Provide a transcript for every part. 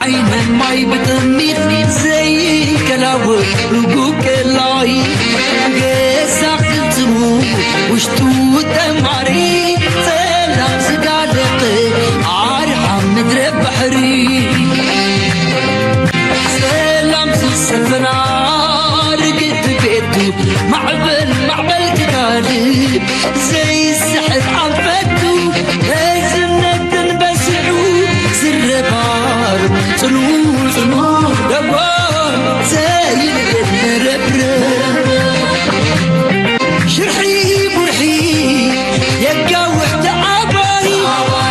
ዓይነ ማይ ብጥሚት ዘይከላወ ርጉቅ ቀላይ ገዛ ክልትሙ ውሽጡ ጠማሪ ጸላም ዝጋለጠ ኣርሓም ምድረ ባሕሪ ሰላም ዝሰፈና ርግእቲ ቤቱ ማዕበል ማዕበል ትጋልብ ዘይስሕት ኣንፈቱ ህዝነትን በስዑ ዝረባር ጽኑ ጽኑ ደቦ ዘይንብረብረ ሽርሒ ቡርሒ የጋውሕ ተዓባይ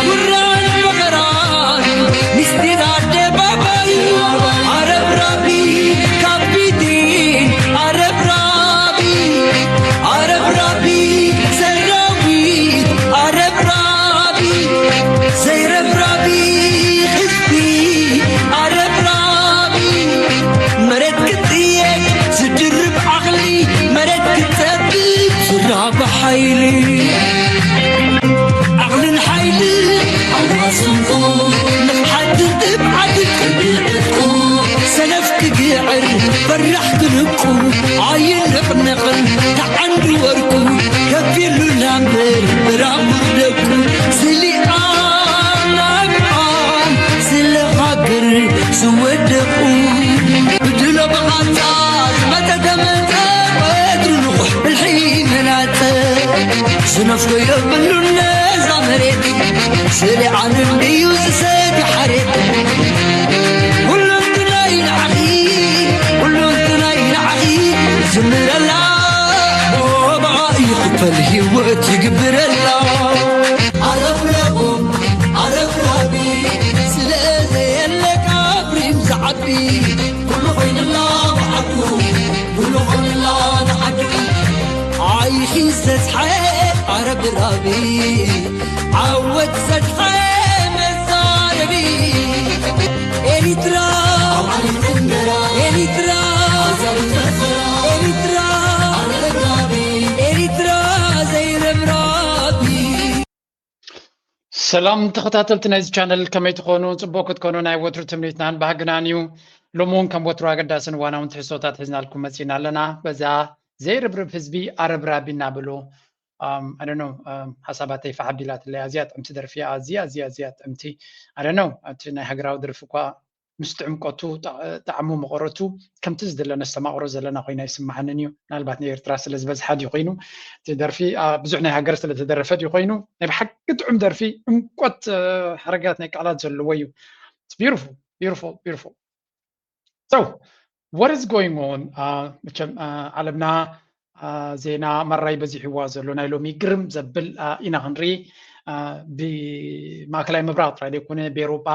ጉራን መኸራን ምስጢር ኣደባባይ ኣረብራቢ ካፒቴን ኣረብራቢ ኣረብራቢ ሰራዊት ኣረብራቢ ዘይረብራቢ ህዝቢ ኣረብራቢ መሬት ክትጥየቅ ዝድርብ ዓቕሊ መሬት ክትጸብብ ዝራብ ሓይሊ ዓቕልን ሓይሊ ኣዋስንኩ ንፍሓትን ትብዓትን ቅድሚ ዕጥቁ ሰነፍ ክግዕር ፈራሕ ክንቁ ኣይንቕነቕን ተዓንዲ ወርቁ ከፊሉ ላምበር ብራቑ ደቁ ስሊኣ ናብዓም ስለ ሃገር ዝወደቑ ብድሎ ብቓንጻ ዝመጠ ተመጠ ወትሩ ንቑሕ ብልሒ መላጸ ዝነፍጎ የብሉን ነዛ መሬት ስለ ዓለም ድዩ ዝሰቲ ሓሬት ኩሉንትናይ ንዓኺ ኩሉንትናይ ንዓኺ ዝምረላ ብኣ ይኽፈል ህይወት ይግብረላ ኣረብረቡ ኣረብራቢ ስለ ዘየለ ካብሪም ዝዓቢ ኩሉ ኮይንላ ብዓዱ ኩሉ ኮይንላ ንዓዱ ኣይኺ ዝተዝሓ ኣረብራቢ ዓወት ዘድሓ መዛረቢ ኤሪትራ ኤሪትራ ኤሪትራ ኤሪትራ ዘይረብራቢ ሰላም ተኸታተልቲ ናይዚ ቻነል ከመይ ትኾኑ? ፅቡቅ ክትኮኑ ናይ ወትሩ ትምኒትናን ባህግናን እዩ። ሎሚ እውን ከም ወትሩ ኣገዳስን እዋናውን ትሕዝቶታት ሒዝናልኩም መፂና ኣለና። በዛ ዘይርብርብ ህዝቢ ኣረብራቢ እናበሉ ኣደኖ ሓሳባተይ ፈሓቢላትለይ ኣዝያ ጥዕምቲ ደርፊ ኣዝያ ኣዝያ ኣዝያ ጥዕምቲ ኣደኖ እቲ ናይ ሃገራዊ ደርፊ እኳ ምስ ጥዕምቀቱ ጣዕሙ መቐረቱ ከምቲ ዝድለ ነስተማቕሮ ዘለና ኮይና ይስምዓንን እዩ። ምናልባት ናይ ኤርትራ ስለ ዝበዝሓ ድዩ ኮይኑ እቲ ደርፊ ብዙሕ ናይ ሃገር ስለ ተደረፈ ድዩ ኮይኑ ናይ ብሓቂ ጥዑም ደርፊ ዕምቆት ሓረጋት ናይ ቃላት ዘለዎ እዩ። Beautiful beautiful beautiful so what is going on መቸም ዓለምና ዜና ማራይ በዚሕዋ ዘሎ ናይ ሎሚ ግርም ዘብል ኢና ክንርኢ ብማእከላይ ምብራቕ ጥራይ ዘይኮነ ብኤሮጳ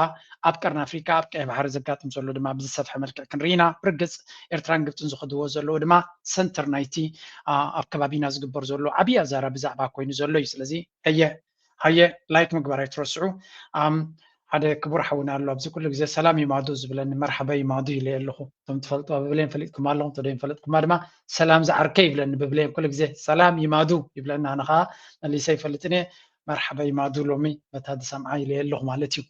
ኣብ ቀርኒ ኣፍሪካ ኣብ ቀይ ባሕሪ ዘጋጥም ዘሎ ድማ ብዝሰፍሐ መልክዕ ክንርኢ ኢና ብርግፅ ኤርትራን ግብፅን ዝኸድዎ ዘለዉ ድማ ሰንተር ናይቲ ኣብ ከባቢና ዝግበር ዘሎ ዓብያ ዛራ ብዛዕባ ኮይኑ ዘሎ እዩ ስለዚ ቀየ ሃየ ላይክ ምግባር ኣይትረስዑ ሓደ ክቡር ሓውና ኣሎ ኣብዚ ኩሉ ግዜ ሰላም ይማዱ ዝብለኒ መርሓባ ይማዱ ኢለ ኣለኹ እቶም ትፈልጥዋ ብብሌን ፈሊጥኩም ኣለኹም ተደይም ፈለጥኩማ ድማ ሰላም ዝዓርከ ይብለኒ ብብሌን ኩሉ ግዜ ሰላም ይማዱ ይብለኒ ኣነ ከዓ መሊሰ ይፈልጥን እየ መርሓባ ይማዱ ሎሚ በታ ዝሰምዓ ኢለ ኣለኹ ማለት እዩ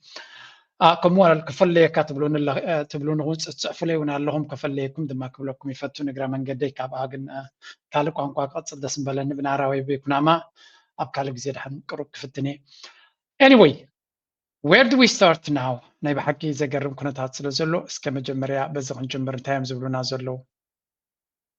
ከምኡ ክፈለየካ ትብሉኒ እውን ፅሕፉለይ እውን ኣለኹም ከፈለየኩም ድማ ክብለኩም ይፈቱ ንግራ መንገደይ ካብኣ ግን ካልእ ቋንቋ ክቐፅል ደስ ምበለኒ ብናራወይ በይኩናማ ኣብ ካልእ ግዜ ድሓን ቅሩብ ክፍትን እየ anyway where do we start now ናይ ብሓቂ ዘገርም ኩነታት ስለ ዘሎ እስከ መጀመርያ በዚ ክንጅምር እንታይ እዮም ዝብሉና ዘለዉ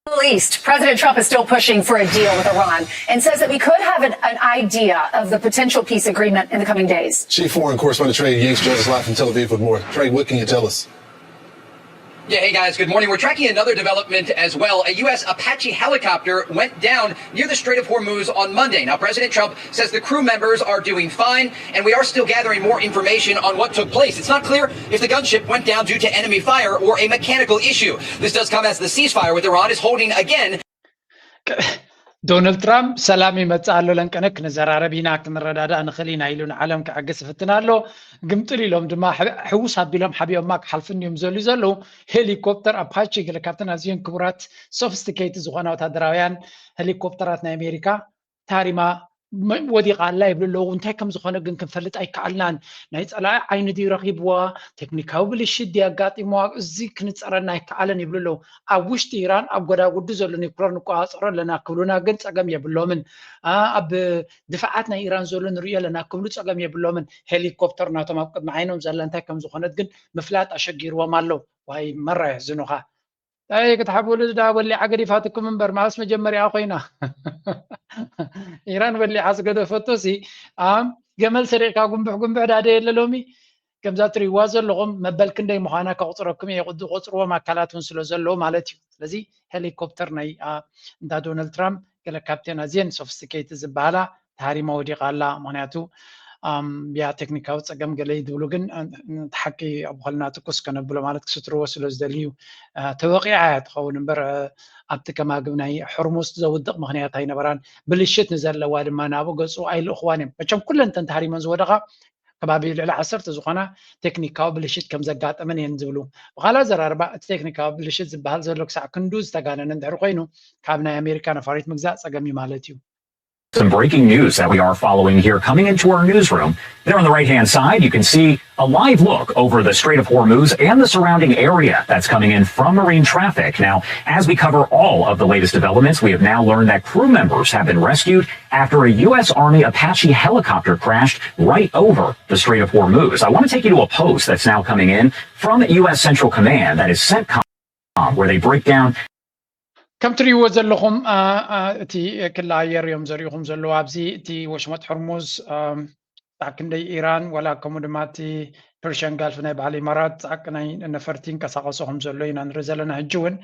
Middle East, President Trump is still pushing for a deal with Iran and says that we could have an, an idea of the potential peace agreement in the coming days. Chief Foreign Correspondent Trey Yingst joins us live from Tel Aviv with more. Trey, what can you tell us? Yeah, hey guys, good morning. We're tracking another development as well. A U S Apache helicopter went down near the Strait of Hormuz on Monday. Now, President Trump says the crew members are doing fine, and we are still gathering more information on what took place. It's not clear if the gunship went down due to enemy fire or a mechanical issue. This does come as the ceasefire with Iran is holding again. ዶናልድ ትራምፕ ሰላም ይመፅእ ኣሎ ለንቀነ ክንዘራረብ ኢና ክንረዳዳእ ንኽእል ኢና ኢሉ ንዓለም ክዕግስ ይፍትን ኣሎ ግምጥል ኢሎም ድማ ሕውስ ኣቢሎም ሓቢኦማ ክሓልፍን እዮም ዘልዩ ዘለዉ ሄሊኮፕተር ኣፓቺ ገለ ካብተን ኣዝየን ክቡራት ሶፊስቲኬት ዝኾና ወታደራውያን ሄሊኮፕተራት ናይ ኣሜሪካ ታሪማ ወዲቓ ኣላ ይብሉ ኣለዉ። እንታይ ከም ዝኾነ ግን ክንፈልጥ ኣይከኣልናን። ናይ ጸላኢ ዓይኒ ድዩ ረኺብዋ፣ ቴክኒካዊ ብልሽት ድዩ ኣጋጢምዋ፣ እዚ ክንጸረና ኣይከኣለን ይብሉ ኣለዉ። ኣብ ውሽጢ ኢራን ኣብ ጎዳጉዲ ዘሎ ኒኩለር ንቆጻጸሮ ኣለና ክብሉና ግን ጸገም የብሎምን። ኣብ ድፍዓት ናይ ኢራን ዘሎ ንርእዮ ኣለና ክብሉ ጸገም የብሎምን። ሄሊኮፕተር ናቶም ኣብ ቅድሚ ዓይኖም ዘላ እንታይ ከም ዝኾነት ግን ምፍላጥ ኣሸጊርዎም ኣሎ። ዋይ መራ የሕዝኑኻ። ኣይ ክትሓብሉ ዳ ወሊዓ ገዲፋትኩም እምበር ማስ መጀመሪያ ኮይና ኢራን ወሊዓ ዝገደፈቶ ሲ ኣም ገመል ሰሪዕካ ጉንብሕ ጉንብሕ ዳደ የለ ሎሚ ከምዛ ትሪዋ ዘለኹም መበል ክንደይ ምዃና ከቁፅረኩም እየ ዝቆፅርዎም ኣካላት እውን ስለ ዘለዉ ማለት እዩ። ስለዚ ሄሊኮፕተር ናይ እንዳ ዶናልድ ትራምፕ ገለ ካብተን ኣዝየን ሶፊስቲኬት ዝበሃላ ተሃሪማ ወዲቓ ኣላ። ምክንያቱ ያ ቴክኒካዊ ፀገም ገለ ይድብሉ ግን ሓቂ ኣብ ኾልና ትኩስ ከነብሎ ማለት ክስትርዎ ስለ ዝደልዩ ተወቂዓ እያ ትኸውን እምበር ኣብቲ ከማግብ ናይ ሕርሙስ ዘውድቕ ምክንያት ኣይነበራን። ብልሽት ንዘለዋ ድማ ናብኡ ገፁ ኣይልእኽዋን እዮም። መቸም ኩለን እተን ተሃሪመን ዝወደቓ ከባቢ ልዕሊ ዓሰርተ ዝኾና ቴክኒካዊ ብልሽት ከም ዘጋጠመን እየን ዝብሉ። ብኻልእ ኣዘራርባ እቲ ቴክኒካዊ ብልሽት ዝበሃል ዘሎ ክሳዕ ክንዱ ዝተጋነነ እንድሕር ኮይኑ ካብ ናይ ኣሜሪካ ነፋሪት ምግዛእ ፀገም እዩ ማለት እዩ። Some breaking news that we are following here coming into our newsroom. There on the right hand side, you can see a live look over the Strait of Hormuz and the surrounding area that's coming in from marine traffic. Now, as we cover all of the latest developments, we have now learned that crew members have been rescued after a U S Army Apache helicopter crashed right over the Strait of Hormuz. I want to take you to a post that's now coming in from U S Central Command, that is CENTCOM, where they break down ከም ትሪእዎ ዘለኹም እቲ ክሊ ኣየር እዮም ዘሪእኹም ዘለዉ ኣብዚ እቲ ወሽመጥ ሕርሙዝ ጣዕ ክንደይ ኢራን ወላ ከምኡ ድማ እቲ ፐርሽያን ጋልፍ ናይ በዓል ኢማራት ጣዕ ናይ ነፈርቲ ይንቀሳቀሱ ከም ዘሎ ኢና ንርኢ ዘለና ሕጂ እውን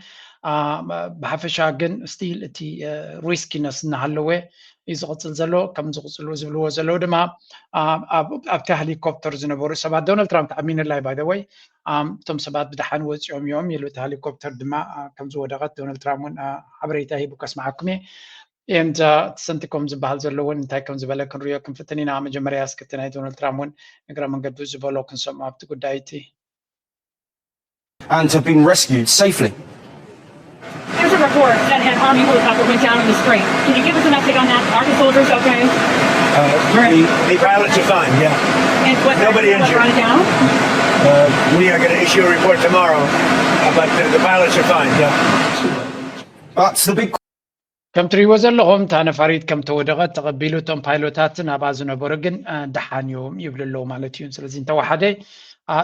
ብሓፈሻ ግን ስቲል እቲ ሪስኪነስ እናሃለወ እዩ ዝቕፅል ዘሎ ከም ዝቕፅሉ ዝብልዎ ዘለዉ ድማ ኣብቲ ሄሊኮፕተር ዝነበሩ ሰባት ዶናልድ ትራምፕ ተኣሚንላይ ባይ ወይ እቶም ሰባት ብደሓን ወፂኦም እዮም ኢሉ እቲ ሄሊኮፕተር ድማ ከም ዝወደቐት ዶናልድ ትራምፕ እውን ሓበሬታ ሂቡ ከስምዓኩም እየ and ሰንቲኮም ዝበሃል ዘሎ እውን እንታይ ከም ዝበለ ክንሪኦ ክንፍትን ኢና መጀመርያ እስክቲ ናይ ዶናልድ ትራምፕ እውን እግረ መንገዱ ዝበሎ ክንሰምዖ ኣብቲ ጉዳይ እቲ and have been rescued safely. There's a report that an army helicopter went down in the spring. Can you give us an update on that? Are the soldiers okay? Uh, the, the pilots are fine, yeah. And what Nobody what injured. brought it down? Uh, we are going to issue a report tomorrow, uh, but the, the pilots are fine, yeah. But the big ከም ትሪእዎ ዘለኹም እታ ነፋሪት ከም ተወደቐት ተቐቢሉ እቶም ፓይሎታትን ኣብኣ ዝነበሩ ግን ደሓን እዮም ይብሉ ኣለዉ ማለት እዩ። ስለዚ እንተወሓደ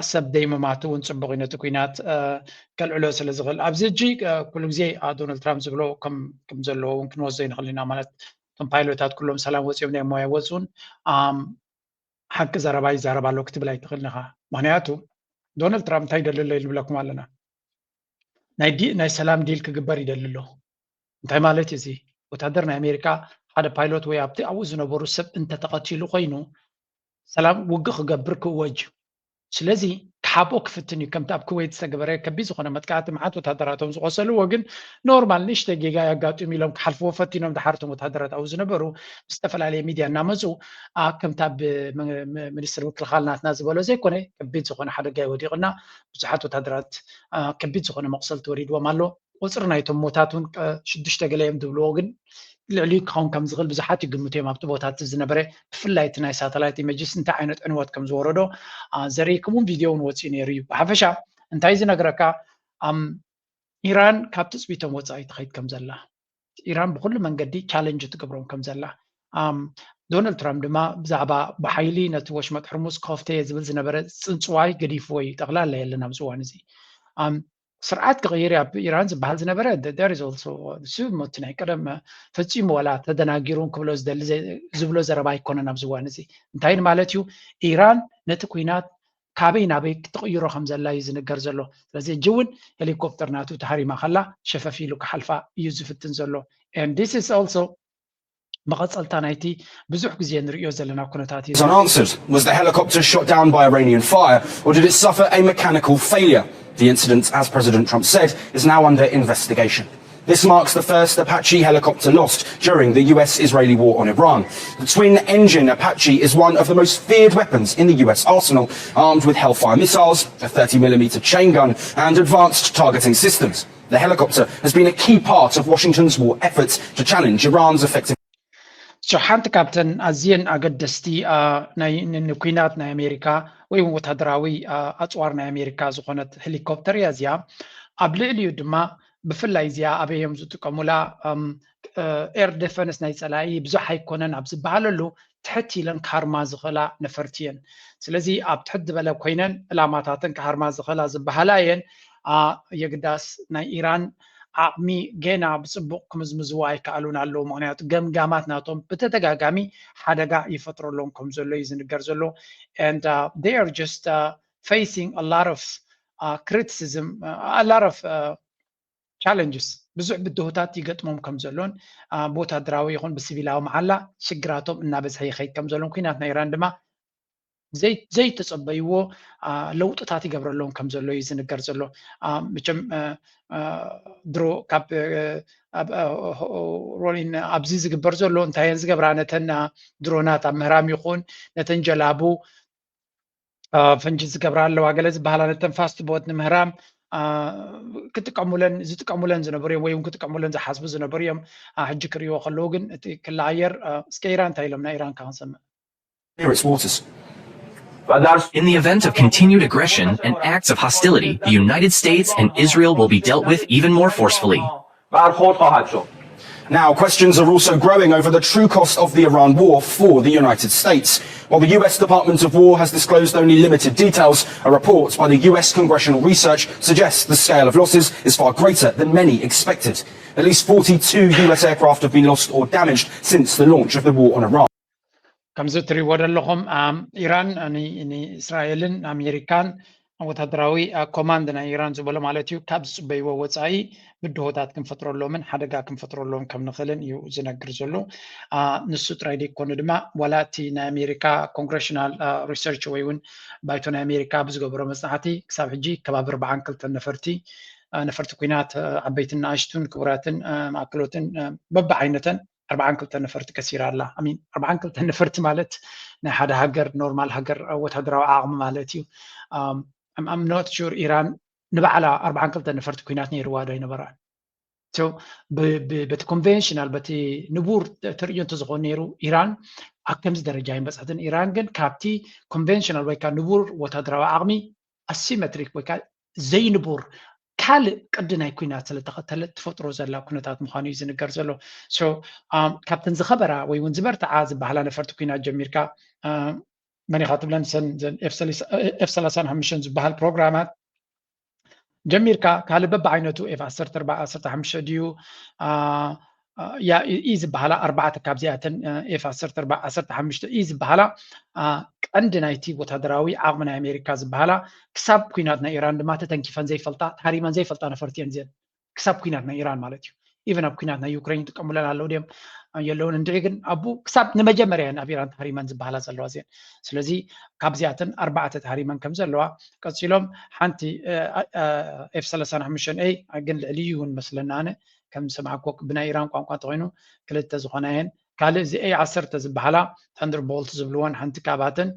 ሰብ ደይምማቱ እውን ፅቡቕ እዩ ነቲ ኩናት ከልዕሎ ስለ ዝኽእል ኣብዚ ሕጂ ኩሉ ግዜ ዶናልድ ትራምፕ ዝብሎ ከም ዘለዉ እውን ክንወስዶ ይንኽእል ኢና ማለት እቶም ፓይሎታት ኩሎም ሰላም ወፂኦም ናይ ሞያ ወፁን ሓቂ ዘረባ ይዛረብ ኣሎ ክትብል ኣይትኽእልን ኢኻ። ምክንያቱ ዶናልድ ትራምፕ እንታይ ይደሊ ኣሎ ንብለኩም ኣለና። ናይ ሰላም ዲል ክግበር ይደሊ ኣሎ። እንታይ ማለት እዚ? ወታደር ናይ ኣሜሪካ ሓደ ፓይሎት ወይ ኣብቲ ኣብኡ ዝነበሩ ሰብ እንተተቐቲሉ ኮይኑ ሰላም ውግእ ክገብር ክእወጅ እዩ። ስለዚ ክሓብኦ ክፍትን እዩ። ከምቲ ኣብ ኩዌት ዝተገበረ ከቢድ ዝኾነ መጥቃዕቲ መዓት ወታደራቶም ዝቆሰልዎ ግን ኖርማል ንእሽተይ ጌጋ የጋጥም ኢሎም ክሓልፍዎ ፈቲኖም ድሓር እቶም ወታደራት ኣብኡ ዝነበሩ ዝተፈላለየ ሚድያ እናመፁ ከምቲ ኣብ ሚኒስትር ምክልኻል ናትና ዝበሎ ዘይኮነ ከቢድ ዝኾነ ሓደጋ ይወዲቕና ብዙሓት ወታደራት ከቢድ ዝኾነ መቑሰልቲ ወሪድዎም ኣሎ። ቁፅሪ ናይቶም ሞታት እውን ሽዱሽተ ገለ እዮም ዝብልዎ ግን ልዕሊኡ ክኸውን ከም ዝኽእል ብዙሓት ይግምቱ እዮም ኣብቲ ቦታ እቲ ዝነበረ ብፍላይ እቲ ናይ ሳተላይት ኢመጅስ እንታይ ዓይነት ዕንወት ከም ዝወረዶ ዘርኢኩም እውን ቪድዮ እውን ወፂኡ ነይሩ እዩ ብሓፈሻ እንታይ ዝነግረካ ኢራን ካብ ትፅቢቶም ወፃኢ ትኸይድ ከም ዘላ ኢራን ብኩሉ መንገዲ ቻለንጅ ትገብሮም ከም ዘላ ዶናልድ ትራምፕ ድማ ብዛዕባ ብሓይሊ ነቲ ወሽመጥ ሕርሙዝ ከፍተየ ዝብል ዝነበረ ፅንፅዋይ ገዲፍዎ እዩ ጠቕላላ የለን ኣብዚ እዋን እዚ ስርዓት ክቕይር ኣብ ኢራን ዝበሃል ዝነበረ ንሱ ሞቲ ናይ ቀደም ፈፂሙ ዋላ ተደናጊሩን ክብሎ ዝደሊ ዝብሎ ዘረባ ኣይኮነን ኣብዚ እዋን እዚ እንታይ ማለት እዩ ኢራን ነቲ ኩናት ካበይ ናበይ ክትቕይሮ ከም ዘላ እዩ ዝንገር ዘሎ ስለዚ ሕጂ እውን ሄሊኮፕተር ናቱ ተሃሪማ ከላ ሸፈፍ ኢሉ ክሓልፋ እዩ ዝፍትን ዘሎ this is also መቐፀልታ ናይቲ ብዙሕ ግዜ ንርእዮ ዘለና ኩነታት እዩ። Unanswered. Was the helicopter shot down by Iranian fire or did it suffer a mechanical failure? The incident, as President Trump said, is now under investigation. This marks the first Apache helicopter lost during the U S Israeli war on Iran. The twin engine Apache is one of the most feared weapons in the U S arsenal, armed with Hellfire missiles, a thirty millimeter chain gun, and advanced targeting systems. The helicopter has been a key part of Washington's war efforts to challenge Iran's effective. ሓንቲ ካብተን ኣዝየን ኣገደስቲ ንኩናት ናይ ኣሜሪካ ወይ እውን ወታደራዊ ኣፅዋር ናይ ኣሜሪካ ዝኾነት ሄሊኮፕተር እያ እዚኣ። ኣብ ልዕሊኡ ድማ ብፍላይ እዚኣ ኣበይ እዮም ዝጥቀሙላ? ኤር ዴፈንስ ናይ ፀላኢ ብዙሕ ኣይኮነን ኣብ ዝበሃለሉ ትሕት ኢለን ክሃርማ ዝኽእላ ነፈርቲ እየን። ስለዚ ኣብ ትሕት ዝበለ ኮይነን ዕላማታተን ክሃርማ ዝኽእላ ዝበሃላ እየን። የግዳስ ናይ ኢራን ዓቕሚ ገና ብፅቡቕ ክምዝምዝዎ ኣይከኣሉን ኣለዉ። ምኽንያቱ ገምጋማት ናቶም ብተደጋጋሚ ሓደጋ ይፈጥረሎም ከም ዘሎ እዩ ዝንገር ዘሎ። And they are just facing a lot of criticism, a lot of challenges፣ ብዙሕ ብድሆታት ይገጥሞም ከም ዘሎን ብወታደራዊ ይኹን ብሲቪላዊ መዓላ ሽግራቶም እናበዝሐ ይኸይድ ከም ዘሎን፣ ኩናት ናይ ኢራን ድማ ዘይተፀበይዎ ለውጥታት ይገብረሎም ከም ዘሎ እዩ ዝንገር ዘሎ። መቸም ድሮ ካብ ሮሊን ኣብዚ ዝግበር ዘሎ እንታይ እየን ዝገብራ? ነተን ድሮናት ኣብ ምህራም ይኹን ነተን ጀላቡ ፈንጂ ዝገብራ ኣለዋ ገለ ዝበሃላ ነተን ፋስት ቦት ንምህራም ክጥቀሙለን ዝጥቀሙለን ዝነበሩ እዮም ወይ እውን ክጥቀሙለን ዝሓስቡ ዝነበሩ እዮም። ሕጂ ክርእይዎ ከለዉ ግን እቲ ክሊ ኣየር እስከ ኢራን እንታይ ኢሎም ናይ ኢራን ከ ክንሰምዕ። Near its waters. In the event of continued aggression and acts of hostility, the United States and Israel will be dealt with even more forcefully. Now, questions are also growing over the true cost of the Iran war for the United States. While the U S Department of War has disclosed only limited details, a report by the U S Congressional Research suggests the scale of losses is far greater than many expected. At least forty-two U S aircraft have been lost or damaged since the launch of the war on Iran. ከምዚ እትሪእዎ ዘለኹም ኢራን ንእስራኤልን ኣሜሪካን ወታደራዊ ኮማንድ ናይ ኢራን ዝበሎ ማለት እዩ ካብ ዝፅበይዎ ወፃኢ ብድሆታት ክንፈጥረሎምን ሓደጋ ክንፈጥረሎም ከም ንኽእልን እዩ ዝነግር ዘሎ። ንሱ ጥራይ ዘይኮነ ድማ ዋላ እቲ ናይ ኣሜሪካ ኮንግሬሽናል ሪሰርች ወይ እውን ባይቶ ናይ ኣሜሪካ ብዝገበሮ መፅናዕቲ ክሳብ ሕጂ ከባቢ ኣርባዓን ክልተን ነፈርቲ ነፈርቲ ኩናት ዓበይትን ንኣሽቱን ክቡራትን ማእከሎትን በብዓይነተን ኣርባዓን ክልተ ነፈርቲ ከሲራ ኣላ። ኣርባዓን ክልተ ነፈርቲ ማለት ናይ ሓደ ሃገር ኖርማል ሃገር ወታደራዊ ዓቕሚ ማለት እዩ። I'm not sure ኢራን ንባዕላ ኣርባዓን ክልተ ነፈርቲ ኩናት ነይርዋ ዶ ኣይነበራን? በቲ ኮንቬንሽናል በቲ ንቡር ትርእዮ እንተዝኾን ነይሩ ኢራን ኣብ ከምዚ ደረጃ ኣይመፀትን። ኢራን ግን ካብቲ ኮንቬንሽናል ወይ ከዓ ንቡር ወታደራዊ ዓቕሚ ኣሲሜትሪክ ወይ ከዓ ዘይንቡር ካልእ ቅዲ ናይ ኩናት ስለተኸተለት ትፈጥሮ ዘላ ኩነታት ምዃኑ እዩ ዝንገር ዘሎ። ካብተን ዝኸበራ ወይ እውን ዝበርትዓ ዝበሃላ ነፈርቲ ኩናት ጀሚርካ መን ኢኻ ትብለን ኤፍ ሰላሳን ሓሙሽተን ዝበሃል ፕሮግራማት ጀሚርካ ካልእ በብዓይነቱ ኤፍ ዓሰርተ ኣርባዕተ ዓሰርተ ሓሙሽተ ድዩ ኢ ዝበሃላ ኣርባዕተ ካብዚኣተን ኤፍ ዓሰርተ ኣርባዕተ ዓሰርተ ሓሙሽተ ኢ ዝበሃላ ቀንዲ ናይቲ ወታደራዊ ዓቕሚ ናይ ኣሜሪካ ዝበሃላ ክሳብ ኩናት ናይ ኢራን ድማ ተተንኪፈን ዘይፈልጣ ተሃሪመን ዘይፈልጣ ነፈርቲ እየን እዚአን ክሳብ ኩናት ናይ ኢራን ማለት እዩ። ኢቨን ኣብ ኩናት ናይ ዩክሬን ይጥቀሙለን ኣለዉ ድዮም የለውን እንድዒ ግን ኣቡ ክሳብ ንመጀመርያ እየን ኣብ ኢራን ተሃሪመን ዝበሃላ ዘለዋ እዚአን። ስለዚ ካብዚኣተን ኣርባዕተ ተሃሪመን ከም ዘለዋ ቀፂሎም ሓንቲ ኤፍ ሰላሳን ሓሙሽተን ኤ ግን ልዕሊ እዩ እውን መስለና ኣነ ከም ዝሰማዕኮ ብናይ ኢራን ቋንቋ እንተኮይኑ ክልተ ዝኾና እየን። ካልእ እዚ ኤ ዓሰርተ ዝበሃላ ተንደርቦልት ዝብልወን ሓንቲ ካብኣተን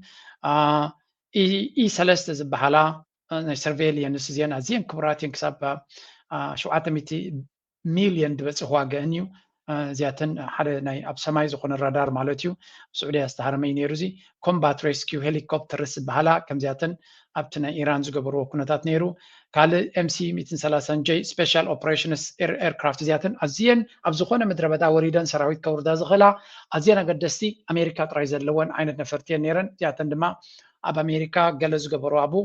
ኢ ሰለስተ ዝበሃላ ናይ ሰርቬሊየንስ እዚአን ኣዝየን ክቡራት እየን ክሳብ ሸውዓተ ሚእቲ ሚልዮን ዝበፅሕ ዋገአን እዩ። እዚኣተን ሓደ ናይ ኣብ ሰማይ ዝኾነ ራዳር ማለት እዩ። ስዑድያ ዝተሃረመ እዩ ነይሩ እዚ ኮምባት ሬስኪው ሄሊኮፕተርስ ዝበሃላ ከምዚኣተን ኣብቲ ናይ ኢራን ዝገበርዎ ኩነታት ነይሩ። ካልእ ኤምሲ ሚእትን ሰላሳን ጀይ ስፔሻል ኦፕሬሽንስ ኤርክራፍት እዚኣተን ኣዝየን ኣብ ዝኾነ ምድረ በዳ ወሪደን ሰራዊት ከውርዳ ዝኽእላ ኣዝየን ኣገደስቲ ኣሜሪካ ጥራይ ዘለወን ዓይነት ነፈርቲ እየን ነይረን። እዚኣተን ድማ ኣብ ኣሜሪካ ገለ ዝገበሩ ኣብኡ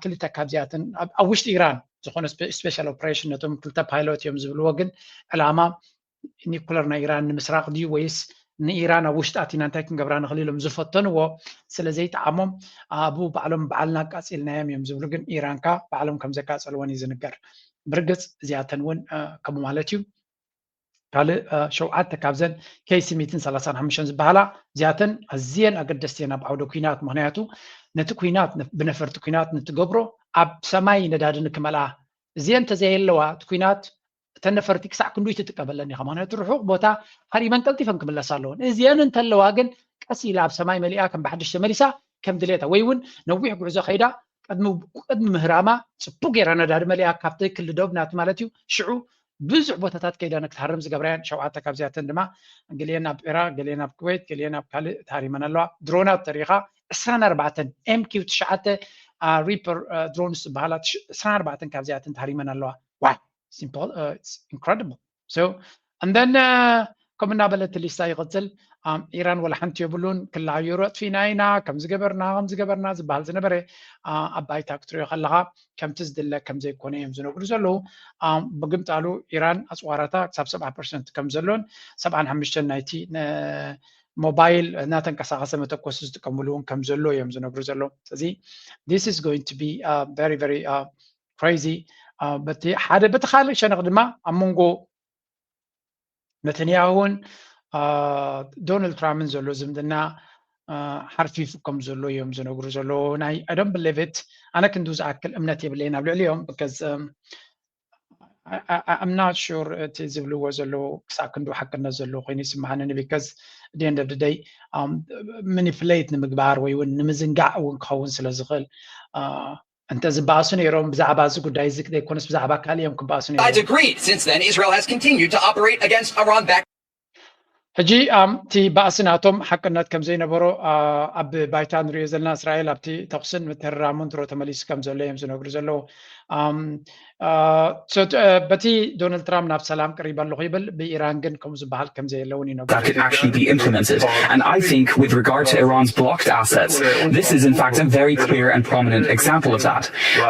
ክልተ ካብዚኣተን ኣብ ውሽጢ ኢራን ዝኾነ ስፔሻል ኦፕሬሽን ነቶም ክልተ ፓይሎት እዮም ዝብልዎ ግን ዕላማ ኒኩለር ናይ ኢራን ንምስራቕ ድዩ ወይስ ንኢራን ኣብ ውሽጢ ኣቲና እንታይ ክንገብራ ንኽእል ኢሎም ዝፈተንዎ ስለ ዘይጠዓሞም ኣብኡ ባዕሎም ባዕልና ኣቃፂልናዮም እዮም ዝብሉ ግን ኢራን ከ ባዕሎም ከም ዘቃፀልወን እዩ ዝንገር። ብርግፅ እዚኣተን እውን ከምኡ ማለት እዩ። ካልእ ሸውዓተ ካብዘን ኬሲ ሚእትን ሰላሳን ሓሙሽተን ዝበሃላ እዚኣተን ኣዝየን ኣገደስቲ እየን ኣብ ዓውደ ኩናት ምክንያቱ ነቲ ኩናት ብነፈርቲ ኩናት ንትገብሮ ኣብ ሰማይ ነዳዲ ንክመልኣ እዚአን እንተዘየለዋ እቲ ኩናት እተን ነፈርቲ ክሳዕ ክንዱይ ትጥቀመለን ኢኻ ምክንያቱ ርሑቕ ቦታ ሃሪመን ቀልጢፈን ክምለሳ ኣለወን እዚአን እንተለዋ ግን ቀስ ኢላ ኣብ ሰማይ መሊኣ ከም ብሓድሽ ተመሊሳ ከም ድሌታ ወይ እውን ነዊሕ ጉዕዞ ከይዳ ቅድሚ ምህራማ ፅቡቅ ገይራ ነዳዲ መሊኣ ካብ ትክል ዶብ ናቲ ማለት እዩ ሽዑ ብዙሕ ቦታታት ከይዳ ክትሃርም ዝገብራ እየን። ሸውዓተ ካብዚኣተን ድማ ገሊአን ኣብ ኢራቅ፣ ገሊአን ኣብ ኩዌት፣ ገሊአን ኣብ ካልእ ተሃሪመን ኣለዋ። ድሮናት ተሪኻ ዕስራን ኣርባዕተን M Q ትሽዓተ Reaper drones ዝበሃላ ዕስራን ኣርባዕተን ካብዚኣተን ተሃሪመን ኣለዋ። Wow, simple, it's incredible. So and then ከምኡ እናበለ እቲ ሊስታ ይቕጽል። ኢራን ወላ ሓንቲ የብሉን፣ ክለኣየሩ ኣጥፊእና ኢና፣ ከምዚ ገበርና ከምዚ ገበርና ዝበሃል ዝነበረ ኣብ ባይታ ክትሪኦ ከለኻ ከምቲ ዝድለ ከም ዘይኮነ እዮም ዝነግሩ ዘለዉ። ብግምጣሉ ኢራን ኣፅዋራታ ክሳብ ሰብዓ ፐርሰንት ከም ዘሎን ሰብዓን ሓሙሽተን ናይቲ ሞባይል እናተንቀሳቐሰ መተኮሲ ዝጥቀምሉ እውን ከም ዘሎ እዮም ዝነግሩ ዘለዉ። ስለዚ this is going to be very very crazy። በቲ ሓደ በቲ ካልእ ሸነቕ ድማ ኣብ መንጎ ነተንያሁን ዶናልድ ትራምፕን ዘሎ ዝምድና ሓርፊፉ ከም ዘሎ እዮም ዝነግሩ ዘለዉ። ናይ I don't believe it። ኣነ ክንዱ ዝኣክል እምነት የብለይን ኣብ ልዕሊኦም because I'm not sure እቲ ዝብልዎ ዘለዉ ክሳብ ክንዱ ሓቅነት ዘለዎ ኮይኑ ይስምዓኒ because at the end of the day manipulate ንምግባር ወይ እውን ንምዝንጋዕ እውን ክኸውን ስለ ዝኽእል እንተ ዝበኣሱ ነይሮም ብዛዕባ እዚ ጉዳይ እዚ ዘይኮነስ ብዛዕባ ካልእ እዮም ክበኣሱ ነይሮም። Sides agreed. Since then, Israel has continued to operate against Iran-backed ሕጂ እቲ ባእሲ ናቶም ሓቅነት ከም ዘይነበሮ ኣብ ባይታ ንሪኦ ዘለና እስራኤል ኣብቲ ተኹስን ምትህርራሙን ድሮ ተመሊሱ ከም ዘሎ እዮም ዝነግሩ ዘለዉ። በቲ ዶናልድ ትራምፕ ናብ ሰላም ቀሪበ ኣለኹ ይብል፣ ብኢራን ግን ከምኡ ዝበሃል ከም ዘየለ እውን ይነግሩ። That could actually be implemented. And I think with regard to Iran's blocked assets, this is in fact a very clear and prominent example of that.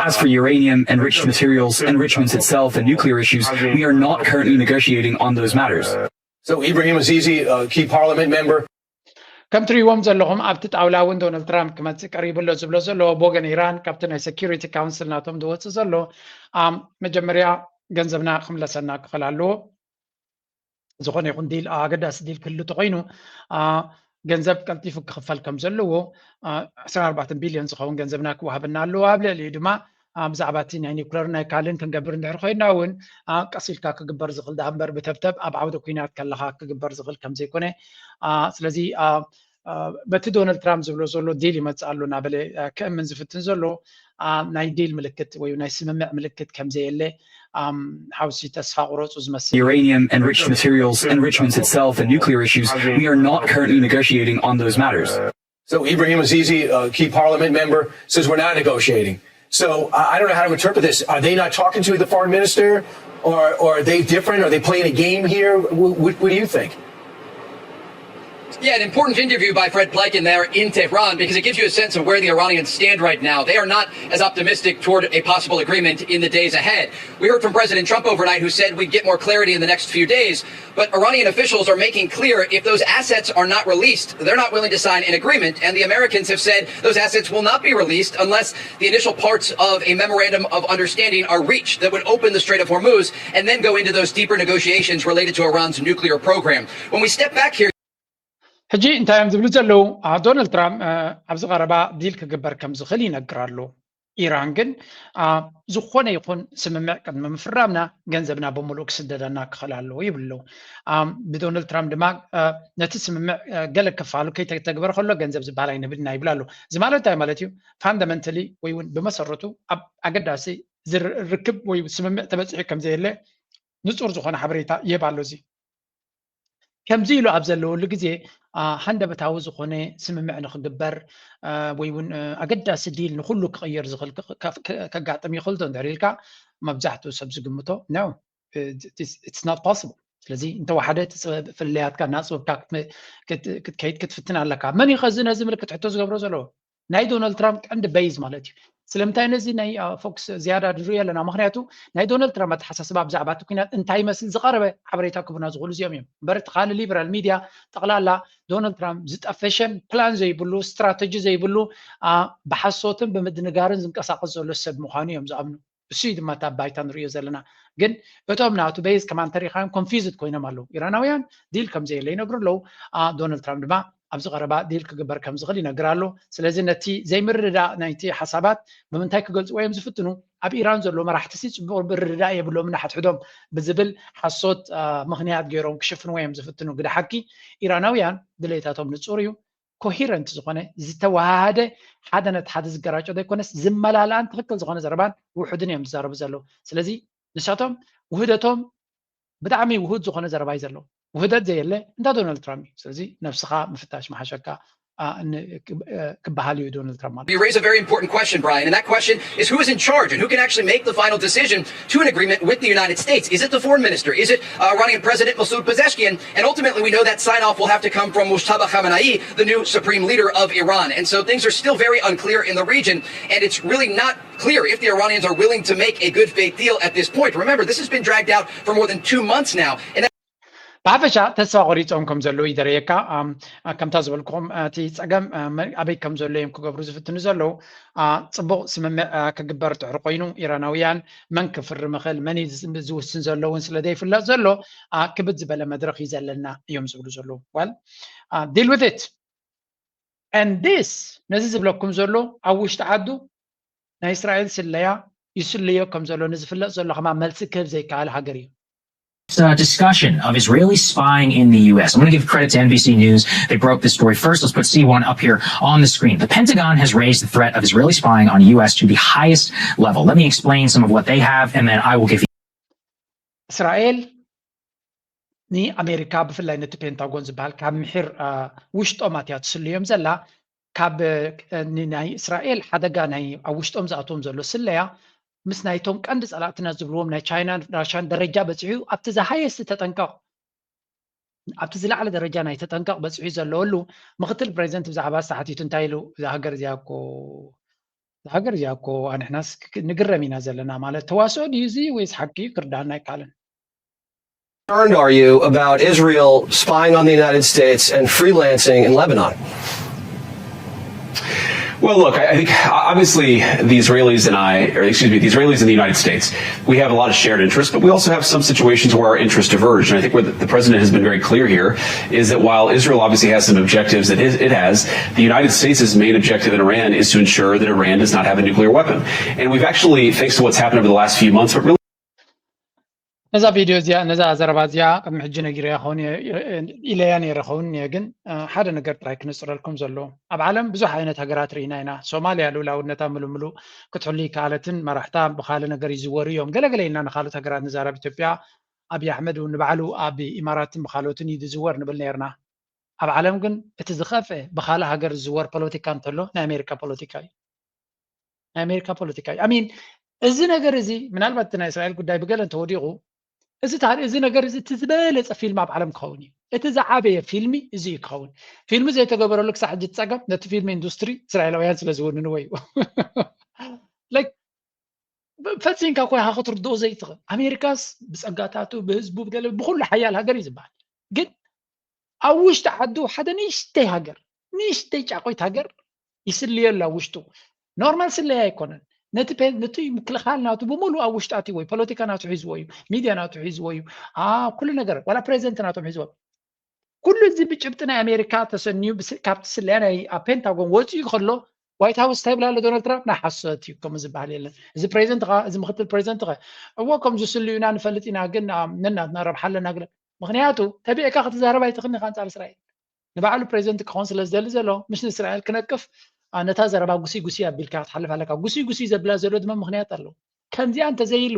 As for uranium, enriched materials, enrichment itself, and nuclear issues, we are not currently negotiating on those matters. So Ibrahim Azizi, a key parliament member. ከም ትሪእዎም ዘለኹም ኣብቲ ጣውላ እውን ዶናልድ ትራምፕ ክመፅእ ቀሪቡ ኣሎ ዝብሎ ዘሎ ብወገን ኢራን ካብቲ ናይ security council ናቶም ዝወፅእ ዘሎ መጀመርያ ገንዘብና ክምለሰና ክኽእል ኣለዎ። ዝኾነ ይኹን ዲል ኣገዳሲ ዲል ክህሉ ተኮይኑ ገንዘብ ቀልጢፉ ክኽፈል ከም ዘለዎ ዕስራን ኣርባዕተን ቢልዮን ዝኸውን ገንዘብና ክወሃበና ኣለዎ። ኣብ ልዕሊኡ ድማ ብዛዕባ እቲ ናይ ኒውክለር ናይ ካልእን ክንገብር እንድሕር ኮይንና እውን ቀስ ኢልካ ክግበር ዝኽእል ደኣ እምበር ብተብተብ ኣብ ዓውደ ኲናት ከለኻ ክግበር ዝኽእል ከም ዘይኮነ ስለዚ በቲ ዶናልድ ትራምፕ ዝብሎ ዘሎ ዲል ይመፅእ ኣሎ እናበለ ክእምን ዝፍትን ዘሎ ናይ ዲል ምልክት ወይ ናይ ስምምዕ ምልክት ከም ዘየለ ሓውሲ ተስፋ ቁረፁ ዝመስል። Uranium, enriched materials, enrichment itself, and nuclear issues, we are not currently negotiating on those matters. So Ibrahim Azizi, a key parliament member, says we're not negotiating. So I I don't know how to interpret this. Are they not talking to the foreign minister? Or, or are they different? Are they playing a game here? What, what, what do you think? Yeah, an important interview by Fred Pleitgen there in Tehran because it gives you a sense of where the Iranians stand right now. They are not as optimistic toward a possible agreement in the days ahead. We heard from President Trump overnight, who said we'd get more clarity in the next few days. But Iranian officials are making clear if those assets are not released, they're not willing to sign an agreement. And the Americans have said those assets will not be released unless the initial parts of a memorandum of understanding are reached that would open the Strait of Hormuz and then go into those deeper negotiations related to Iran's nuclear program. When we step back here, ሕጂ እንታይ እዮም ዝብሉ ዘለዉ? ዶናልድ ትራምፕ ኣብዚ ቀረባ ዲል ክግበር ከም ዝኽእል ይነግር ኣሎ። ኢራን ግን ዝኾነ ይኹን ስምምዕ ቅድሚ ምፍራምና ገንዘብና ብምሉእ ክስደደና ክኽእል ኣለዎ ይብሉ ኣለዉ። ብዶናልድ ትራምፕ ድማ ነቲ ስምምዕ ገለ ክፋሉ ከይተተግበረ ከሎ ገንዘብ ዝበሃል ኣይንህብን ኢና ይብል ኣሎ። እዚ ማለት እንታይ ማለት እዩ? Fundamentally ወይ እውን ብመሰረቱ ኣብ ኣገዳሲ ርክብ ወይ ስምምዕ ተበፂሑ ከም ዘየለ ንፁር ዝኾነ ሓበሬታ ይህብ ኣሎ። እዚ ከምዚ ኢሉ ኣብ ዘለወሉ ግዜ ሃንደበታዊ ዝኾነ ስምምዕ ንክግበር ወይ እውን ኣገዳሲ ዲል ንኩሉ ክቕይር ዝኽእል ከጋጥም ይኽእል ዶ እንድሕር ኢልካ መብዛሕትኡ ሰብ ዝግምቶ no, it's not possible። ስለዚ እንተወሓደ እቲ ፍልልያትካ እናፅበብካ ክትከይድ ክትፍትን ኣለካ። መን እዩ ከዚ ነዚ ምልክት ሕቶ ዝገብሮ ዘለዎ? ናይ ዶናልድ ትራምፕ ቀንዲ base ማለት እዩ። ስለምንታይ ነዚ ናይ ፎክስ ዝያዳ ንሪኦ ኣለና? ምክንያቱ ናይ ዶናልድ ትራምፕ ኣተሓሳስባ ብዛዕባ እቲ ኩናት እንታይ ይመስል ዝቐረበ ሓበሬታ ክቡና ዝኽእሉ እዚኦም እዮም እምበር እቲ ካልእ ሊበራል ሚድያ ጠቕላላ ዶናልድ ትራምፕ ዝጠፈሸን ፕላን ዘይብሉ ስትራተጂ ዘይብሉ ብሓሶትን ብምድንጋርን ዝንቀሳቐስ ዘሎ ሰብ ምዃኑ እዮም ዝኣምኑ። እሱ እዩ ድማ እታ ባይታ ንሪኦ ዘለና። ግን እቶም ናቱ base ከማን ተሪኻዮም confused ኮይኖም ኣለዉ። ኢራናውያን ዲል ከም ዘየለ ይነግሩ ኣለዉ። ዶናልድ ትራምፕ ድማ ኣብዚ ቀረባ ዲል ክግበር ከም ዝኽእል ይነግር ኣሎ። ስለዚ ነቲ ዘይምርድዳእ ናይቲ ሓሳባት ብምንታይ ክገልፅዎ እዮም ዝፍትኑ? ኣብ ኢራን ዘሎ መራሕቲ ሲ ፅቡቕ ምርድዳእ የብሎምን ንሓድሕዶም ብዝብል ሓሶት ምኽንያት ገይሮም ክሽፍንዎ እዮም ዝፍትኑ። ግደ ሓቂ ኢራናውያን ድሌታቶም ንፁር እዩ። ኮሂረንት ዝኾነ ዝተዋሃደ ሓደ ነቲ ሓደ ዝገራጮ ዘይኮነስ ዝመላለኣን ትኽክል ዝኾነ ዘረባን ውሑድን እዮም ዝዛረቡ ዘለዉ። ስለዚ ንሳቶም ውህደቶም ብጣዕሚ ውሁድ ዝኾነ ዘረባ እዩ ዘሎ። ውህደት ዘየለ እንዳ ዶናልድ ትራምፕ እዩ። ስለዚ ነብስኻ ምፍታሽ መሓሸካ ክበሃል እዩ ዶናልድ ትራምፕ ማለት። You raise a very important question, Brian, and that question is who is in charge and who can actually make the final decision to an agreement with the United States. Is it the foreign minister? Is it uh, Iranian President Masoud Pezeshkian? And ultimately, we know that sign off will have to come from Mojtaba Khamenei, the new supreme leader of Iran. And so things are still very unclear in the region, and it's really not clear if the Iranians are willing to make a good faith deal at this point. Remember, this has been dragged out for more than two months now. And ብሓፈሻ ተስፋ ቆሪፆም ከም ዘለዉ ይደረየካ። ከምታ ዝበልኩኹም እቲ ፀገም ኣበይ ከም ዘሎ እዮም ክገብሩ ዝፍትኑ ዘለዉ። ፅቡቕ ስምምዕ ክግበር ድሕሪ ኮይኑ ኢራናውያን መን ክፍርም ይኽእል መን ዝውስን ዘሎ እውን ስለ ዘይፍለጥ ዘሎ ክብድ ዝበለ መድረኽ እዩ ዘለና እዮም ዝብሉ ዘለዉ። Well, deal with it. And this ነዚ ዝብለኩም ዘሎ ኣብ ውሽጢ ዓዱ ናይ እስራኤል ስለያ ይስልዮ ከም ዘሎ ንዝፍለጥ ዘሎ ከማ መልሲ ክህብ ዘይከኣል ሃገር እዩ። Uh, discussion of Israeli spying in the U S. I'm going to give credit to N B C News. They broke this story first. Let's put C one up here on the screen. The Pentagon has raised the threat of Israeli spying on U S to the highest level. Let me explain some of what they have, and then I will give you. እስራኤል ንኣሜሪካ ብፍላይ ነቲ ፔንታጎን ዝበሃል ካብ ምሒር ውሽጦም ኣትያ ትስልዮም ዘላ ካብ ናይ እስራኤል ሓደጋ ናይ ኣብ ውሽጦም ዝኣትዎም ዘሎ ስለያ ምስ ናይቶም ቀንዲ ጸላእትና ዝብልዎም ናይ ቻይናን ራሽያን ደረጃ በጺሑ ኣብቲ ዝሃየስቲ ተጠንቀቕ ኣብቲ ዝለዓለ ደረጃ ናይ ተጠንቀቕ በጺሑ ዘለወሉ ምክትል ፕሬዚደንት ብዛዕባ ዝተሓቲቱ እንታይ ኢሉ እዛ ሃገር እዚኣ እኮ እዛ ሃገር እዚኣ እኮ ኣንሕናስ ንግረም ኢና ዘለና ማለት ተዋስኦ ድዩ እዚ ወይስ ሓቂ ክርዳና ኣይከኣልን። concerned are you about Israel spying on the United States and freelancing in Lebanon? Well, look, I think obviously the Israelis and I, or excuse me, the Israelis and the United States, we have a lot of shared interests, but we also have some situations where our interests diverge. And I think where the president has been very clear here is that while Israel obviously has some objectives that it has, the United States' main objective in Iran is to ensure that Iran does not have a nuclear weapon. And we've actually, thanks to what's happened over the last few months, but really ነዛ ቪድዮ እዚኣ ነዛ ዘረባ እዚኣ ቅድሚ ሕጂ ነጊረያ ክኸውን ኢለያ ነይረ ክኸውን እየ ግን ሓደ ነገር ጥራይ ክነፅረልኩም ዘሎ ኣብ ዓለም ብዙሕ ዓይነት ሃገራት ርኢና ኢና ሶማልያ ልኡላውነታ ምሉእ ምሉእ ክትሕሉ ይከኣለትን መራሕታ ብካልእ ነገር ይዝወሩ እዮም ገለገለ ኢልና ንካልኦት ሃገራት ንዛረብ ኢትዮጵያ ኣብይ ኣሕመድ እውን ንባዕሉ ኣብ ኢማራትን ብካልኦትን እዩ ዝዝወር ንብል ነርና ኣብ ዓለም ግን እቲ ዝኸፍአ ብካልእ ሃገር ዝዝወር ፖለቲካ እንተሎ ናይ ኣሜሪካ ፖለቲካ እዩ ናይ ኣሜሪካ ፖለቲካ እዩ ኣሚን እዚ ነገር እዚ ምናልባት ናይ እስራኤል ጉዳይ ብገለ እንተወዲቑ እዚ ታሪክ እዚ ነገር እዚ እቲ ዝበለፀ ፊልም ኣብ ዓለም ክኸውን እዩ እቲ ዝዓበየ ፊልሚ እዚ እዩ ክኸውን ፊልሚ ዘይተገበረሉ ክሳዕ ሕጂ ትፀገም ነቲ ፊልም ኢንዱስትሪ እስራኤላውያን ስለ ዝውንንዎ እዩ ፈፂምካ ኮይካ ክትርድኦ ዘይትኽእል ኣሜሪካስ ብፀጋታቱ ብህዝቡ ብገለ ብኩሉ ሓያል ሃገር እዩ ዝበሃል ግን ኣብ ውሽጢ ዓዱ ሓደ ንእሽተይ ሃገር ንእሽተይ ጫቆይት ሃገር ይስልየሉ ኣብ ውሽጡ ኖርማል ስለያ ኣይኮነን ነቲ ነቲ ምክልኻል ናቱ ብምሉእ ኣብ ውሽጢ ኣትዎ እዩ ፖለቲካ ናቱ ሒዝዎ እዩ ሚድያ ናቱ ሒዝዎ እዩ ኩሉ ነገር ዋላ ፕሬዚደንት ናቶም ሒዝዎ ኩሉ እዚ ብጭብጢ ናይ ኣሜሪካ ተሰንዩ ካብቲ ስለያ ናይ ኣብ ፔንታጎን ወፂኡ ከሎ ዋይት ሃውስ እንታይ ይብላ ኣሎ ዶናልድ ትራምፕ ናይ ሓሶት እዩ ከምኡ ዝበሃል የለን እዚ ፕሬዚደንት ኸ እዚ ምክትል ፕሬዚደንት ኸ እዎ ከም ዝስልዩና ንፈልጥ ኢና ግን ነናትና ረብሓ ኣለና ግለ ምክንያቱ ተቢዕካ ክትዛረብ ኣይትኽእልን ኢኻ ኣንፃር እስራኤል ንባዕሉ ፕሬዚደንት ክኸውን ስለ ዝደሊ ዘሎ ምስ ንእስራኤል ክነቅፍ ነታ ዘረባ ጉሲ ጉሲ ኣቢልካ ክትሓልፍ ኣለካ ጉሲ ጉሲ ዘብላ ዘሎ ድማ ምክንያት ኣለዎ ከምዚኣ እንተዘይሉ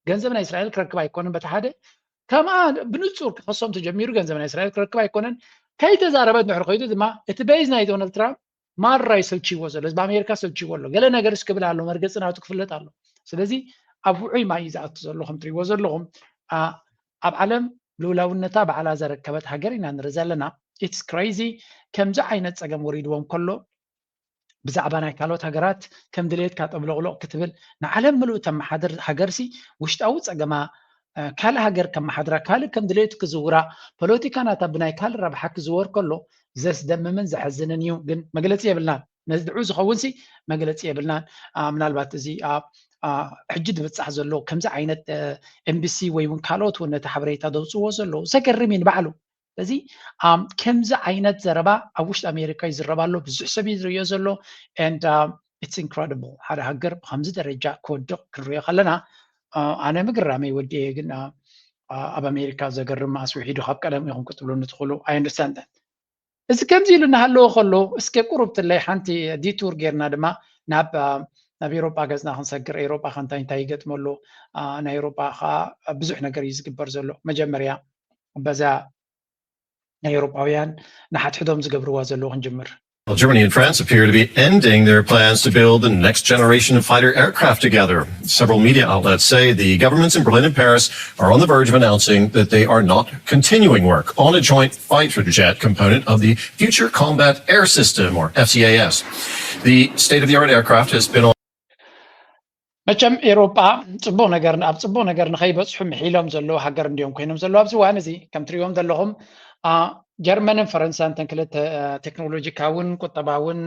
ገንዘብ ናይ እስራኤል ክረክብ ኣይኮነን በቲ ሓደ ከምኣ ብንፁር ክኸሶም ተጀሚሩ ገንዘብ ናይ እስራኤል ክረክብ ኣይኮነን ከይተዛረበ እንድሕር ኮይኑ ድማ እቲ ቤዝ ናይ ዶናልድ ትራምፕ ማራ ይሰልችዎ ዘሎ ህዝቢ ኣሜሪካ ሰልችዎ ኣሎ ገለ ነገር እስክብል ኣሎ መርገፂ ናቱ ክፍለጥ ኣሎ ስለዚ ኣብ ውዑይ ማይ እዩ ዝኣቱ ዘሎ ከም ትሪዎ ዘለኹም ኣብ ዓለም ልኡላውነታ ባዕላ ዘረከበት ሃገር ኢና ንርኢ ዘለና it's crazy ከምዚ ዓይነት ፀገም ወሪድዎም ከሎ ብዛዕባ ናይ ካልኦት ሃገራት ከም ድሌትካ ጠብሎቕሎቕ ክትብል ንዓለም ምሉእ ተመሓድር ሃገርሲ ውሽጣዊ ፀገማ ካልእ ሃገር ከመሓድራ ካልእ ከም ድሌቱ ክዝውራ ፖለቲካ ናታ ብናይ ካልእ ረብሓ ክዝወር ከሎ ዘስደምምን ዘሐዝንን እዩ ግን መግለፂ የብልናን ነዚ ድዑ ዝኸውን ሲ መግለፂ የብልናን ምናልባት እዚ ኣብ ሕጂ ዝብፃሕ ዘሎ ከምዚ ዓይነት ኤምቢሲ ወይ እውን ካልኦት እውን ነቲ ሓበሬታ ዘውፅዎ ዘለዉ ዘገርም እዩ ንባዕሉ ስለዚ ከምዚ ዓይነት ዘረባ ኣብ ውሽጢ ኣሜሪካ ይዝረብ ኣሎ ብዙሕ ሰብ እዩ ዝርእዮ ዘሎ and it's incredible ሓደ ሃገር ብከምዚ ደረጃ ክወድቕ ክንሪኦ ከለና ኣነ ምግራመይ ወዲኤ ግን ኣብ ኣሜሪካ ዘገርም መኣስ ውሒዱ ካብ ቀደም ኢኹም ክትብሉኒ ትኽእሉ I understand that እዚ ከምዚ ኢሉ እናሃለወ ከሎ እስከ ቁሩብ ትለይ ሓንቲ detour ጌርና ድማ ናብ ናብ ኤሮጳ ገጽና ክንሰግር፣ ኤሮጳ ከ እንታይ እንታይ ይገጥመሉ? ናይ ኤሮጳ ከዓ ብዙሕ ነገር እዩ ዝግበር ዘሎ። መጀመርያ በዛ ናይ ኤሮጳውያን ንሓድሕዶም ዝገብርዋ ዘለዉ ክንጅምር። Well, Germany and France appear to be ending their plans to build the next generation of fighter aircraft together. Several media outlets say the governments in Berlin and Paris are on the verge of announcing that they are not continuing work on a joint fighter jet component of the Future Combat Air System, or F C A S. The state of the art aircraft has been on መቸም ኤሮጳ ጽቡቕ ነገር ኣብ ጽቡቕ ነገር ንኸይበጽሑ ምሒሎም ዘለዉ ሃገር እንዲዮም ኮይኖም ዘለዉ ኣብዚ እዋን እዚ ከም ትሪእዎም ዘለኹም ጀርመንን ፈረንሳ እንተን ክልተ ቴክኖሎጂካውን ቁጠባውን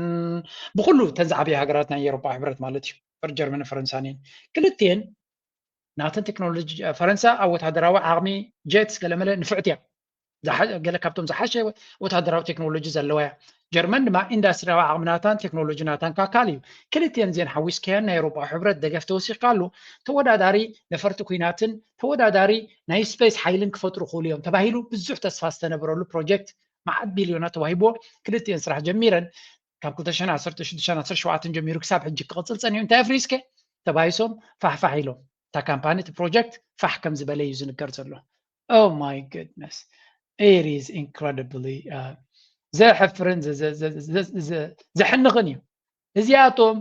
ብኩሉ ተን ዝዓበየ ሃገራት ናይ ኤሮጳ ሕብረት ማለት እዩ ጀርመንን ፈረንሳን እየን ክልትኤን ናተን ቴክኖሎጂ ፈረንሳ ኣብ ወታደራዊ ዓቕሚ ጀትስ ገለመለ ንፍዕቲ እያ ገለ ካብቶም ዝሓሸ ወታደራዊ ቴክኖሎጂ ዘለዋ እያ ጀርመን ድማ ኢንዳስትሪያዊ ዓቕሚ ናታን ቴክኖሎጂ ናታን ካካል እዩ ክልትኤን ዜን ሓዊስካያን ናይ ኤሮጳ ሕብረት ደገፍ ተወሲኽካ ኣሎ ተወዳዳሪ ነፈርቲ ኩናትን ተወዳዳሪ ናይ ስፔስ ሓይልን ክፈጥሩ ክእሉ እዮም ተባሂሉ ብዙሕ ተስፋ ዝተነበረሉ ፕሮጀክት መዓት ቢልዮናት ተዋሂቦ ክልትኤን ስራሕ ጀሚረን ካብ ክልተ ሽሕን ዓሰርተ ሽዱሽተን ዓሰርተ ሸውዓተን ጀሚሩ ክሳብ ሕጂ ክቕፅል ፀኒሑ እንታይ ኣፍሪስከ ተባሂሶም ፋሕፋሕ ኢሎም እታ ካምፓኒ እቲ ፕሮጀክት ፋሕ ከም ዝበለ እዩ ዝንገር ዘሎ oh my goodness it is incredibly ዘሕፍርን ዘሕንኽን እዩ እዚኣቶም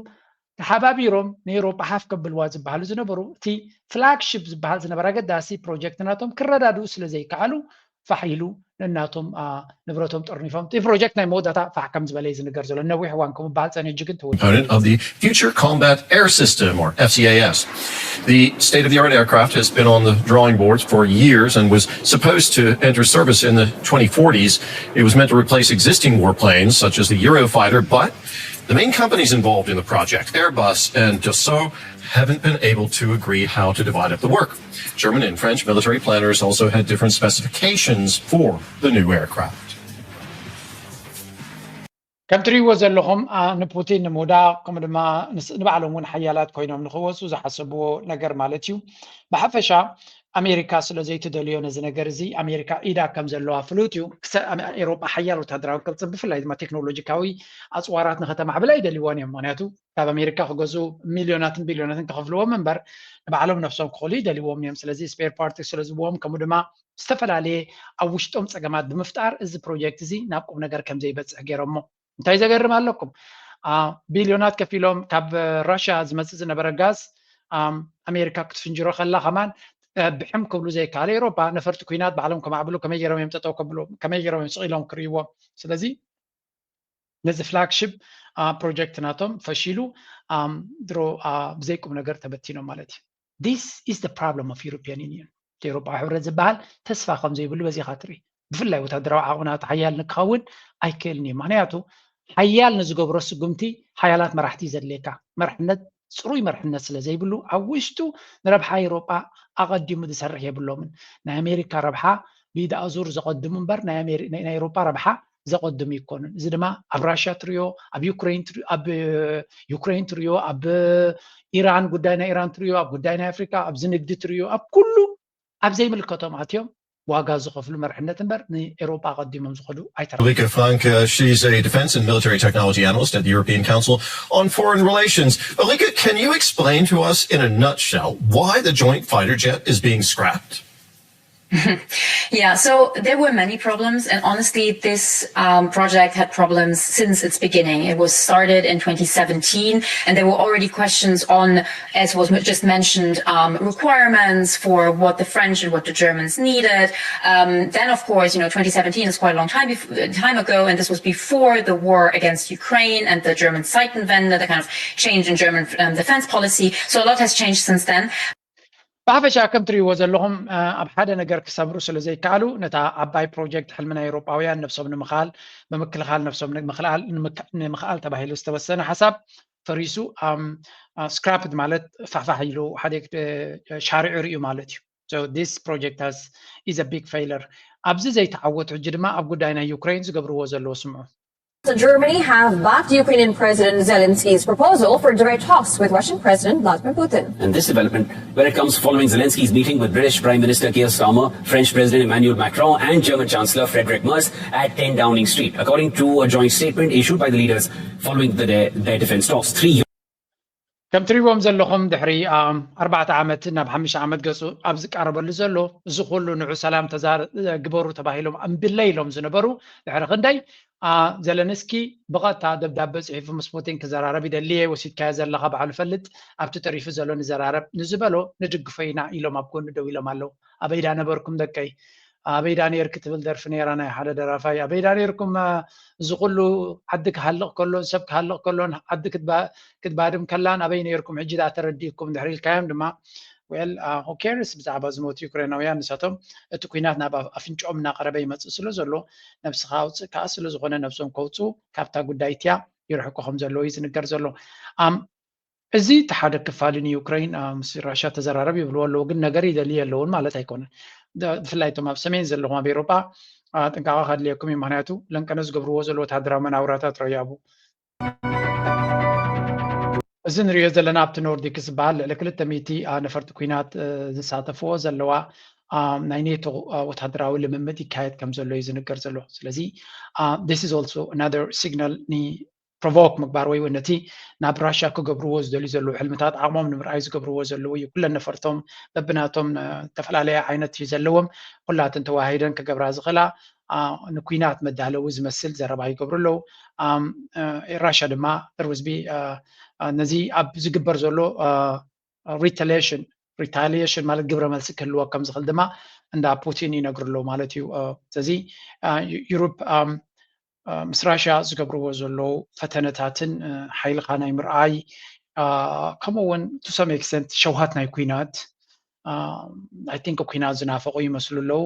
ተሓባቢሮም ንኤሮጳ ሓፍ ከብልዋ ዝበሃሉ ዝነበሩ እቲ ፍላግሽፕ ዝበሃል ዝነበረ ኣገዳሲ ፕሮጀክት ናቶም ክረዳድኡ ስለ ዘይከኣሉ ፋሕ ኢሉ ነናቶም ንብረቶም ጠርኒፎም እቲ ፕሮጀክት ናይ መወዳእታ ፋሕ ከም ዝበለ እዩ ዝንገር ዘሎ ነዊሕ እዋን ከምበሃል ፀኒሑ ግን ተወ component of the Future Combat Air System, or F C A S. The state of the art aircraft has been on the drawing boards for years and was supposed to enter service in the twenty forties. It was meant to replace existing warplanes, such as the Eurofighter, but the main companies involved in the project, Airbus and Dassault, haven't been able to agree how to divide up the work. German and French military planners also had different specifications for the new aircraft. ከም ትሪእዎ ዘለኹም ንፑቲን ንምውዳቕ ከምኡ ድማ ንባዕሎም እውን ሓያላት ኮይኖም ንክወፁ ዝሓሰብዎ ነገር ማለት እዩ ብሓፈሻ ኣሜሪካ ስለ ዘይትደልዮ ነዚ ነገር እዚ ኣሜሪካ ኢዳ ከም ዘለዋ ፍሉጥ እዩ ኤሮጳ ሓያል ወታደራዊ ቅርፂ ብፍላይ ድማ ቴክኖሎጂካዊ ኣፅዋራት ንከተማዕብላ ይደልይዎን እዮም ምክንያቱ ካብ ኣሜሪካ ክገዝኡ ሚልዮናትን ቢልዮናትን ክኸፍልዎም እምበር ንባዕሎም ነፍሶም ክኽእሉ ይደልይዎም እዮም ስለዚ ስፔር ፓርት ስለዝብዎም ከምኡ ድማ ዝተፈላለየ ኣብ ውሽጦም ፀገማት ብምፍጣር እዚ ፕሮጀክት እዚ ናብ ቁም ነገር ከም ዘይበፅሕ ገይሮሞ እንታይ ዘገርም ኣለኩም ቢልዮናት ከፊሎም ካብ ራሽያ ዝመፅእ ዝነበረ ጋዝ ኣሜሪካ ክትፍንጅሮ ከላ ከማን ብሕም ክብሉ ዘይከኣለ ኤሮፓ ነፈርቲ ኩናት ባዕሎም ከማዕብሉ ከመይ ገይሮም እዮም ጠጠው ከብሉ ከመይ ገይሮም እዮም ስቕ ኢሎም ክርእይዎም ስለዚ ነዚ ፍላግሽፕ ፕሮጀክት ናቶም ፈሺሉ ድሮ ብዘይ ቁም ነገር ተበቲኖም ማለት እዩ this is the problem of European Union ኤሮፓዊ ሕብረት ዝበሃል ተስፋ ከም ዘይብሉ በዚኻ ትርኢ ብፍላይ ወታደራዊ ዓቕምና ተሓያል ንክኸውን ኣይክእልን እዩ ምክንያቱ ሓያል ንዝገብሮ ስጉምቲ ሓያላት መራሕቲ ዘድልየካ መርሕነት ፅሩይ መርሕነት ስለ ዘይብሉ ኣብ ውሽጡ ንረብሓ ኤሮጳ ኣቐዲሙ ዝሰርሕ የብሎምን ናይ ኣሜሪካ ረብሓ ብኢድ ኣዙር ዘቐድሙ እምበር ናይ ኤሮጳ ረብሓ ዘቐድሙ ይኮኑን እዚ ድማ ኣብ ራሽያ ትሪዮ ኣብ ዩክሬን ኣብ ዩክሬን ትሪዮ ኣብ ኢራን ጉዳይ ናይ ኢራን ትሪዮ ኣብ ጉዳይ ናይ ኣፍሪካ ኣብዚ ንግዲ ትሪዮ ኣብ ኩሉ ኣብ ዘይምልከቶም ኣትዮም ዋጋ ዝኸፍሉ መርሕነት እምበር ንኤሮጳ ኣቐዲሞም ዝኸዱ ኣይተረፉ። Ulrike Frank, uh, she's a defense and military technology analyst at the European Council on Foreign Relations. Ulrike, can you explain to us in a nutshell why the joint fighter jet is being scrapped? Yeah, so there were many problems, and honestly, this um, project had problems since its beginning. It was started in twenty seventeen, and there were already questions on, as was just mentioned, um, requirements for what the French and what the Germans needed. Um, then, of course, you know, twenty seventeen is quite a long time, time ago, and this was before the war against Ukraine and the German Zeitenwende, the kind of change in German um, defense policy. So a lot has changed since then. ብሓፈሻ ከም ትርእይዎ ዘለኹም ኣብ ሓደ ነገር ክሰምሩ ስለ ዘይከኣሉ ነታ ዓባይ ፕሮጀክት ሕልሚ ናይ ኤውሮጳውያን ነብሶም ንምኽኣል ብምክልኻል ነብሶም ንምኽኣል ተባሂሉ ዝተወሰነ ሓሳብ ፈሪሱ scrapped ማለት ፋሕፋሕ ኢሉ ሓደ ሻሪዑ ርእዩ ማለት እዩ this project has is a big failure ኣብዚ ዘይተዓወቱ ሕጂ ድማ ኣብ ጉዳይ ናይ ዩክሬን ዝገብርዎ ዘለዉ ስምዑ Germany have backed Ukrainian President Zelensky's proposal for direct talks with Russian President Vladimir Putin. And this development, where it comes following Zelensky's meeting with British Prime Minister Keir Starmer, French President Emmanuel Macron, and German Chancellor Friedrich Merz at ten Downing Street, according to a joint statement issued by the leaders following the, their, their defense talks. Three ከም ትሪእዎም ዘለኹም ድሕሪ ኣርባዕተ ዓመት ናብ ሓሙሽተ ዓመት ገፁ ኣብ ዝቃረበሉ ዘሎ፣ እዚ ኩሉ ንዑ ሰላም ተዛር ግበሩ ተባሂሎም እምብለ ኢሎም ዝነበሩ ድሕሪ ክንደይ ዘለንስኪ ብቐጥታ ደብዳበ ፅሒፉ ምስ ፑቲን ክዘራረብ ይደሊ እየ፣ ወሲድካዮ ዘለኻ ባዕሉ ፈልጥ፣ ኣብቲ ተሪፉ ዘሎ ንዘራረብ ንዝበሎ ንድግፎ ኢና ኢሎም ኣብ ጎኑ ደው ኢሎም ኣለዉ። ኣበይ ዳ ነበርኩም ደቀይ? ኣበይ ዳ ነይርኪ ትብል ደርፊ ነይራ ናይ ሓደ ደራፋይ። ኣበይ ዳ ነይርኩም? እዚ ኩሉ ዓዲ ክሃልቕ ከሎ፣ ሰብ ክሃልቕ ከሎን ዓዲ ክትባድም ከላን ኣበይ ነይርኩም? ሕጂ ዳ ተረዲእኩም ድሕሪ ኢልካዮም ድማ well who cares ብዛዕባ ዝሞቱ ዩክሬናውያን። ንሳቶም እቲ ኩናት ናብ ኣፍንጭኦም እናቐረበ ይመፅእ ስለ ዘሎ ነብስኻ ኣውፅእ ከዓ ስለ ዝኾነ ነብሶም ከውፅኡ ካብታ ጉዳይ እቲያ ይርሕቁ ከም ዘለዉ እዩ ዝንገር ዘሎ። እዚ እቲ ሓደ ክፋል ንዩክሬን ምስ ራሽያ ተዘራረብ ይብልዎ ኣለዉ፣ ግን ነገር ይደልዩ ኣለውን ማለት ኣይኮነን። ብፍላይ እቶም ኣብ ሰሜን ዘለኹም ኣብ ኤሮጳ ጥንቃቐ ከድልየኩም እዩ። ምክንያቱ ለንቀነ ዝገብርዎ ዘሎ ወታደራዊ መናውራታት ረያቡ እዚ ንሪኦ ዘለና ኣብቲ ኖርዲክ ዝበሃል ልዕሊ ክልተ ሚእቲ ነፈርቲ ኩናት ዝሳተፍዎ ዘለዋ ናይ ኔቶ ወታደራዊ ልምምድ ይካየድ ከም ዘሎ እዩ ዝንገር ዘሎ። ስለዚ this is also another signal ፕሮቮክ ምግባር ወይ እውን ነቲ ናብ ራሽያ ክገብርዎ ዝደልዩ ዘለዉ ሕልምታት ዓቕሞም ንምርኣይ ዝገብርዎ ዘለዉ እዩ። ኩለን ነፈርቶም በብናቶም ዝተፈላለየ ዓይነት እዩ ዘለዎም። ኩላትን ተዋሂደን ክገብራ ዝኽእላ ንኩናት መዳለዊ ዝመስል ዘረባ ይገብሩ ኣለዉ። ራሽያ ድማ there was be ነዚ ኣብ ዝግበር ዘሎ retaliation retaliation ማለት ግብረ መልሲ ክህልዎ ከም ዝኽእል ድማ እንዳ ፑቲን ይነግሩ ኣለዉ ማለት እዩ። ስለዚ ዩሮፕ ምስ ራሽያ ዝገብርዎ ዘለዉ ፈተነታትን ሓይልኻ ናይ ምርኣይ ከምኡ እውን to some extent ሸውሃት ናይ ኩናት I think ኩናት ዝናፈቑ ይመስሉ ኣለዉ።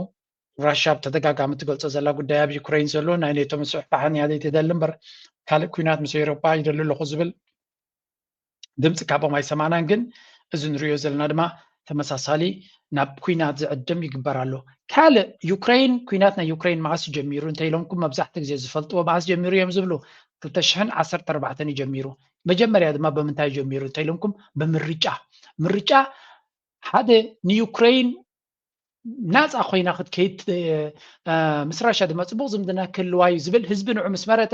ራሽያ ብተደጋጋሚ ትገልጾ ዘላ ጉዳይ ኣብ ዩክሬን ዘሎ ናይ ኔቶ ምስፍሕፋሕን እያ ዘይትደሊ እምበር ካልእ ኩናት ምስ ኤውሮጳ ይደሊ ኣለኹ ዝብል ድምፂ ካብኦም ኣይሰማዕናን። ግን እዚ ንሪኦ ዘለና ድማ ተመሳሳሊ ናብ ኩናት ዝዕድም ይግበር ኣሎ። ካልእ ዩክሬን ኩናት ናይ ዩክሬን መዓስ ጀሚሩ እንተ ኢሎምኩም መብዛሕቲ ግዜ ዝፈልጥዎ መዓስ ጀሚሩ እዮም ዝብሉ ክልተ ሽሕን ዓሰርተ ኣርባዕተን እዩ ጀሚሩ። መጀመርያ ድማ ብምንታይ ጀሚሩ እንተ ኢሎምኩም ብምርጫ ምርጫ ሓደ ንዩክሬን ናፃ ኮይና ክትከይድ ምስ ራሻ ድማ ፅቡቅ ዝምድና ክህልዋ እዩ ዝብል ህዝቢ ንዑ ምስ መረፀ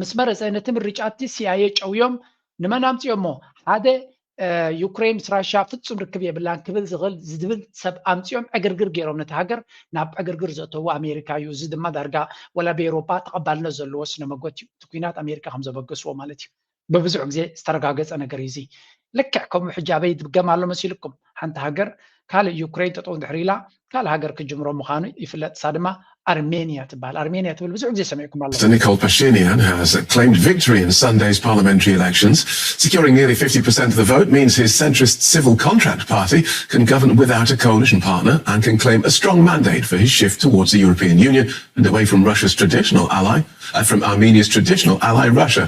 ምስ መረፀ ነቲ ምርጫ እቲ ሲኣይኤ ጨውዮም ንመን ኣምፅኦሞ ሓደ ዩክሬን ምስ ራሻ ፍፁም ርክብ የብላን ክብል ዝኽእል ዝብል ሰብ ኣምፅኦም ዕግርግር ገይሮም ነቲ ሃገር ናብ ዕግርግር ዘእተዉ ኣሜሪካ እዩ። እዚ ድማ ዳርጋ ወላ ብኤሮጳ ተቐባልነት ዘለዎ ስነ መጎት እዩ። እቲ ኩናት ኣሜሪካ ከም ዘበገስዎ ማለት እዩ። ብብዙሕ ግዜ ዝተረጋገፀ ነገር እዩ። እዚ ልክዕ ከምኡ ሕጂ ኣበይ ይድገም ኣሎ መሲልኩም? ሓንቲ ሃገር ካልእ ዩክሬን ጠጠው እንድሕር ኢላ ካልእ ሃገር ክጅምሮ ምዃኑ ይፍለጥ። እሳ ድማ ኣርሜንያ ትበሃል። ኣርሜንያ ትብል ብዙሕ ግዜ ሰሚዕኩም ኣሎ። Mister Nikol Pashinyan has claimed victory in Sunday's parliamentary elections, securing nearly fifty percent of the vote means his centrist Civil Contract Party can govern without a coalition partner and can claim a strong mandate for his shift towards the European Union and away from Russia's traditional ally, uh, from Armenia's traditional ally, Russia.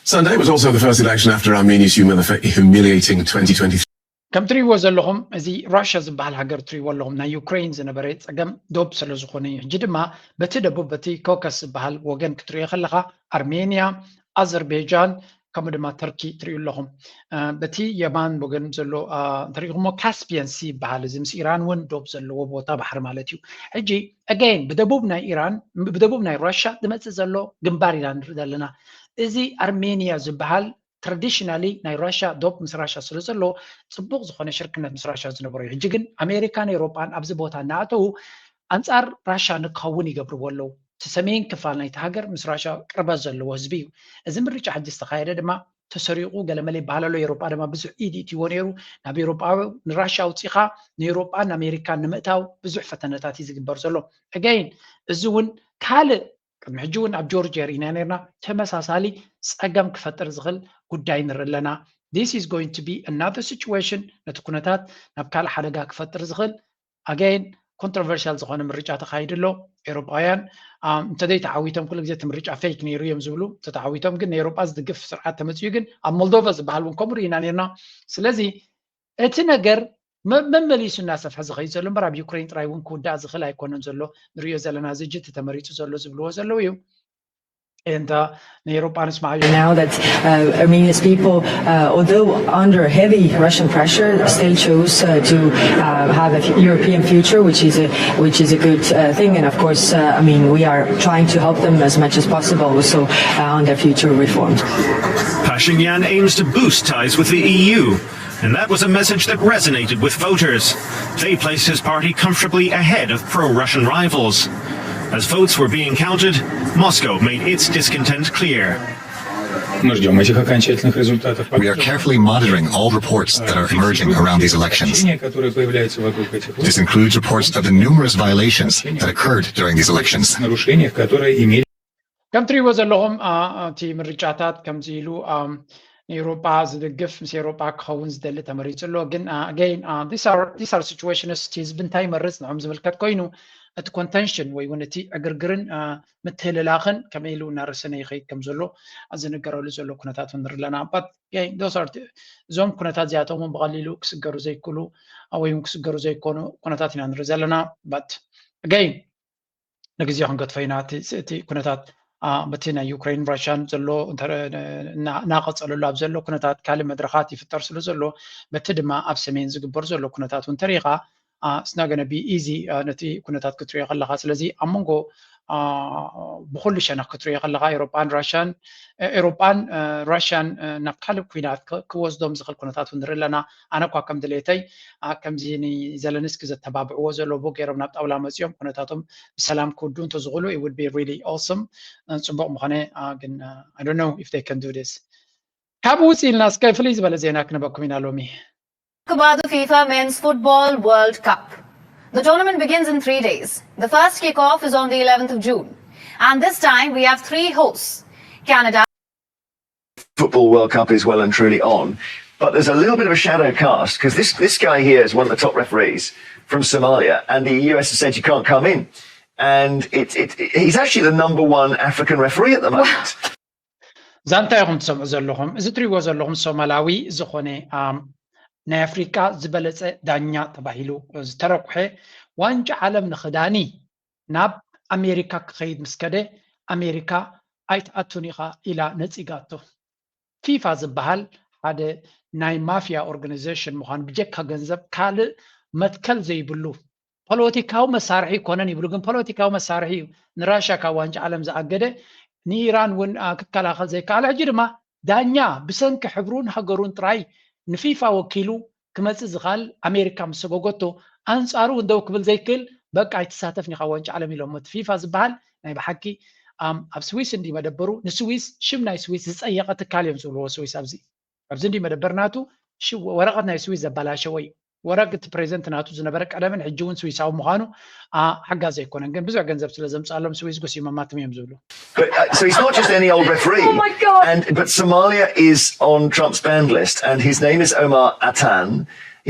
Sunday was also the first election after Armenia's humiliating twenty twenty-three ከም ትሪእዎ ዘለኹም እዚ ራሽያ ዝበሃል ሃገር ትሪእዎ ኣለኹም ናይ ዩክሬን ዝነበረ ፀገም ዶብ ስለ ዝኾነ እዩ። ሕጂ ድማ በቲ ደቡብ በቲ ኮከስ ዝበሃል ወገን ክትሪኦ ከለኻ ኣርሜንያ፣ ኣዘርቤጃን ከምኡ ድማ ተርኪ ትሪኡ ኣለኹም። በቲ የማን ወገን ዘሎ እንተሪኢኹሞ ካስፒየን ሲ ይበሃል። እዚ ምስ ኢራን እውን ዶብ ዘለዎ ቦታ ባሕሪ ማለት እዩ። ሕጂ ኣገይን ብደቡብ ናይ ኢራን ብደቡብ ናይ ራሽያ ዝመፅእ ዘሎ ግንባር ኢና ንርኢ ዘለና። እዚ ኣርሜንያ ዝበሃል ትራዲሽናሊ ናይ ራሽያ ዶብ ምስ ራሽያ ስለ ዘሎ ፅቡቅ ዝኾነ ሽርክነት ምስ ራሽያ ዝነበሮ እዩ። ሕጂ ግን ኣሜሪካን ኤውሮጳን ኣብዚ ቦታ እናኣተዉ ኣንፃር ራሽያ ንክኸውን ይገብርዎ ኣለዉ። እቲ ሰሜን ክፋል ናይቲ ሃገር ምስ ራሽያ ቅርበት ዘለዎ ህዝቢ እዩ። እዚ ምርጫ ሕጂ ዝተኻየደ ድማ ተሰሪቑ ገለመለ ይበሃል ኣሎ። ኤውሮጳ ድማ ብዙሕ ኢድ ይእትይዎ ነይሩ። ናብ ኤውሮጳ ንራሽያ ኣውፂኻ ንኤውሮጳን ኣሜሪካን ንምእታው ብዙሕ ፈተነታት እዩ ዝግበር ዘሎ። ኣገይን እዚ እውን ካልእ ቅድሚ ሕጂ እውን ኣብ ጆርጅያ ርኢና ነርና ተመሳሳሊ ፀገም ክፈጥር ዝኽእል ጉዳይ ንርኢ ኣለና። This is going to be another situation ነቲ ኩነታት ናብ ካልእ ሓደጋ ክፈጥር ዝኽእል ኣገይን ኮንትሮቨርሻል ዝኾነ ምርጫ ተኻይዱ ኣሎ። ኤውሮጳውያን እንተዘይ ተዓዊቶም ኩሉ ግዜ እቲ ምርጫ ፌክ ነይሩ እዮም ዝብሉ። ተተዓዊቶም ግን ንኤውሮጳ ዝድግፍ ስርዓት ተመፅኡ ግን ኣብ ሞልዶቫ ዝበሃል እውን ከምኡ ርኢና ነርና። ስለዚ እቲ ነገር መመሊሱ እናሰፍሐ ዝኸይድ ዘሎ እምበር ኣብ ዩክሬን ጥራይ እውን ክውዳእ ዝኽእል ኣይኮነን ዘሎ ንሪኦ ዘለና እዚ ሕጂ እቲ ተመሪፁ ዘሎ ዝብልዎ ዘለዉ እዩ። And uh, ንኤውሮጳ ንስማዓዮ። Now that uh, Armenia's people, uh, although under heavy Russian pressure, still chose uh, to uh, have a f- European future, which is a which is a good uh, thing. And of course, uh, I mean, we are trying to help them as much as possible, also uh, on their future reforms. Pashinyan aims to boost ties with the E U, and that was a message that resonated with voters. They placed his party comfortably ahead of pro Russian rivals. As votes were being counted, Moscow made its discontent clear. Мы ждем этих окончательных результатов. We are carefully monitoring all reports that are emerging around these elections. Сообщения, которые появляются вокруг этих This includes reports of the numerous violations that occurred during these elections. Нарушениях, которые имели ከም ትሪእዎ ዘለኹም እቲ ምርጫታት ከምዚ ኢሉ ንኤውሮጳ ዝድግፍ ምስ ኤውሮጳ ክኸውን ዝደሊ ተመሪጹ ኣሎ። ግን again these are situations፣ እቲ ህዝቢ እንታይ ይመርጽ ንዕኦም ዝምልከት ኮይኑ፣ እቲ ኮንተንሽን ወይ እውን እቲ ዕግርግርን ምትህልላኽን ከመይ ኢሉ እናረሰነ ይኸይድ ከም ዘሎ ዝንገረሉ ዘሎ ኩነታት እውን ንርኢ ኣለና። እዞም ኩነታት እዚኣቶም እውን ብቐሊሉ ክስገሩ ዘይክእሉ ወይ እውን ክስገሩ ዘይኮኑ ኩነታት ኢና ንርኢ ዘለና። But again ንግዜኡ ክንገድፎ ኢና። እቲ ኩነታት በቲ ናይ ዩክሬን ራሽያን ዘሎ እናቐፀለሉ ኣብ ዘሎ ኩነታት ካልእ መድረኻት ይፍጠር ስለ ዘሎ፣ በቲ ድማ ኣብ ሰሜን ዝግበር ዘሎ ኩነታት እውን ተሪኻ ስናገነቢ ኢዚ ነቲ ኩነታት ክትሪኦ ከለኻ። ስለዚ ኣብ መንጎ ብኩሉ ሸነኽ ክትሪኦ ከለኻ ኤሮጳን ራሽያን ኤሮጳን ራሽያን ናብ ካልእ ኩናት ክወስዶም ዝኽእል ኩነታት እውን ንርኢ ኣለና። ኣነ እኳ ከም ድሌተይ ከምዚ ንዘለንስኪ ዘተባብዕዎ ዘለዉ ገይሮም ናብ ጣውላ መፂኦም ኩነታቶም ብሰላም ክውዱ እንተዝኽእሉ it would be really awesome። ፅቡቕ ምኾነ ግን I don't know if they can do this። ካብ ውፅ ኢልና እስከ ፍልይ ዝበለ ዜና ክነበኩም ኢና ሎሚ። About the FIFA Men's Football World Cup. The tournament begins in three days. The first kickoff is on the eleventh of June. And this time we have three hosts, Canada, Football World Cup is well and truly on. But there's a little bit of a shadow cast because this, this guy here is one of the top referees from Somalia, and the U S has said you can't come in. And it, it, it- he's actually the number one African referee at the moment. ዛንታ ኢኹም ትሰምዑ ዘለኹም። እዚ ትሪእዎ ዘለኹም ሶማላዊ ዝኾነ ናይ ኣፍሪቃ ዝበለፀ ዳኛ ተባሂሉ ዝተረኩሐ ዋንጫ ዓለም ንኽዳኒ ናብ ኣሜሪካ ክኸይድ ምስ ከደ ኣሜሪካ ኣይትኣቱን ኢኻ ኢላ ነፂጋቶ። ፊፋ ዝበሃል ሓደ ናይ ማፍያ ኦርጋናይዜሽን ምዃኑ ብጀካ ገንዘብ ካልእ መትከል ዘይብሉ ፖለቲካዊ መሳርሒ ይኮነን ይብሉ፣ ግን ፖለቲካዊ መሳርሒ እዩ። ንራሻ ካብ ዋንጫ ዓለም ዝኣገደ ንኢራን እውን ክከላኸል ዘይከኣለ ሕጂ ድማ ዳኛ ብሰንኪ ሕብሩን ሃገሩን ጥራይ ንፊፋ ወኪሉ ክመፅእ ዝኽእል ኣሜሪካ ምስ ሰጎገቶ ኣንፃሩ እውን ደው ክብል ዘይክእል በቃ ኣይትሳተፍን ኢኻ ዋንጫ ዓለም ኢሎሞ። እቲ ፊፋ ዝበሃል ናይ ብሓቂ ኣብ ስዊስ እንዲ መደበሩ ንስዊስ ሽም ናይ ስዊስ ዝፀየቐ ትካል እዮም ዝብልዎ ስዊስ ኣብዚ ኣብዚ እንዲ መደበር ናቱ ወረቐት ናይ ስዊስ ዘበላሸወ እዩ። ወረቅ እቲ ፕሬዚደንት ናቱ ዝነበረ ቀደምን ሕጂ እውን ስዊሳዊ ምዃኑ ሓጋዚ ኣይኮነን፣ ግን ብዙሕ ገንዘብ ስለ ዘምፅኣሎም ስዊስ ጎሲሞማትም እዮም ዝብሉ። But, uh, so he's not just any old referee. Oh my God. And but Somalia is on Trump's banned list, and his name is Omar Atan.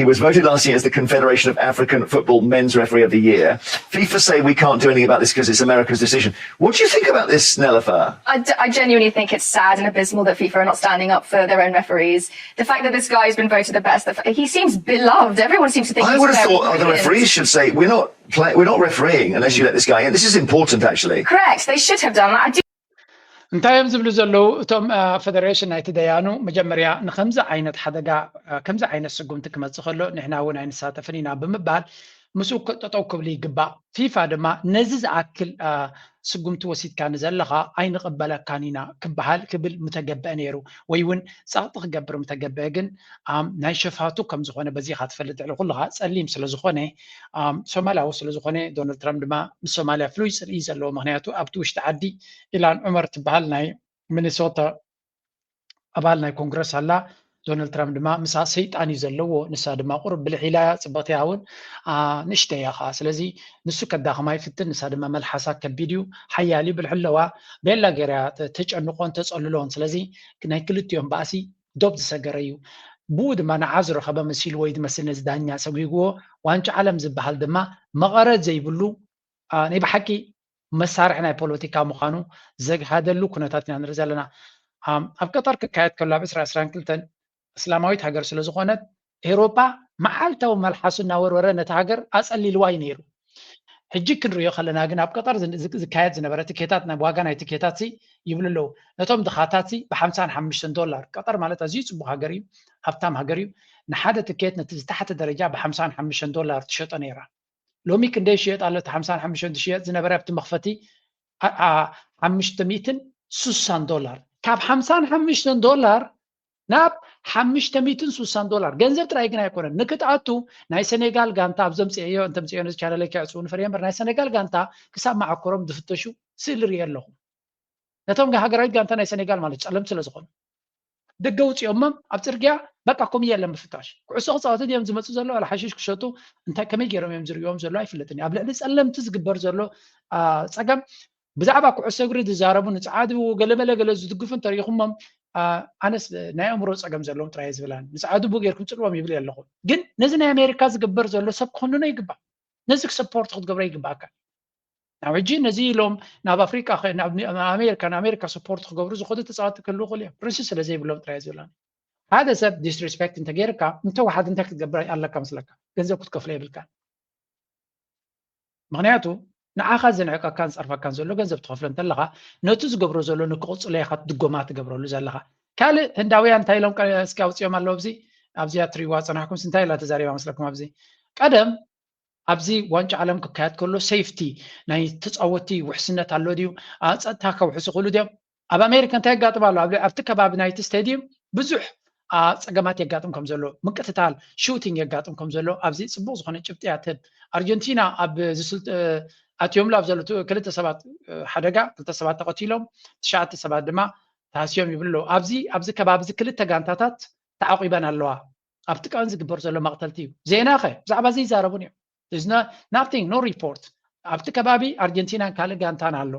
He was voted last year as the Confederation of African Football Men's Referee of the Year. FIFA say we can't do anything about this because it's America's decision. What do you think about this, Nelufar? I, d- I genuinely think it's sad and abysmal that FIFA are not standing up for their own referees. The fact that this guy has been voted the best, the f- he seems beloved. Everyone seems to think I he's would have very thought other brilliant. Referees should say we're not play, we're not refereeing unless you let this guy in. This is important, actually. Correct. They should have done that. I do እንታይ እዮም ዝብሉ ዘለዉ እቶም ፈደሬሽን ናይቲ ደያኑ? መጀመርያ ንከምዚ ዓይነት ሓደጋ ከምዚ ዓይነት ስጉምቲ ክመፅእ ከሎ ንሕና እውን ኣይንሳተፍን ኢና ብምባል ምስኡ ጠጠው ክብሉ ይግባእ። ፊፋ ድማ ነዚ ዝኣክል ስጉምቲ ወሲድካ ንዘለኻ ኣይንቕበለካን ኢና ክበሃል ክብል ምተገበአ ነይሩ፣ ወይ እውን ጸቕጢ ክገብር ምተገበአ ግን ናይ ሸፋቱ ከም ዝኾነ በዚኻ ትፈልጥ ልዕሊ ኩልኻ ጸሊም ስለ ዝኾነ ሶማላዊ ስለ ዝኾነ ዶናልድ ትራምፕ ድማ ምስ ሶማልያ ፍሉይ ጽልኢ ዘለዎ ምክንያቱ ኣብቲ ውሽጢ ዓዲ ኢላን ዑመር ትበሃል ናይ ሚኒሶታ ኣባል ናይ ኮንግረስ ኣላ። ዶናልድ ትራምፕ ድማ ምሳ ሰይጣን እዩ ዘለዎ። ንሳ ድማ ቁሩብ ብልሕ ኢላ እያ፣ ጽብቕቲ እያ እውን ንእሽተይ እያ ኸዓ። ስለዚ ንሱ ከዳኽማ ይፍትን፣ ንሳ ድማ መልሓሳ ከቢድ እዩ፣ ሓያል እዩ፣ ብልሒ ኣለዋ። ቤላ ገይራ እያ ተጨንቖን ተጸልሎን። ስለዚ ናይ ክልቲኦም ባእሲ ዶብ ዝሰገረ እዩ። ብኡ ድማ ንዓ ዝረኸበ መሲልዎ እዩ ዝመስል ነዚ ዳኛ ሰጒግዎ። ዋንጫ ዓለም ዝበሃል ድማ መቐረት ዘይብሉ ናይ ብሓቂ መሳርሒ ናይ ፖለቲካ ምዃኑ ዘግሃደሉ ኩነታት ኢና ንርኢ ዘለና። ኣብ ቀጠር ክካየድ ከሎ ኣብ ዕስራ ዕስራን ክልተን እስላማዊት ሃገር ስለ ዝኾነት ኤውሮጳ መዓልታዊ መልሓሱ እናወርወረ ነታ ሃገር ኣጸሊልዋ እዩ ነይሩ። ሕጂ ክንሪኦ ከለና ግን ኣብ ቀጠር ዝን- ዝክ- ዝካየድ ዝነበረ ትኬታት ናይ ዋጋ ናይ ትኬታት ሲ ይብሉ ኣለዉ። ነቶም ድኻታት ሲ ብ55 ዶላር፣ ቀጠር ማለት ኣዝዩ ጽቡቕ ሃገር እዩ፣ ሃብታም ሃገር እዩ። ንሓደ ትኬት ነቲ ዝተሓተ ደረጃ ብ55 ዶላር ትሸጦ ነይራ። ሎሚ ክንደይ ይሽየጥ ኣሎ? እቲ ሓምሳን ሓሙሽተን ዝሽየጥ ዝነበረ ኣብቲ መኽፈቲ ኣ- ኣ- ሓሙሽተ ሚእትን ስሳን ዶላር፣ ካብ ሓምሳን ሓሙሽተን ዶላር ናብ ሓሙሽተ ሚእትን ስሳን ዶላር። ገንዘብ ጥራይ ግን ኣይኮነን። ንክትኣቱ ናይ ሰኔጋል ጋንታ ኣብ ዘምፅእዮ እንተምፅእዮ ነዚ ቻነለይ ክዕፅው ንፈር እየ እምበር ናይ ሰኔጋል ጋንታ ክሳብ መዓኮሮም ዝፍተሹ ስእሊ ርእየ ኣለኹ። ነቶም ሃገራዊት ጋንታ ናይ ሰኔጋል ማለት ጸለምቲ ስለ ዝኾኑ ደገ ውፅኦሞም ኣብ ፅርግያ በቃ ኮም የለን ምፍታሽ። ኩዕሶ ክፃወቱ ድዮም ዝመፁ ዘሎ ዋላ ሓሽሽ ክሸጡ እንታይ ከመይ ገይሮም እዮም ዝርእዮም ዘሎ ኣይፍለጥን እዩ። ኣብ ልዕሊ ጸለምቲ ዝግበር ዘሎ አ፣ ፀገም ብዛዕባ ኩዕሶ እግሪ ዝዛረቡ ንፀዓዱ ገለመለ ገለ ዝድግፉ እንተሪኢኹሞም አ፣ ኣነስ ናይ ኣእምሮ ፀገም ዘለዎም ጥራይ ዝብላን ንፀዓዱ ቡ ጌርኩም ፅልዎም ይብል ኣለኹ። ግን ነዚ ናይ ኣሜሪካ ዝግበር ዘሎ ሰብ ክኾንኖ ይግባእ። ነዚ ክሰፖርት ክትገብሮ ይግባእካ። ናብ ሕጂ ነዚ ኢሎም ናብ ኣፍሪቃ ኸ- ናብ ኒ- ኣሜሪካ ንኣሜሪካ ሰፖርት ክገብሩ ዝኸዱ ተፃወቲ ክህልው ክእሉ እዮም። ርሲ ስለ ዘይብሎም ጥራይ ዝብላን ሓደ ሰብ ዲስሪስፔክት እንተገይርካ እንተወሓድ እንታይ ክትገብር ኣለካ መስለካ? ገንዘብ ክትከፍሎ የብልካ። ምክንያቱ ንዓኻ ዝንዕቀካን ዝፀርፈካን ዘሎ ገንዘብ ትኸፍሎ እንተለኻ ነቲ ዝገብሮ ዘሎ ንክቕፅሎ ኢኻ ድጎማ ትገብረሉ ዘለኻ። ካልእ ህንዳውያን እንታይ ኢሎም ቀ- እስኪ ኣውፅኦም ኣለዉ ኣብዚ ኣብዚኣ ትሪዋ ፀናሕኩም እንታይ ኢላ ተዛሪባ መስለኩም ኣብዚ ቀደም ኣብዚ ዋንጫ ዓለም ክካየድ ከሎ ሴፍቲ ናይ ተፃወቲ ውሕስነት ኣሎ ድዩ? አ፣ ፀጥታ ከውሕሱ ክእሉ ድዮም? ኣብ ኣሜሪካ እንታይ የጋጥም ኣሎ? ኣብ ኣብቲ ከባቢ ናይቲ ስቴድዩም ብዙሕ አ፣ ፀገማት የጋጥም ከም ዘሎ፣ ምቅትታል ሹቲንግ የጋጥም ከም ዘሎ ኣብዚ ፅቡቅ ዝኾነ ጭብጢ እያ ትህብ። ኣርጀንቲና ኣብ ዝስልጥ ኣትዮምሉ ኣብ ዘሎ ክልተ ሰባት ሓደጋ ክልተ ሰባት ተቐቲሎም ትሽዓተ ሰባት ድማ ተሃስዮም ይብሉ ኣለዉ። ኣብዚ ኣብዚ ከባቢ እዚ ክልተ ጋንታታት ተዓቂበን ኣለዋ። ኣብቲ ቀን ዝግበር ዘሎ መቕተልቲ እዩ። ዜና ኸ ብዛዕባ እዚ ይዛረቡን እዮም። There's no, nothing, no report. ኣብቲ ከባቢ ኣርጀንቲናን ካልእ ጋንታን ኣሎ።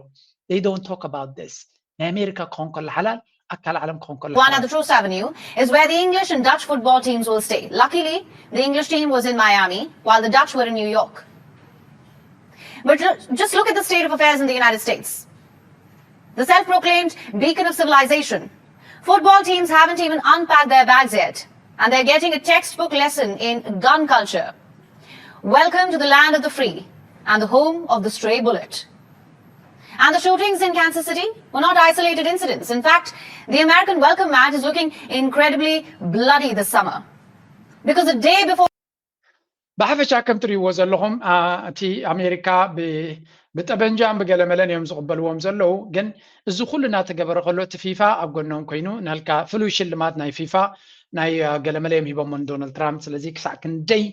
They don't talk about this. ናይ ኣሜሪካ ክኾን ከሎ ሓላል ኣካል ዓለም ክኾን ከሎ One at the Truce Avenue is where the English and Dutch football teams will stay. Luckily, the English team was in Miami while the Dutch were in New York. But ju- just look at the state of affairs in the United States. The self proclaimed beacon of civilization. Football teams haven't even unpacked their bags yet, and they're getting a textbook lesson in gun culture. Welcome to the land of the free and the home of the stray bullet. And the shootings in Kansas City were not isolated incidents. In fact, the American welcome mat is looking incredibly bloody this summer. Because the day before ብሓፈሻ ከም ትርእይዎ ዘለኹም አ፣ እቲ ኣሜሪካ ብ- ብጠበንጃን ብገለመለን እዮም ዝቕበልዎም ዘለዉ። ግን እዚ ኩሉ እናተገበረ ከሎ እቲ ፊፋ ኣብ ጎኖም ኮይኑ ናልካ ፍሉይ ሽልማት ናይ ፊፋ ናይ አ፣ ገለመለ እዮም ሂቦሞ ንዶናልድ ትራምፕ። ስለዚ ክሳዕ ክንደይ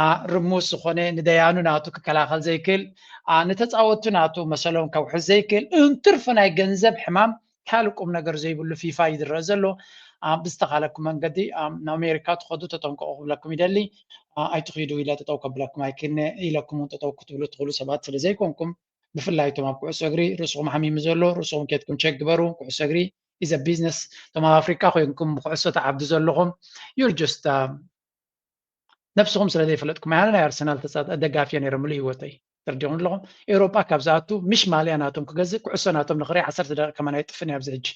አ፣ ርሙስ ዝኾነ ንደያኑ ናቱ ክከላኸል ዘይክእል አ፣ ንተፃወቱ ናቱ መሰሎም ከውሕስ ዘይክእል እንትርፊ ናይ ገንዘብ ሕማም ካልእ ቁም ነገር ዘይብሉ ፊፋ እዩ ዝረአ ዘሎ። አ፣ ብዝተኻለኩም መንገዲ አ፣ ንኣሜሪካ ትኸዱ ተጠንቀቑ ክብለኩም ይደሊ። አ፣ ኣይትኺዱ ኢለ ጠጠው ከብለኩም ኣይክእልነ ኢለኩም እውን ጠጠው ክትብሉ ትኽእሉ ሰባት ስለ ዘይኮንኩም ብፍላይ እቶም ኣብ ኩዕሶ እግሪ ርእስኹም ሓሚሙ ዘሎ ርእስኹም ኬድኩም ቸክ ግበሩ። ኩዕሶ እግሪ ኢዘ ቢዝነስ። እቶም ኣብ ኣፍሪካ ኮይንኩም ብኩዕሶ ተዓብዱ ዘለኹም you're just ነብስኹም ስለ ዘይፈለጥኩም ኣነ ናይ ኣርሰናል ተፃ- ደጋፊ እየ ነይረ ምሉእ ህይወተይ ተረዲኹም ኣለኹም። ኤውሮጳ ካብ ዝኣቱ ምሽ ማልያ ናቶም ክገዝእ ኩዕሶ ናቶም ንኽርኢ ዓሰርተ ደቂቕ ከማን ኣይጥፍን እየ ኣብዚ ሕጂ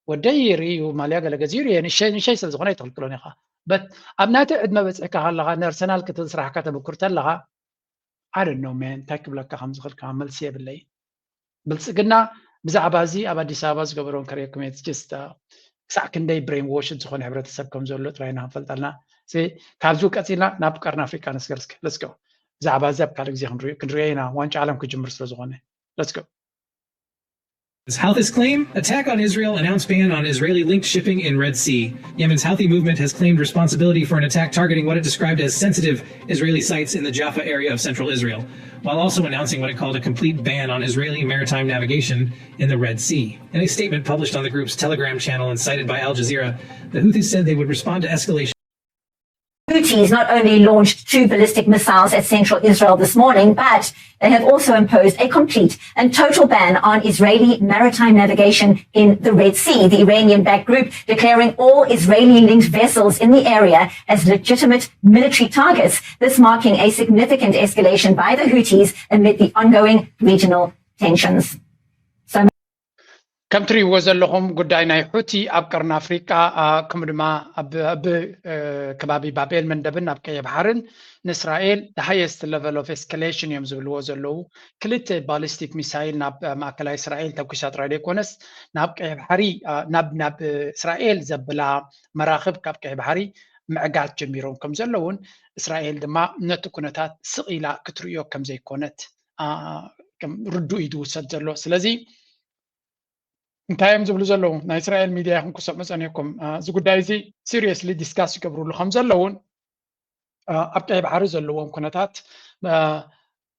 ወደይ ርእዩ ማልያ ገለ ገዚኡ ርእየ ንሸይ ንሸይ ስለ ዝኾነ ኣይትኽልክሎን ኢኻ በት ኣብ ናተይ ዕድመ በፂሕካ ከለኻ ንኣርሰናል ክትብል ስራሕካ ተምኩር ተለኻ ኣደኖ ሜን እንታይ ክብለካ ከም ዝኽእል ከዓ መልሲ የብለይ ብልፅግና ብዛዕባ እዚ ኣብ ኣዲስ ኣበባ ዝገበረውን ከርእየኩም እየ just ክሳዕ ክንደይ ብሬን ዎሽድ ዝኾነ ሕብረተሰብ ከም ዘሎ ጥራይ ኢና ክንፈልጠልና ካብዚ ቀፂልና ናብ ቀርኒ ኣፍሪቃ ንስገር እስኪ let's go ብዛዕባ እዚ ኣብ ካልእ ግዜ ክንሪኦ ኢና ዋንጫ ዓለም ክጅምር ስለ ዝኾነ let's go Houthis claim attack on Israel, announce ban on Israeli linked shipping in Red Sea. Yemen's Houthi movement has claimed responsibility for an attack targeting what it described as sensitive Israeli sites in the Jaffa area of central Israel, while also announcing what it called a complete ban on Israeli maritime navigation in the Red Sea. In a statement published on the group's Telegram channel and cited by Al Jazeera, the Houthis said they would respond to escalation. Houthis not only launched two ballistic missiles at central Israel this morning, but they have also imposed a complete and total ban on Israeli maritime navigation in the Red Sea, the Iranian backed group declaring all Israeli linked vessels in the area as legitimate military targets, this marking a significant escalation by the Houthis amid the ongoing regional tensions. ከም ትሪእዎ ዘለኹም ጉዳይ ናይ ሑቲ ኣብ ቀርኒ ኣፍሪቃ ከምኡ ድማ ኣብ ከባቢ ባቤል መንደብን ኣብ ቀይሕ ባሕርን ንእስራኤል ሃየስት ለቨል ኦፍ ኤስካሌሽን እዮም ዝብልዎ ዘለዉ። ክልተ ባሊስቲክ ሚሳይል ናብ ማእከላይ እስራኤል ተኩሳ ጥራይ ዘይኮነስ ናብ ቀይሕ ባሕሪ ናብ ናብ እስራኤል ዘብላ መራኽብ ካብ ቀይሕ ባሕሪ ምዕጋት ጀሚሮም ከም ዘለውን እስራኤል ድማ ነቲ ኩነታት ስቕ ኢላ ክትርእዮ ከም ዘይኮነት ርዱእ እዩ ዝውሰድ ዘሎ። ስለዚ እንታይ እዮም ዝብሉ ዘለዉ? ናይ እስራኤል ሚድያ ይኹን ክሰምዑ ጸኒሕኩም እዚ ጉዳይ እዚ ሲሪየስሊ ዲስካስ ይገብሩሉ ከም ዘለውን ኣብ ቀይ ባሕሪ ዘለዎም ኩነታት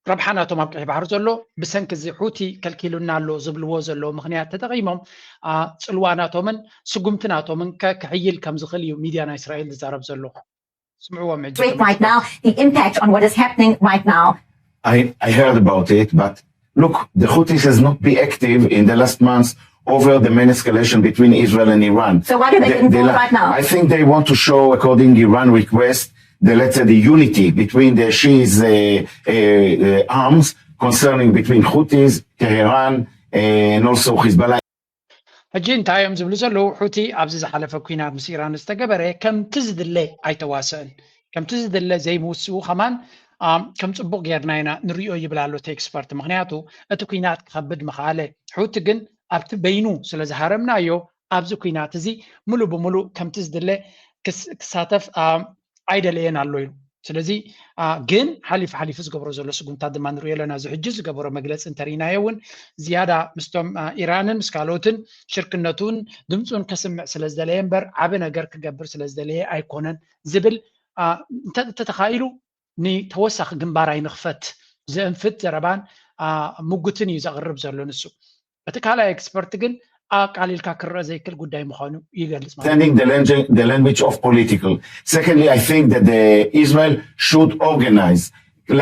ረብሓ ናቶም ኣብ ቀይ ባሕሪ ዘሎ ብሰንኪ እዚ ሑቲ ከልኪሉና ኣሎ ዝብልዎ ዘለዉ ምክንያት ተጠቒሞም ጽልዋ ናቶምን ስጉምቲ ናቶምን ክሕይል ከም ዝኽእል እዩ ሚድያ ናይ እስራኤል ዝዛረብ ዘሎ። ስምዕዎም ሕጂ Right now, the impact on what is happening right now. I, I heard about it, but look, the Houthis has not been active in the last months over the main escalation between Israel and Iran. So why do they, they involve right now? I think they want to show, according to Iran request, the, let's say, the unity between the Shias uh, uh, arms concerning between Houthis, Tehran, and also Hezbollah. ሕጂ እንታይ እዮም ዝብሉ ዘለዉ? ሑቲ ኣብዚ ዝሓለፈ ኩናት ምስ ኢራን ዝተገበረ ከምቲ ዝድለ ኣይተዋሰእን። ከምቲ ዝድለ ዘይምውስኡ ከማን ከም ፅቡቅ ጌርና ኢና ንሪኦ ይብል ኣሎ እቲ ኤክስፐርት። ምክንያቱ እቲ ኩናት ክኸብድ ምኽኣለ። ሑቲ ግን ኣብቲ በይኑ ስለ ዝሃረምናዮ ኣብዚ ኩናት እዚ ሙሉእ ብሙሉእ ከምቲ ዝድለ ክሳተፍ ኣይደለየን ኣሎ ኢሉ። ስለዚ ግን ሓሊፉ ሓሊፉ ዝገብሮ ዘሎ ስጉምታት ድማ ንሪኦ ኣለና። እዚ ሕጂ ዝገበሮ መግለፂ እንተሪኢናዮ እውን ዝያዳ ምስቶም ኢራንን ምስ ካልኦትን ሽርክነቱን ድምፁን ከስምዕ ስለ ዝደለየ እምበር ዓቢ ነገር ክገብር ስለ ዝደለየ ኣይኮነን ዝብል እንተተኻኢሉ ንተወሳኺ ግንባር ኣይንኽፈት ዘእንፍት ዘረባን ምጉትን እዩ ዘቕርብ ዘሎ ንሱ። እቲ ካልኣይ ኤክስፐርት ግን ኣቃሊልካ ክረአ ዘይክእል ጉዳይ ምዃኑ ይገልጽ ማለት እዩ። Understanding the language, the language of political. Secondly, I think that the Israel should organize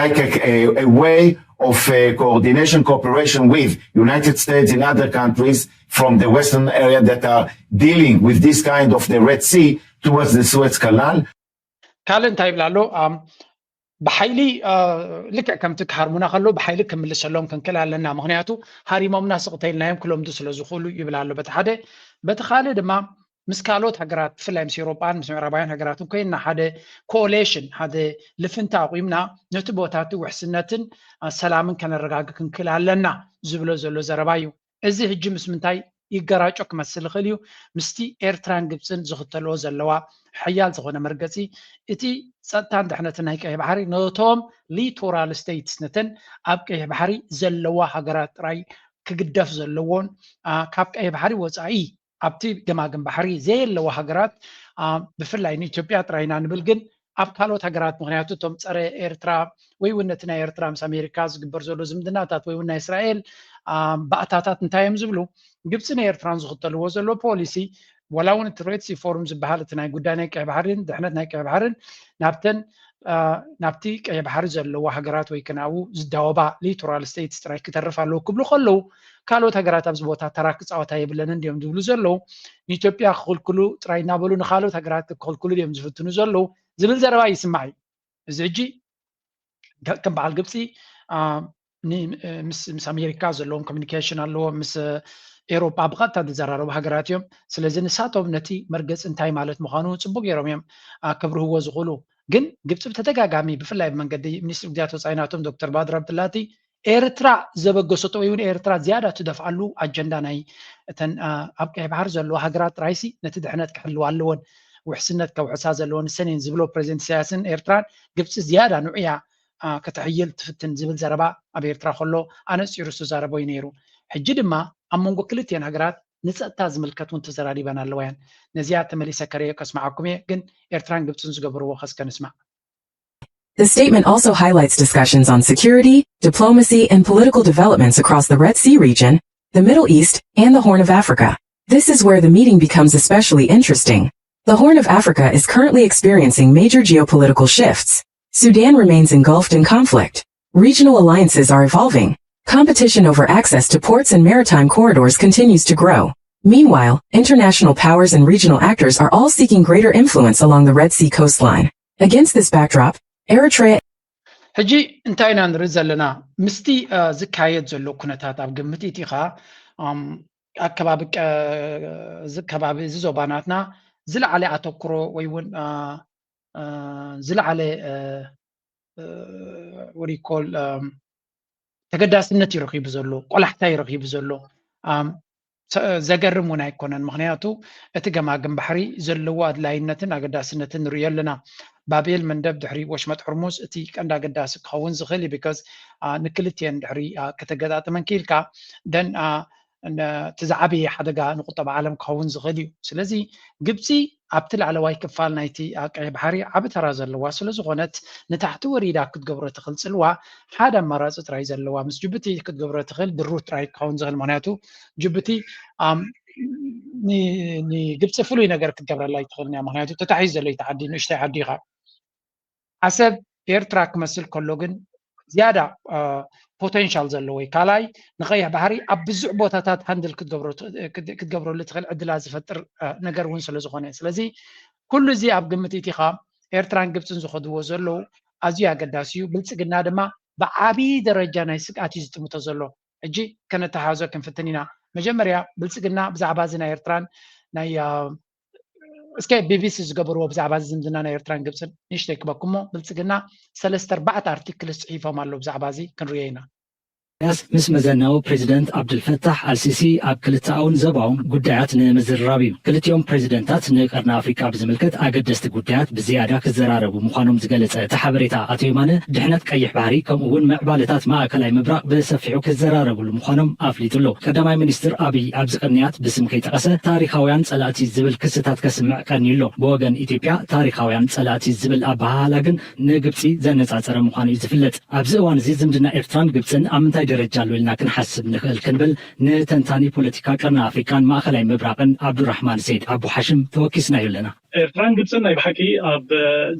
like a, a, a way of uh, coordination, cooperation with United States and other countries from the Western area that are dealing with this kind of the Red Sea towards the Suez Canal. ካልእ እንታይ ይብል ኣሎ? ብሓይሊ ልክዕ ከምቲ ክሃርሙና ከለዉ ብሓይሊ ክምልሰሎም ክንክእል ኣለና። ምኽንያቱ ሃሪሞምና ስቕ ተኢልናዮም ክለምዱ ስለ ዝኽእሉ ይብል ኣሎ በቲ ሓደ። በቲ ካልእ ድማ ምስ ካልኦት ሃገራት ብፍላይ ምስ ኤውሮጳን ምስ ምዕራባውያን ሃገራትን ኮይንና ሓደ ኮኦሌሽን ሓደ ልፍንቲ ኣቑምና ነቲ ቦታ እቲ ውሕስነትን ሰላምን ከነረጋግእ ክንክእል ኣለና ዝብሎ ዘሎ ዘረባ እዩ። እዚ ሕጂ ምስ ምንታይ ይገራጮ ክመስል ይኽእል እዩ? ምስቲ ኤርትራን ግብጽን ዝኽተልኦ ዘለዋ ሓያል ዝኾነ መርገጺ እቲ ጸጥታን ድሕነትን ናይ ቀይሕ ባሕሪ ነቶም ሊቶራል ስቴትስ ነተን ኣብ ቀይሕ ባሕሪ ዘለዋ ሃገራት ጥራይ ክግደፍ ዘለዎን ካብ ቀይሕ ባሕሪ ወጻኢ ኣብቲ ገማግም ባሕሪ ዘየለዋ ሃገራት ብፍላይ ንኢትዮጵያ ጥራይ ኢና ንብል ግን ኣብ ካልኦት ሃገራት ምክንያቱ እቶም ፀረ ኤርትራ ወይ እውን ነቲ ናይ ኤርትራ ምስ ኣሜሪካ ዝግበር ዘሎ ዝምድናታት ወይ እውን ናይ እስራኤል ባእታታት እንታይ እዮም ዝብሉ ግብፂ ናይ ኤርትራን ዝኽተልዎ ዘሎ ፖሊሲ ዋላ እውን እቲ ሬድ ሲ ፎሩም ዝበሃል እቲ ናይ ጉዳይ ናይ ቀይ ባሕርን ድሕነት ናይ ቀይ ባሕርን ናብተን ናብቲ ቀይ ባሕሪ ዘለዋ ሃገራት ወይ ከናኡ ዝዳወባ ሊቶራል ስቴትስ ጥራይ ክተርፍ ኣለዎ ክብሉ ከለዉ ካልኦት ሃገራት ኣብዚ ቦታ ተራ ክፃወታ የብለንን ድዮም ዝብሉ ዘለዉ ንኢትዮጵያ ክኽልክሉ ጥራይ እናበሉ ንካልኦት ሃገራት ክኽልክሉ ድዮም ዝፍትኑ ዘለዉ ዝብል ዘረባ ይስማዕ እዩ። እዚ ሕጂ ከም በዓል ግብፂ ምስ ኣሜሪካ ዘለዎም ኮሚኒኬሽን ኣለዎም ምስ ኤሮጳ ብቐጥታ ዝዘራረቡ ሃገራት እዮም። ስለዚ ንሳቶም ነቲ መርገፂ እንታይ ማለት ምዃኑ ፅቡቅ ገይሮም እዮም ከብርህዎ ዝኽእሉ። ግን ግብፂ ብተደጋጋሚ ብፍላይ ብመንገዲ ሚኒስትሪ ጉዳያት ወፃኢ ናቶም ዶክተር ባድር ኣብድላቲ ኤርትራ ዘበገሰቶ ወይ እውን ኤርትራ ዝያዳ ትደፍኣሉ ኣጀንዳ ናይ እተን ኣብ ቀይ ባሕር ዘለዋ ሃገራት ጥራይሲ ነቲ ድሕነት ክሕልዋ ኣለወን ውሕስነት ከውሕሳ ዘለወን ንሰን እየን ዝብሎ ፕሬዚደንት ኢሳያስን ኤርትራን ግብፂ ዝያዳ ንዑያ ከተሕይል ትፍትን ዝብል ዘረባ ኣብ ኤርትራ ከሎ ኣነፂሩ ዝተዛረቦ እዩ ነይሩ። ሕጂ ድማ ኣብ መንጎ ክልቲኤን ሃገራት ንፀጥታ ዝምልከት እውን ተዘራሪበን ኣለዋ እየን። ነዚኣ ተመሊሰ ከርእዮ ከስምዓኩም እየ፣ ግን ኤርትራን ግብፅን ዝገበርዎ ከስከ ንስማዕ። The statement also highlights discussions on security, diplomacy, and political developments across the Red Sea region, the Middle East, and the Horn of Africa. This is where the meeting becomes especially interesting. The Horn of Africa is currently experiencing major geopolitical shifts. Sudan remains engulfed in conflict. Regional alliances are evolving. Competition over access to ports and maritime corridors continues to grow. Meanwhile, international powers and regional actors are all seeking greater influence along the Red Sea coastline. Against this backdrop, Eritrea ሕጂ እንታይ ኢና ንርኢ ዘለና? ምስቲ ዝካየድ ዘሎ ኩነታት ኣብ ግምት ኢኻ ኣከባቢ ቀ-፣ እዚ ከባቢ እዚ ዞባ ናትና ዝለዓለ ኣተኩሮ ወይ እውን፣ አ፣ አ፣ ዝለዓለ፣ አ፣ አ፣ what do you call፣ ኣም፣ ተገዳስነት እዩ ረኺቡ ዘሎ፣ ቆላሕታ እዩ ረኺቡ ዘሎ። ኣም፣ ሰ-፣ ዘገርም እውን ኣይኮነን። ምኽንያቱ እቲ ገማግም ባሕሪ ዘለዎ ኣድላይነትን ኣገዳስነትን ንርእዮ ኣለና። ባብ ኤል መንደብ ድሕሪ ወሽመጥ ሕርሙዝ እቲ ቀንዲ ኣገዳሲ ክኸውን ዝኽእል እዩ። ቢካዝ፣ አ፣ ንክልቲኤን ድሕሪ፣ አ፣ ከተገጣጥመን ክኢልካ፣ ደን፣ አ፣ ነ-፣ እቲ ዝዓበየ ሓደጋ ንቁጠባ ዓለም ክኸውን ዝኽእል እዩ። ስለዚ ግብፂ ኣብቲ ላዕለዋይ ክፋል ናይቲ፣ አ፣ ቀይሕ ባሕሪ ዓቢ ተራ ዘለዋ ስለ ዝኾነት፣ ንታሕቲ ወሪዳ ክትገብሮ ትኽእል ጽልዋ ሓደ ኣማራጺ ጥራይ ዘለዋ፣ ምስ ጅቡቲ ክትገብሮ ትኽእል ድሩት ጥራይ ክኸውን ዝኽእል። ምኽንያቱ ጅቡቲ፣ ኣም፣ ን-፣ ንግብፂ ፍሉይ ነገር ክትገብረላ ኣይትኽእልን እያ። ምኽንያቱ ተታሒዙ ዘሎ እዩ፣ እቲ ዓዲ ንእሽተይ ዓዲ ኢኻ። ዓሰብ ኤርትራ ክመስል ከሎ ግን ዝያዳ፣ አ፣ ፖቴንሻል ዘለዎ እዩ። ካልኣይ፣ ንቀይሕ ባሕሪ ኣብ ብዙሕ ቦታታት ሃንድል ክትገብሮ ት-፣ ክት-፣ ክትገብረሉ ትኽእል ዕድላት ዝፈጥር፣ አ፣ ነገር እውን ስለ ዝኾነ። ስለዚ ኩሉ እዚ ኣብ ግምት እቲኻ ኤርትራን ግብፅን ዝኸድዎ ዘለዉ ኣዝዩ ኣገዳሲ እዩ። ብልፅግና ድማ ብዓብዪ ደረጃ ናይ ስግኣት እዩ ዝጥምቶ ዘሎ። ሕጂ ከነተሓዞ ክንፍትን ኢና። መጀመርያ ብልፅግና ብዛዕባ እዚ ናይ ኤርትራን ናይ፣ አ፣ እስከ ቢቢሲ ዝገበርዎ ብዛዕባ እዚ ዝምድና ናይ ኤርትራን ግብፅን ንእሽተይ ክበኩሞ፣ ብልፅግና ሰለስተ ኣርባዕተ ኣርቲክልስ ፅሒፎም ኣለዉ ብዛዕባ እዚ፣ ክንርእዮ ኢና። ኢሳያስ ምስ መዘናኡ ፕሬዚደንት ዓብዱልፈታሕ ኣልሲሲ ኣብ ክልተኣውን ዞባውን ጉዳያት ንምዝርራብ እዩ። ክልቲኦም ፕሬዚደንታት ንቀርኒ ኣፍሪካ ብዝምልከት ኣገደስቲ ጉዳያት ብዝያዳ ክዘራረቡ ምዃኖም ዝገለጸ እቲ ሓበሬታ ኣቶ የማነ፣ ድሕነት ቀይሕ ባሕሪ ከምኡ እውን ምዕባለታት ማእከላይ ምብራቕ ብሰፊሑ ክዘራረብሉ ምዃኖም ኣፍሊጡ ኣሎ። ቀዳማይ ሚኒስትር ኣብይ ኣብዚ ቅንያት ብስም ከይጠቐሰ ታሪኻውያን ጸላእቲ ዝብል ክስታት ከስምዕ ቀንዩ ኣሎ። ብወገን ኢትዮጵያ ታሪኻውያን ጸላእቲ ዝብል ኣበሃህላ ግን ንግብጺ ዘነጻጸረ ምዃኑ እዩ ዝፍለጥ። ኣብዚ እዋን እዚ ዝምድና ኤርትራን ግብጽን ኣብ ምንታይ ደረጃ ኣሎ ኢልና ክንሓስብ ንኽእል ክንብል ንተንታኒ ፖለቲካ ቀርኒ ኣፍሪካን ማእኸላይ ምብራቕን ዓብዱራሕማን ሰይድ ኣቡ ሓሽም ተወኪስናዮ ኣለና። ኤርትራን ግብጽን ናይ ብሓቂ ኣብ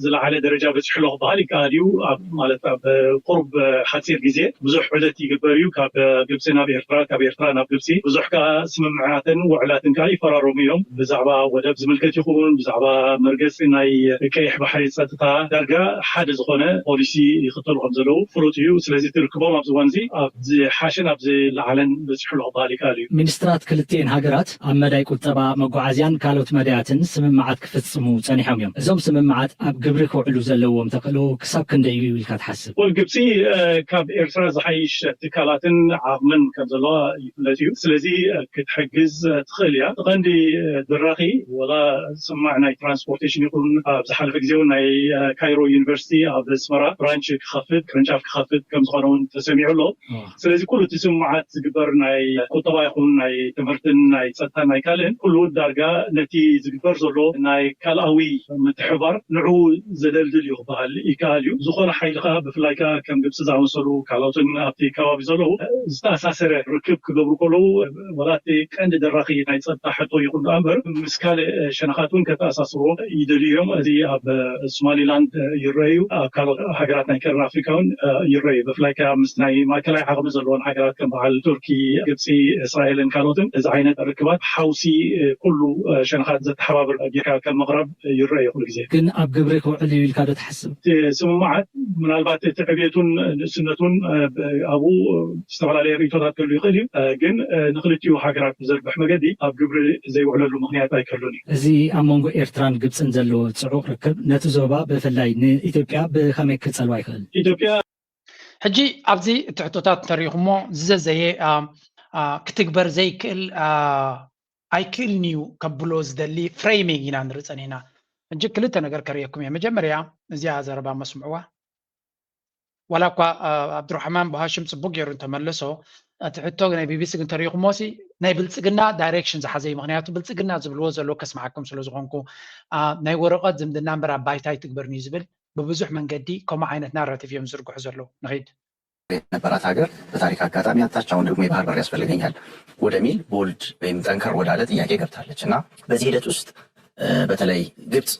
ዝለዓለ ደረጃ በጺሑ ኣሎ ክበሃል ይከኣል እዩ። ኣብ፣ ማለት ኣብ ቁሩብ ሓጺር ግዜ ብዙሕ ዑደት ይግበር እዩ። ካብ ግብጺ ናብ ኤርትራ፣ ካብ ኤርትራ ናብ ግብጺ ብዙሕ ከኣ ስምምዓትን ውዕላትን ከኣ ይፈራረሙ እዮም። ብዛዕባ ወደብ ዝምልከት ይኹን፣ ብዛዕባ መርገጺ ናይ ቀይሕ ባሕሪ ጸጥታ ዳርጋ ሓደ ዝኾነ ፖሊሲ ይኽተሉ ከም ዘለዉ ፍሉጥ እዩ። ስለዚ እቲ ርክቦም ኣብዚ እዋን እዚ ኣብ ዝሓሸን ኣብ ዝለዓለን በጺሑ ኣሎ ክበሃል ይከኣል እዩ። ሚኒስትራት ክልቲኤን ሃገራት ኣብ መዳይ ቁጠባ፣ መጓዓዝያን ካልኦት መዳያትን ስምምዓት ክፍጽሙ ጸኒሖም እዮም። እዞም ስምምዓት ኣብ ግብሪ ክውዕሉ ዘለዎም ተኽእሎ ክሳብ ክንደይ እዩ ኢልካ ትሓስብ? ወል ግብጺ፣ እ፣ ካብ ኤርትራ ዝሓይሽ ትካላትን ዓቕምን ከም ዘለዋ ይፍለጥ እዩ። ስለዚ፣ እ፣ ክትሕግዝ፣ እ፣ ትኽእል እያ። እቲ ቀንዲ፣ እ፣ ድራኺ ወላ ስማዕ ናይ ትራንስፖርቴሽን ይኹን ኣብ ዝሓለፈ ግዜ እውን ናይ፣ እ፣ ካይሮ ዩኒቨርሲቲ ኣብ ኣስመራ ብራንች ክኸፍት፣ ቅርንጫፍ ክኸፍት ከም ዝኾነ እውን ተሰሚዑ ኣሎ። እ። ስለዚ ኩሉ እቲ ስምምዓት ዝግበር ናይ ቁጠባ ይኹን ናይ ትምህርትን ናይ ጸጥታን ናይ ካልእን ኩሉ ዳርጋ ነቲ ዝግበር ዘሎ ናይ ካልኣዊ ምትሕባር ንዕኡ ዘደልድል እዩ ክበሃል ይከኣል እዩ። ዝኾነ ሓይሊ ከኣ ብፍላይ ከኣ ከም ግብጺ ዝኣመሰሉ ካልኦትን ኣብቲ ከባቢ ዘለዉ ዝተኣሳሰረ ርክብ ክገብሩ ከለዉ ወላ እቲ ቀንዲ ደራኺ ናይ ጸጥታ ሕቶ ይኹን ደኣ እምበር ምስ ካልእ ሸነኻት እውን ከተኣሳስርዎ ይደልዩ እዮም። እዚ ኣብ ሶማሊላንድ ይረኣዩ፣ ኣብ ካልኦት ሃገራት ናይ ቀርኒ ኣፍሪካ እውን ይረኣዩ። ብፍላይ ከኣ ምስ ናይ ማእከላይ ዓቕሚ ዘለወን ሃገራት ከም በዓል ቱርኪ፣ ግብጺ፣ እስራኤልን ካልኦትን እዚ ዓይነት ርክባት ሓውሲ ኩሉ ሸነኻት ዘተሓባብር ጌርካ ከም ምቕራብ ይረኣዩ ኩሉ ግዜ። ግን ኣብ ግብሪ ክውዕል እዩ ኢልካ ዶ ትሓስብ? እቲ ስምምዓት ምናልባት እቲ ዕብየቱን ንእስነቱን፣ እ፣ ብ-፣ ኣብኡ ዝተፈላለየ ርእይቶታት ክህሉ ይኽእል እዩ። እ፣ ግን፣ እ፣ ንክልቲኡ ሃገራት ብዘርብሕ መገዲ ኣብ ግብሪ ዘይውዕለሉ ምኽንያት ኣይክህሉን እዩ። እዚ ኣብ መንጎ ኤርትራን ግብጽን ዘሎ ጽዑቕ ርክብ ነቲ ዞባ ብፍላይ ንኢትዮጵያ ብኸመይ ክጸልዋ ይኽእል? ኢትዮጵያ ሕጂ ኣብዚ እቲ ሕቶታት እንተሪኢኹሞ ዝዘዘየ፣ አ፣ አ፣ ክትግበር ዘይክእል፣ አ፣ ኣይክእልን እዩ ከብሎ ዝደሊ ፍሬሚንግ ኢና ንርኢ ጸኒሕና። ሕጂ ክልተ ነገር ከርእየኩም እየ። መጀመርያ እዚኣ ዘረባ መስምዕዋ። ዋላ እኳ፣ አ፣ ኣብዱራሕማን ብሃሽም ጽቡቅ ገይሩ እንተመለሶ፣ እቲ ሕቶ ናይ ቢቢሲ ግን ተሪኢኹሞ ሲ ናይ ብልጽግና ዳይሬክሽን ዝሓዘ እዩ። ምኽንያቱ ብልጽግና ዝብልዎ ዘለዉ ከስምዓኩም ስለ ዝኾንኩ፣ አ፣ ናይ ወረቐት ዝምድና እምበር ኣብ ባይታ ኣይትግበርን እዩ ዝብል ብብዙሕ መንገዲ ከምኡ ዓይነት ናራቲቭ እዮም ዝዝርግሑ ዘለዉ። ንኺድ። የነበራት ሀገር በታሪክ አጋጣሚ አጣች፣ አሁን ደግሞ የባህር በር ያስፈልገኛል ወደሚል ቦልድ ወይም ጠንከር ወዳለ ጥያቄ ገብታለች እና በዚህ ሂደት ውስጥ፣ እ፣ በተለይ ግብጽ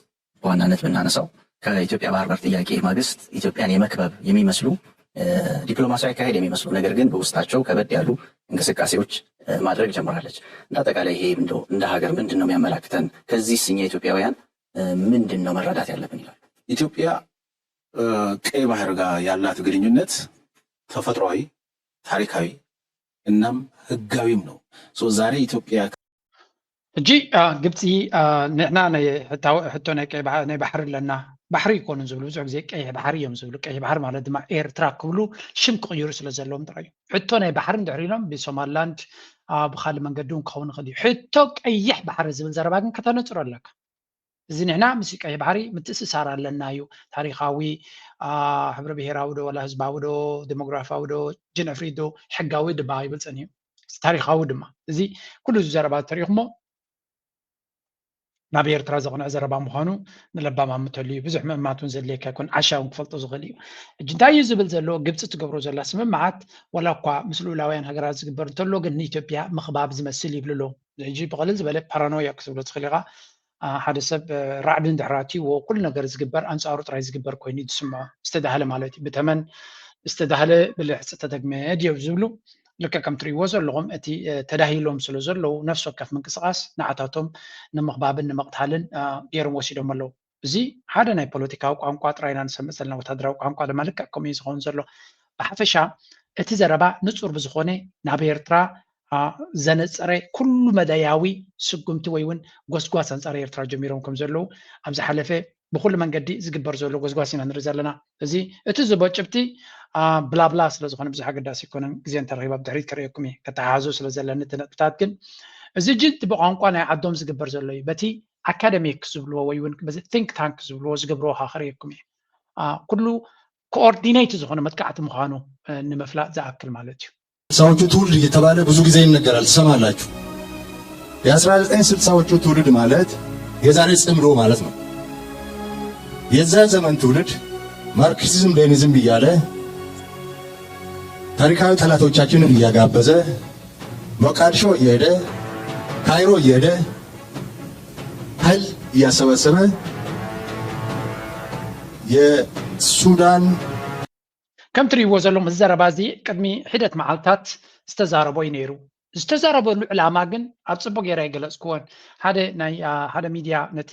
በዋናነት የምናነሳው ከኢትዮጵያ ባህር በር ጥያቄ ማግስት ኢትዮጵያን የመክበብ የሚመስሉ፣ እ፣ ዲፕሎማሲያዊ አካሄድ የሚመስሉ ነገር ግን በውስጣቸው ከበድ ያሉ እንቅስቃሴዎች፣ እ፣ ማድረግ ጀምራለች። እንደ አጠቃላይ ይሄ እንደው እንደ ሀገር ምንድን ነው የሚያመላክተን? ከዚህስ እኛ ኢትዮጵያውያን፣ እ፣ ምንድን ነው መረዳት ያለብን ይላሉ? ኢትዮጵያ፣ እ፣ ቀይ ባህር ጋር ያላት ግንኙነት ተፈጥሯዊ፣ ታሪካዊ፣ እናም ህጋዊም ነው። ሶ ዛሬ ኢትዮጵያ ሕጂ ግብፂ ንሕና ናይ ሕቶ ናይ ቀይ ናይ ባሕሪ ኣለና፣ ባሕሪ ይኮኑን ዝብሉ ብዙሕ ግዜ ቀይሕ ባሕሪ እዮም ዝብሉ። ቀይሕ ባሕሪ ማለት ድማ ኤርትራ ክብሉ ሽም ክቕይሩ ስለ ዘለዎም ጥራይ እዩ። ሕቶ ናይ ባሕሪ እንድሕር ኢሎም ብሶማልላንድ ብካልእ መንገዲ እውን ክኸውን ይኽእል እዩ። ሕቶ ቀይሕ ባሕሪ ዝብል ዘረባ ግን ከተነፅሮ ኣለካ። እዚ ንሕና ምስ ቀይሕ ባሕሪ ምትእስሳር ኣለና እዩ። ታሪኻዊ፣ ሕብረ ብሄራዊ ዶ ዋላ ህዝባዊ ዶ ዴሞግራፊያዊ ዶ ጅንዕፍሪት ዶ ሕጋዊ ድባ ኣይብልፅን እዩ። ታሪኻዊ ድማ እዚ ኩሉ እዚ ዘረባ ተሪኹሞ ናብ ኤርትራ ዘቕንዕ ዘረባ ምዃኑ ንለባም ኣምተሉ እዩ። ብዙሕ ምእማት እውን ዘድልየካ ይኮን፣ ዓሻ እውን ክፈልጦ ዝኽእል እዩ። ሕጂ እንታይ እዩ ዝብል ዘሎ? ግብፂ ትገብሮ ዘላ ስምምዓት ዋላ እኳ ምስ ልኡላውያን ሃገራት ዝግበር እንተሎ ግን ንኢትዮጵያ ምኽባብ ዝመስል ይብሉ ኣለዉ። ሕጂ ብቐልል ዝበለ ፓራኖያ ክትብሎ ትኽእል ኢኻ። ሓደ ሰብ ራዕዲ እንድሕር ኣትይዎ ኩሉ ነገር ዝግበር ኣንፃሩ ጥራይ ዝግበር ኮይኑ እዩ ዝስምዖ። ዝተዳህለ ማለት እዩ። ብተመን ዝተዳህለ ብልሕፂ ተደግመ ድዮ ዝብሉ ልክዕ ከም ትርእይዎ ዘለኹም እቲ ተዳሂሎም ስለ ዘለዉ ነፍሲ ወከፍ ምንቅስቃስ ንዓታቶም ንምኽባብን ንምቕታልን ገይሮም ወሲዶም ኣለዉ። እዚ ሓደ ናይ ፖለቲካዊ ቋንቋ ጥራይ ኢና ንሰምዕ ዘለና፣ ወታደራዊ ቋንቋ ድማ ልክዕ ከምኡ እዩ ዝኸውን ዘሎ። ብሓፈሻ እቲ ዘረባ ንፁር ብዝኾነ ናብ ኤርትራ ዘነፀረ ኩሉ መዳያዊ ስጉምቲ ወይ እውን ጎስጓስ ኣንፃር ኤርትራ ጀሚሮም ከም ዘለዉ ኣብ ዝሓለፈ ብኩሉ መንገዲ ዝግበር ዘሎ ጎስጓስ ኢና ንርኢ ዘለና። እዚ እቲ ዝቦ ጭብጢ ብላብላ ስለ ዝኾነ ብዙሕ ኣገዳሲ ኣይኮነን። ግዜ እንተረኺባ ብድሕሪት ከርእየኩም እየ፣ ከተሓሓዞ ስለ ዘለኒ እቲ ነጥብታት። ግን እዚ ጅንቲ ብቋንቋ ናይ ዓዶም ዝግበር ዘሎ እዩ። በቲ ኣካደሚክ ዝብልዎ ወይ እውን በዚ ቲንክ ታንክ ዝብልዎ ዝገብርዎ ከ ከርእየኩም እየ። ኩሉ ኮኦርዲኔት ዝኾነ መጥቃዕቲ ምዃኑ ንምፍላጥ ዝኣክል ማለት እዩ። ስልሳዎቹ ትውልድ እየተባለ ብዙ ጊዜ ይነገራል፣ ትሰማላችሁ። የአስራ ዘጠኝ ስልሳዎቹ ትውልድ ማለት የዛሬ ጽምዶ ማለት ነው። የዛ ዘመን ትውልድ ማርክሲዝም ሌኒዝም እያለ ታሪካዊ ጠላቶቻችንን እያጋበዘ ሞቃዲሾ እየሄደ፣ ካይሮ እየሄደ ኃይል እያሰበሰበ የሱዳን ከም ትርእይዎ ዘለኹም እዚ ዘረባ እዚ ቅድሚ ሒደት መዓልታት ዝተዛረቦ እዩ ነይሩ። ዝተዛረበሉ ዕላማ ግን ኣብ ጽቡቅ ገይረ ኣይገለጽክዎን። ሓደ ናይ ሓደ ሚድያ ነቲ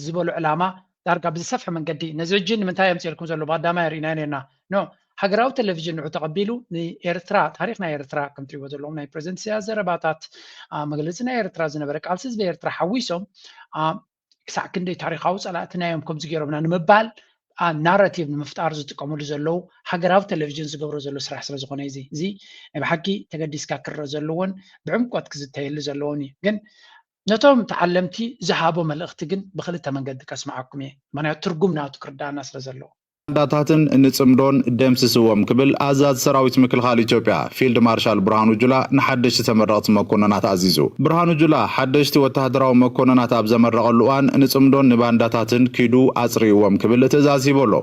ዝበሎ ዕላማ ዳርጋ ብዝሰፍሐ መንገዲ ነዚ ሕጂ ንምንታይ ኣምፅኤልኩም ዘሎ ብቀዳማይ ርኢና ነርና ኖ ሃገራዊ ቴሌቪዥን ንዑ ተቐቢሉ ንኤርትራ ታሪኽ ናይ ኤርትራ ከም ትሪእዎ ዘለኹም ናይ ፕሬዚደንት ኢሳያስ ዘረባታት መግለፂ ናይ ኤርትራ ዝነበረ ቃልሲ ህዝቢ ኤርትራ ሓዊሶም ክሳዕ ክንደይ ታሪኻዊ ፀላእትና እዮም ከምዚ ገይሮምና ንምባል ናራቲቭ ንምፍጣር ዝጥቀምሉ ዘለዉ ሃገራዊ ቴሌቪዥን ዝገብሮ ዘሎ ስራሕ ስለ ዝኾነ እዚ እዚ ናይ ብሓቂ ተገዲስካ ክረአ ዘለዎን ብዕምቆት ክዝተየሉ ዘለዎን እዩ። ግን ነቶም ተዓለምቲ ዝሃቦ መልእኽቲ ግን ብክልተ መንገዲ ከስምዓኩም እየ፣ ምኽንያቱ ትርጉም ናቱ ክርዳኣና ስለ ዘለዎ። ባንዳታትን ንጽምዶን ደምስስዎም ክብል ኣዛዚ ሰራዊት ምክልኻል ኢትዮጵያ ፊልድ ማርሻል ብርሃኑ ጁላ ንሓደሽቲ ተመረቕቲ መኮንናት ኣዚዙ። ብርሃኑ ጁላ ሓደሽቲ ወተሃደራዊ መኮንናት ኣብ ዘመረቐሉ እዋን ንጽምዶን ንባንዳታትን ኪዱ ኣጽርይዎም ክብል ትእዛዝ ሂቡ ኣሎ።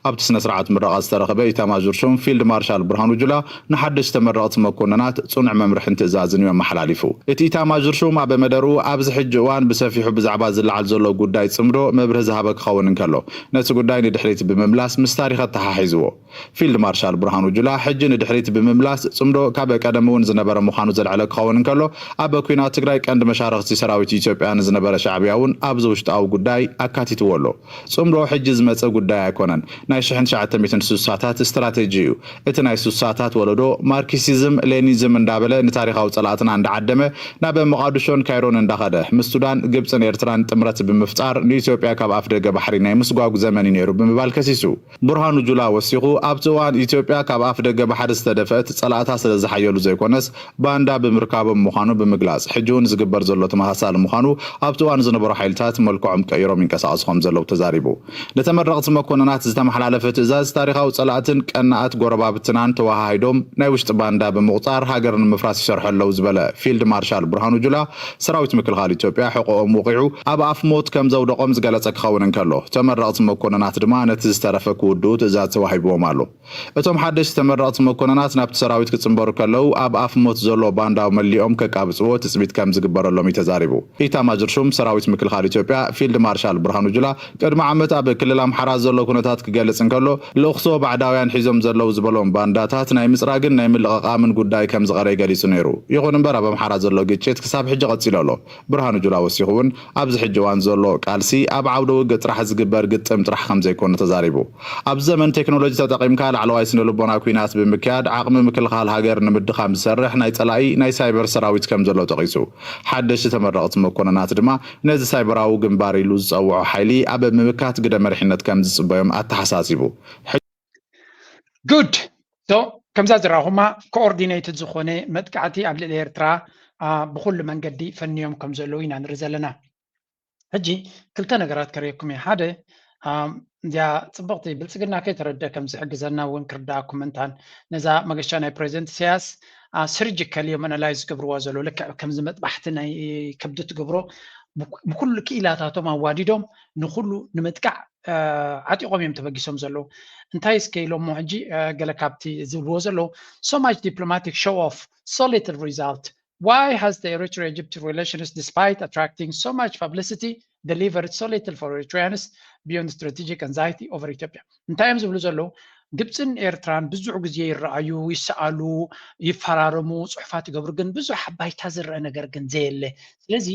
ኣብቲ ስነ ስርዓት ምረቓ ዝተረኸበ ኢታማዦር ሹም ፊልድ ማርሻል ብርሃኑ ጁላ ንሓደሽቲ ተመረቕቲ መኮንናት ጽኑዕ መምርሕን ትእዛዝን እዩ ኣመሓላሊፉ። እቲ ኢታማዦር ሹም ኣብ መደርኡ ኣብዚ ሕጂ እዋን ብሰፊሑ ብዛዕባ ዝለዓል ዘሎ ጉዳይ ጽምዶ መብርሂ ዝሃበ ክኸውን እንከሎ ነቲ ጉዳይ ንድሕሪት ብምምላስ ምስ ታሪኽ ኣተሓሒዝዎ። ፊልድ ማርሻል ብርሃኑ ጁላ ሕጂ ንድሕሪት ብምምላስ ጽምዶ ካብ ቀደም እውን ዝነበረ ምዃኑ ዘልዐለ ክኸውን እንከሎ ኣብ ኲናት ትግራይ ቀንዲ መሻርኽቲ ሰራዊት ኢትዮጵያ ንዝነበረ ሻዕብያ እውን ኣብዚ ውሽጣዊ ጉዳይ ኣካቲትዎ ኣሎ። ጽምዶ ሕጂ ዝመጸ ጉዳይ ኣይኮነን። ናይ ሽሕን ትሽዓተ ሚእትን ስሳታት ስትራቴጂ እዩ። እቲ ናይ ስሳታት ወለዶ ማርክሲዝም ሌኒዝም እንዳበለ ንታሪኻዊ ጸላእትና እንዳዓደመ ናብ መቓድሾን ካይሮን እንዳኸደ ምስ ሱዳን ግብጽን ኤርትራን ጥምረት ብምፍጣር ንኢትዮጵያ ካብ ኣፍ ደገ ባሕሪ ናይ ምስጓጉ ዘመን እዩ ነይሩ ብምባል ከሲሱ። ብርሃኑ ጁላ ወሲኹ ኣብቲ እዋን ኢትዮጵያ ካብ ኣፍ ደገ ባሕሪ ዝተደፍአት ጸላእታ ስለ ዝሓየሉ ዘይኮነስ ባንዳ ብምርካቦም ምዃኑ ብምግላጽ ሕጂ እውን ዝግበር ዘሎ ተመሳሳሊ ምዃኑ ኣብቲ እዋን ዝነበሩ ሓይልታት መልክዖም ቀይሮም ይንቀሳቐሱ ከም ዘለዉ ተዛሪቡ። ንተመረቕቲ መኮንናት ዝተመሓላለፈ ትእዛዝ ታሪኻዊ ጸላእትን ቀናኣት ጎረባብትናን ተወሃሂዶም ናይ ውሽጢ ባንዳ ብምቑጻር ሃገር ንምፍራስ ይሰርሑ ኣለዉ ዝበለ ፊልድ ማርሻል ብርሃኑ ጁላ ሰራዊት ምክልኻል ኢትዮጵያ ሕቖኦም ውቒዑ ኣብ ኣፍ ሞት ከም ዘውደቖም ዝገለጸ ክኸውን እንከሎ ተመረቕቲ መኮንናት ድማ ነቲ ዝተረፈ ክውድኡ ትእዛዝ ተዋሂብዎም ኣሎ። እቶም ሓደሽቲ ተመረቕቲ መኮንናት ናብቲ ሰራዊት ክጽንበሩ ከለዉ ኣብ ኣፍ ሞት ዘሎ ባንዳዊ መሊኦም ከቃብጽዎ ትጽቢት ከም ዝግበረሎም እዩ ተዛሪቡ። ኢታማጆር ሹም ሰራዊት ምክልኻል ኢትዮጵያ ፊልድ ማርሻል ብርሃኑ ጁላ ቅድሚ ዓመት ኣብ ክልል ኣምሓራ ዘሎ ኩነታት ክገልጽ እንከሎ ልእኽቶ ባዕዳውያን ሒዞም ዘለዉ ዝበሎም ባንዳታት ናይ ምጽራግን ናይ ምልቕቓምን ጉዳይ ከም ዝቐረየ ገሊጹ ነይሩ። ይኹን እምበር ኣብ ኣምሓራ ዘሎ ግጭት ክሳብ ሕጂ ቀጺሉ ኣሎ። ብርሃኑ ጁላ ወሲኹ እውን ኣብዚ ሕጂ እዋን ዘሎ ቃልሲ ኣብ ዓውደ ውግእ ጥራሕ ዝግበር ግጥም ጥራሕ ከም ዘይኮነ ተዛሪቡ። ኣብ ዘመን ቴክኖሎጂ ተጠቒምካ ላዕለዋይ ስነ ልቦና ኲናት ብምክያድ ዓቕሚ ምክልኻል ሃገር ንምድኻም ዝሰርሕ ናይ ጸላኢ ናይ ሳይበር ሰራዊት ከም ዘሎ ጠቒሱ። ሓደሽቲ ተመረቕቲ መኮነናት ድማ ነዚ ሳይበራዊ ግንባር ኢሉ ዝጸውዖ ሓይሊ ኣብ ምምካት ግደ መሪሕነት ከም ዝጽበዮም ኣተሓሳሲቡ። ጉድ ሶ ከምዛ ዝረኹማ ኮኦርዲኔትድ ዝኾነ መጥቃዕቲ ኣብ ልዕሊ ኤርትራ ብኩሉ መንገዲ ፈንዮም ከም ዘለዉ ኢና ንርኢ ዘለና። ሕጂ ክልተ ነገራት ከርእየኩም እየ። ሓደ እዚኣ ፅብቕቲ ብልፅግና ከይተረደ ከም ዝሕግዘና እውን ክርዳእኩም እንታን ነዛ መገሻ ናይ ፕሬዚደንት ኢሳያስ ስርጅከል እዮም ኣናላይዝ ዝገብርዋ ዘሎ ልክዕ ከምዚ መጥባሕቲ ናይ ከብዲ ትገብሮ ብኩሉ ክኢላታቶም ኣዋዲዶም ንኩሉ ንምጥቃዕ ዓጢቖም እዮም ተበጊሶም ዘለዉ። እንታይ እስከ ኢሎሞ ሕጂ ገለ ካብቲ ዝብልዎ ዘለዉ so much diplomatic show off, so little result. Why has the Eritrea-Egypt relations, despite attracting so much publicity, delivered so little for Eritreans beyond strategic anxiety over Ethiopia? እንታይ እዮም ዝብሉ ዘለዉ? ግብፅን ኤርትራን ብዙሕ ግዜ ይረኣዩ፣ ይሰኣሉ፣ ይፈራረሙ፣ ፅሑፋት ይገብሩ፣ ግን ብዙሕ ኣብ ባይታ ዝረአ ነገር ግን ዘየለ። ስለዚ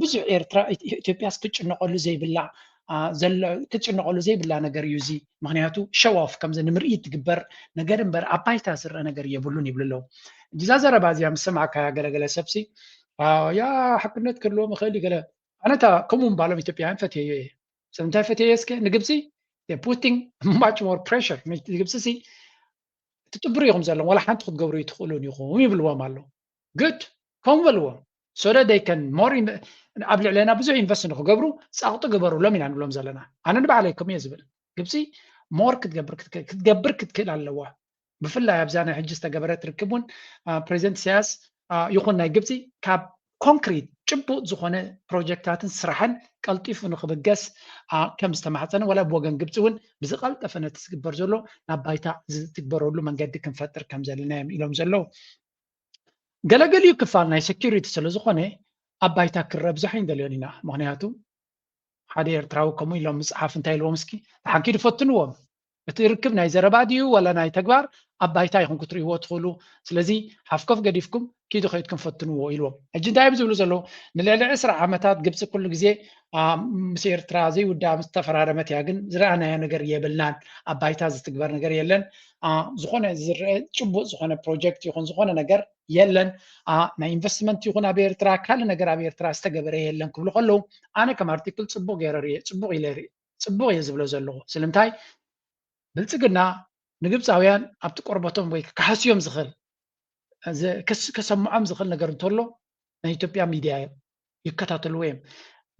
ብዙሕ ኤርትራ ኢትዮጵያስ ክትጭነቐሉ ዘይብላ ክትጭነቐሉ ዘይብላ ነገር እዩ እዚ። ምክንያቱ ሸው ኦፍ ከምዚ ንምርኢት ትግበር ነገር እምበር ኣብ ባይታ ዝረአ ነገር የብሉን ይብሉ ኣለዉ። እዛ ዘረባ እዚኣ ምስ ሰማዕካያ ገለገለ ሰብሲ ያ ሓቅነት ክህልዎም ይኽእል እዩ ገለ ኣነታ ከምኡ ምባሎም ኢትዮጵያውያን ፈትየዮ እየ። ስለምንታይ ፈትየዮ እስከ ንግብፂ putting much more pressure ንግብፂ ሲ ትጥብሩ ኢኹም ዘለኹም ዋላ ሓንቲ ክትገብሩ ይትኽእሉን ኢኹም ይብልዎም ኣለዉ። Good ከምኡ በልዎም so that they can more ኣብ ልዕለና ብዙሕ ኢንቨስት ንክገብሩ ፃቕጡ ግበሩሎም ኢና ንብሎም ዘለና። ኣነ ንባዕለይ ከምኡ እየ ዝብል። ግብፂ ሞር ክትገብር ክትክእል ኣለዋ። ብፍላይ ኣብዛ ናይ ሕጂ ዝተገበረት ርክብ እውን ፕሬዚደንት ኢሳያስ ይኹን ናይ ግብፂ ካብ ኮንክሪት ጭቡጥ ዝኾነ ፕሮጀክታትን ስራሕን ቀልጢፉ ንክብገስ ከም ዝተማሕፀነ ዋላ ብወገን ግብፂ እውን ብዝቐልጠፈ ነቲ ዝግበር ዘሎ ናብ ባይታ ዝትግበረሉ መንገዲ ክንፈጥር ከም ዘለና እዮም ኢሎም ዘለዉ። ገለገሊኡ ክፋል ናይ ሴኪሪቲ ስለ ዝኾነ ኣብ ባይታ ክረብዛሕ ኣይንደልዮን ኢና። ምክንያቱ ሓደ ኤርትራዊ ከምኡ ኢሎም ምፅሓፍ እንታይ ኢልዎም እስኪ ተሓንኪዱ ፈትንዎም። እቲ ርክብ ናይ ዘረባ ድዩ ዋላ ናይ ተግባር ኣብ ባይታ ኢኹም ክትርእይዎ ትኽእሉ። ስለዚ ሓፍኮፍ ገዲፍኩም ኪዱ ከይድኩም ፈትንዎ ኢልዎም። ሕጂ እንታይ እዮም ዝብሉ ዘለዉ? ንልዕሊ ዕስራ ዓመታት ግብፂ ኩሉ ግዜ ምስ ኤርትራ ዘይውዳ ምስ ተፈራረመት እያ፣ ግን ዝረኣናዮ ነገር የብልናን። ኣብ ባይታ ዝትግበር ነገር የለን። ዝኾነ ዝረአ ጭቡጥ ዝኾነ ፕሮጀክት ይኹን ዝኾነ ነገር የለን። ናይ ኢንቨስትመንት ይኹን ኣብ ኤርትራ ካልእ ነገር ኣብ ኤርትራ ዝተገበረ የለን ክብሉ ከለዉ ኣነ ከም ኣርቲክል ፅቡቕ ገይረ ርየ፣ ፅቡቕ ኢለ ርየ፣ ፅቡቕ እየ ዝብሎ ዘለኹ። ስለምንታይ ብልፅግና ንግብፃውያን ኣብቲ ቆርበቶም ወይ ክከሓስዮም ዝኽእል ከሰምዖም ዝኽእል ነገር እንተሎ ናይ ኢትዮጵያ ሚድያ እዮም ይከታተልዎ እዮም።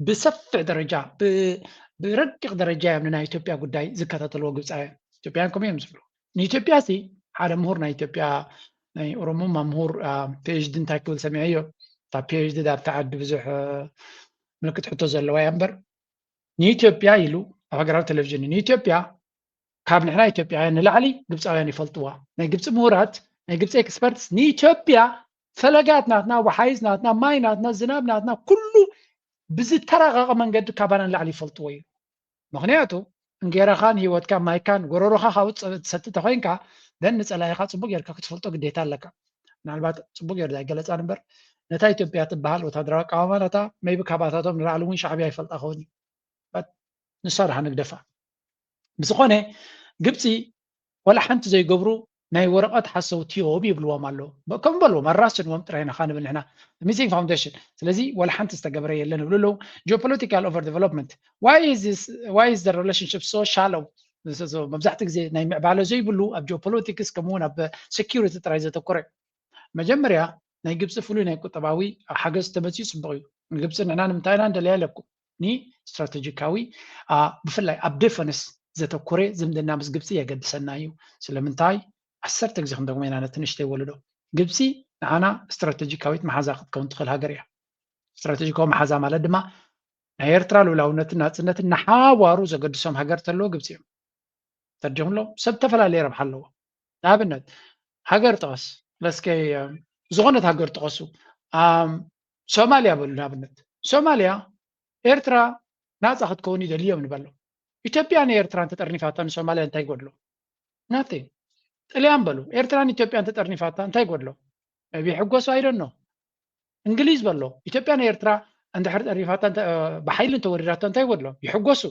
ብሰፊሕ ደረጃ ብረቂቕ ደረጃ እዮም ንናይ ኢትዮጵያ ጉዳይ ዝከታተልዎ ግብፃውያን። ኢትዮጵያውያን ከምኡ እዮም ዝብሉ። ንኢትዮጵያ ሲ ሓደ ምሁር ናይ ኢትዮጵያ ናይ ኦሮሞማ ምሁር ፒኤችዲ እንታይ ክብል ሰሚዐዮ። እታ ፒኤችዲ ዳር ተዓዲ ብዙሕ ምልክት ሕቶ ዘለዋ እያ እምበር ንኢትዮጵያ ኢሉ ኣብ ሃገራዊ ቴሌቪዥን ንኢትዮጵያ ካብ ንሕና ኢትዮጵያውያን ንላዕሊ ግብፃውያን ይፈልጥዋ። ናይ ግብፂ ምሁራት ናይ ግብፂ ኤክስፐርትስ ንኢትዮጵያ ፈለጋት ናትና፣ ወሓይዝ ናትና፣ ማይ ናትና፣ ዝናብ ናትና፣ ኩሉ ብዝተራቐቐ መንገዲ ካባና ንላዕሊ ይፈልጥዎ እዩ። ምክንያቱ እንጌራኻን ህይወትካ ማይካን ጎረሮኻ ካብኡ ትሰቲ ተኮይንካ ደን ንፀላኢኻ ፅቡቅ ጌርካ ክትፈልጦ ግዴታ ኣለካ። ምናልባት ፅቡቅ ጌር ኣይገለፃን እምበር ነታ ኢትዮጵያ ትበሃል ወታደራዊ ኣቃዋማ ናታ ሜይቢ ካባታቶም ንላዕሊ እውን ሻዕብያ ይፈልጣ ኸውን እዩ። ንሳ ድሓ ንግደፋ። ብዝኾነ ግብፂ ወላ ሓንቲ ዘይገብሩ ናይ ወረቐት ሓሰውቲ እዮም ይብልዎም ኣለዉ። ከምኡ በልዎም ኣራስንዎም ጥራይ ኢና ንብል ንሕና ሚሲንግ ፋውንዴሽን። ስለዚ ወላ ሓንቲ ዝተገበረ የለን ይብሉ ኣለዉ። Geopolitical over development, why is this, why is the relationship so shallow? መብዛሕትኡ ግዜ ናይ ምዕባለ ዘይብሉ ኣብ ጂኦፖለቲክስ ከምኡውን ኣብ ሴኪሪቲ ጥራይ ዘተኮረ። መጀመርያ ናይ ግብፂ ፍሉይ ናይ ቁጠባዊ ሓገዝ ተመፅኡ ፅቡቕ እዩ። ንግብፂ ንሕና ንምንታይ ኢና ንደልያ ኢለኩም ኒ ስትራቴጂካዊ ብፍላይ ኣብ ዴፈንስ ዘተኮረ ዝምድና ምስ ግብፂ የገድሰና እዩ። ስለምንታይ ዓሰርተ ግዜ ክንደግሞ ኢና ነቲ ንእሽተይ ወለዶ ግብፂ ንዓና ስትራቴጂካዊት መሓዛ ክትከውን ትኽእል ሃገር እያ። ስትራቴጂካዊ መሓዛ ማለት ድማ ናይ ኤርትራ ልኡላውነትን ናፅነትን ንሓዋሩ ዘገድሶም ሃገር ተለዎ ግብፂ እዮም። ተርዲኹም ኣለዉ ሰብ ዝተፈላለየ ረብሓ ኣለዎ። ንኣብነት ሃገር ጥቐስ ለስከ ዝኾነት ሃገር ጥቐሱ። ሶማልያ በሉ ንኣብነት ሶማልያ ኤርትራ ናፃ ክትከውን ይደልዮም ንበሎ። ኢትዮጵያ ንኤርትራ እንተጠርኒፋታ ንሶማልያ እንታይ ይጎድሎ? ናቲንግ። ጥልያን በሉ ኤርትራን ኢትዮጵያን ተጠርኒፋታ እንታይ ይጎድሎ? ቢ ሕጎሱ ኣይደኖ። እንግሊዝ በሎ ኢትዮጵያ ንኤርትራ እንድሕር ጠሪፋታ ብሓይሊ እንተወሪራታ እንታይ ይጎድሎ? ይሕጎሱ።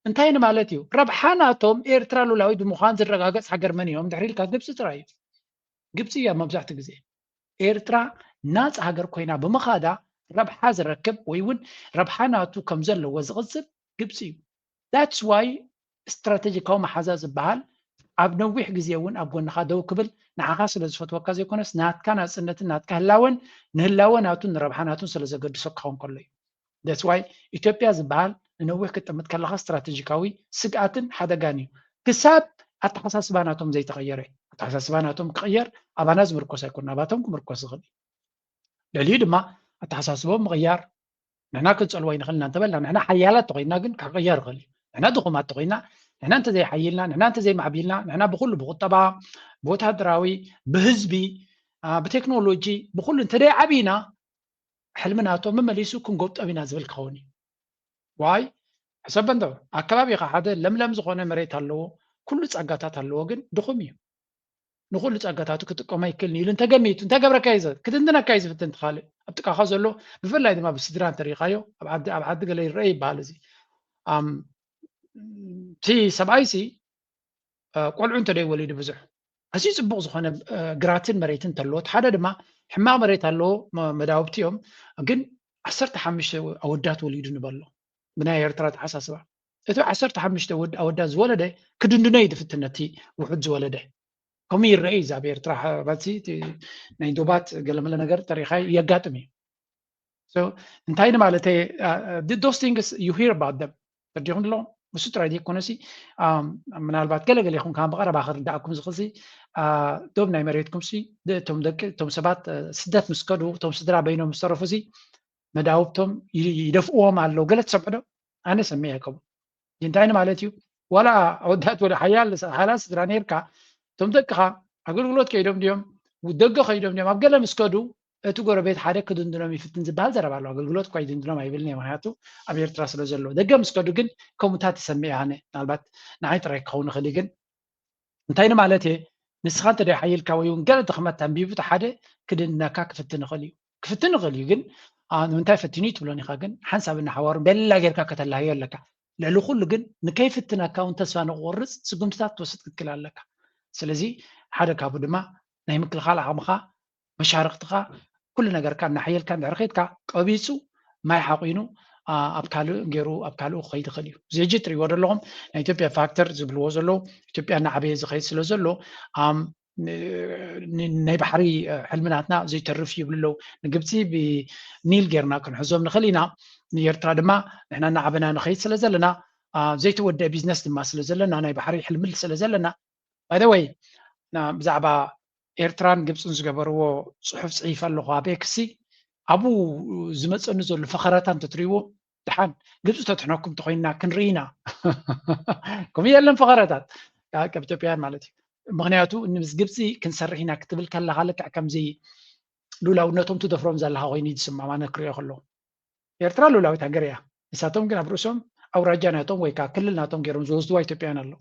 እንታይ ንማለት እዩ? ረብሓ ናቶም ኤርትራ ሉላዊት ብምዃን ዝረጋገጽ ሃገር መን እዮም? ድሕሪ ኢልካ ግብፂ ጥራይ እዩ። ግብፂ እያ መብዛሕትኡ ግዜ ኤርትራ ናፃ ሃገር ኮይና ብምኻዳ ረብሓ ዝረክብ ወይ እውን ረብሓ ናቱ ከም ዘለዎ ዝቕፅል ግብፂ እዩ። That's why ስትራቴጂካዊ መሓዛ ዝበሃል ኣብ ነዊሕ ግዜ እውን ኣብ ጎንኻ ደው ክብል ንዓኻ ስለ ዝፈትወካ ዘይኮነስ ናትካ ናፅነትን ናትካ ህላወን ንህላወ ናቱን ንረብሓ ናቱን ስለ ዘገድሶ ክኸውን ከሎ እዩ። That's why ኢትዮጵያ ዝበሃል ንነዊሕ ክትጥምት ከለኻ ስትራቴጂካዊ ስግኣትን ሓደጋን እዩ። ክሳብ ኣተሓሳስባ ናቶም ዘይተቐየረ፣ ኣተሓሳስባ ናቶም ክቕየር ኣባና ዝምርኮስ ኣይኮን፣ ኣባቶም ክምርኮስ ዝኽእል እዩ። ልዕሊኡ ድማ ኣተሓሳስቦም ምቕያር ንሕና ክንፀልዎ ኣይንኽእልና እንተበልና ንሕና ሓያላት ተኾይንና ግን ክቕየር ይኽእል እዩ። ንሕና ድኹማት ተኾይንና ንሕና እንተዘይሓይልና ንሕና እንተዘይማዕቢልና ንሕና ብኩሉ ብቁጠባ ብወታደራዊ ብህዝቢ ብቴክኖሎጂ ብኩሉ እንተደይ ዓብና ሕልሚ ናቶም መመሊሱ ክንጎብጦም ኢና ዝብል ክኸውን እዩ። ዋይ ሕሰበ እንዶ ኣከባቢኻ ሓደ ለምለም ዝኾነ መሬት ኣለዎ፣ ኩሉ ጸጋታት ኣለዎ፣ ግን ድኹም እዩ። ንኹሉ ጸጋታቱ ክጥቀሞ ኣይክእልን ኢሉ እንተገሚቱ እንተገብረካ እዩ ክትንትነካ እዩ ዝፍትን። ትኻልእ ኣብ ጥቃኻ ዘሎ ብፍላይ ድማ ብስድራ እንተሪኻዮ ኣብ ዓዲ ኣብ ዓዲ ገለ ይረአ ይበሃል። እዚ እቲ ሰብኣይ ሲ ቆልዑ እንተደይ ወሊዱ ብዙሕ ኣዝዩ ፅቡቅ ዝኾነ ግራትን መሬትን እንተለዎ ሓደ ድማ ሕማቅ መሬት ኣለዎ። መዳውብቲ እዮም ግን ዓሰርተ ሓሙሽተ ኣወዳት ወሊዱ ንበሎ ብናይ ኤርትራ ተሓሳስባ እቲ ዓሰርተ ሓሙሽተ ኣወዳት ዝወለደ ክድንድኖ እዩ ዝፍትን ነቲ ውሑድ ዝወለደ። ከምኡ ይረአ እዩ ኣብ ኤርትራ ሓባቲ ናይ ዶባት ገለመለ ነገር ተሪኻ የጋጥም እዩ። So እንታይ ንማለተይ those things you hear about them ተረዲኹም ኣለኹም። እሱ ጥራይ ዘይኮነሲ ምናልባት ገለገለ ይኹን ካብ ብቐረባ ክርዳእኩም ዝኽእልሲ ዶብ ናይ መሬትኩም ሲ እቶም ደቂ እቶም ሰባት ስደት ምስ ከዱ እቶም ስድራ በይኖም ምስ ተረፉ ሲ መዳውብቶም ይደፍእዎም ኣለዉ ገለ ትሰምዑ ዶ? ኣነ ሰሚዐ ኣይከውን። እንታይ ንማለት እዩ? ዋላ ኣወዳት ወደ ሓያል ሓያላት ስድራ ነርካ እቶም ደቅኻ ኣገልግሎት ከይዶም ድዮም ደገ ከይዶም ድዮም ኣብ ገለ ምስ ከዱ እቲ ጎረቤት ሓደ ክድንድኖም ይፍትን ዝበሃል ዘረባ ኣሎ። ኣገልግሎት እኳ ይድንድኖም ኣይብልን እየ፣ ምክንያቱ ኣብ ኤርትራ ስለ ዘሎ። ደገ ምስ ከዱ ግን ከምኡታት ይሰምዕ እየ ኣነ። ምናልባት ንዓይ ጥራይ ክኸውን ይኽእል እዩ፣ ግን እንታይ ንማለት እየ? ንስኻ እንተ ደይ ሓይልካ ወይ እውን ገለ ድኽመት ኣንቢቡ እቲ ሓደ ክድንድነካ ክፍትን ይኽእል እዩ። ክፍትን ይኽእል እዩ፣ ግን ንምንታይ ፈቲኑ እዩ ትብሎን ኢኻ። ግን ሓንሳብ እናሓዋሩ ቤላ ጌርካ ከተላህዮ ኣለካ። ልዕሊ ኩሉ ግን ንከይፍትነካ እውን ተስፋ ንክቆርፅ ስጉምትታት ትወስድ ክትክእል ኣለካ። ስለዚ ሓደ ካብኡ ድማ ናይ ምክልኻል ዓቕምኻ መሻርክትኻ ኩሉ ነገርካ እናሓየልካ እንድሕር ከይድካ ቀቢፁ ማይ ሓቂኑ ኣብ ካልእ ገይሩ ኣብ ካልኡ ክኸይድ ይኽእል እዩ። እዚ ሕጂ ትሪእዎ ዘለኹም ናይ ኢትዮጵያ ፋክተር ዝብልዎ ዘለዉ ኢትዮጵያ እናዓበየ ዝኸይድ ስለ ዘሎ ናይ ባሕሪ ሕልምናትና ዘይተርፍ ይብሉ ኣለዉ። ንግብፂ ብኒል ጌርና ክንሕዞም ንኽእል ኢና። ንኤርትራ ድማ ንሕና እናዓበና ንኸይድ ስለ ዘለና ዘይተወደአ ቢዝነስ ድማ ስለ ዘለና ናይ ባሕሪ ሕልሚ ስለ ዘለና ባይደወይ ብዛዕባ ኤርትራን ግብፅን ዝገበርዎ ፅሑፍ ፅሒፈ ኣለኹ ኣብ ኤክሲ። ኣብኡ ዝመፀኒ ዘሎ ፈኸራታ እንተትሪእዎ ድሓን ግብፂ ተትሕነኩም ተኮይንና ክንርኢ ኢና። ከምኡ የለን ፈኸራታት ካብ ኢትዮጵያን ማለት እዩ። ምክንያቱ ምስ ግብፂ ክንሰርሕ ኢና ክትብል ከለካ ልክዕ ከምዚ ሉላውነቶም ትደፍሮም ዘለካ ኮይኑ እዩ ዝስማዕ። ኣነ ክሪኦ ከለኹ ኤርትራ ሉላዊት ሃገር እያ። ንሳቶም ግን ኣብ ርእሶም ኣውራጃ ናቶም ወይ ከዓ ክልል ናቶም ገይሮም ዝወስድዋ ኢትዮጵያውያን ኣለዉ።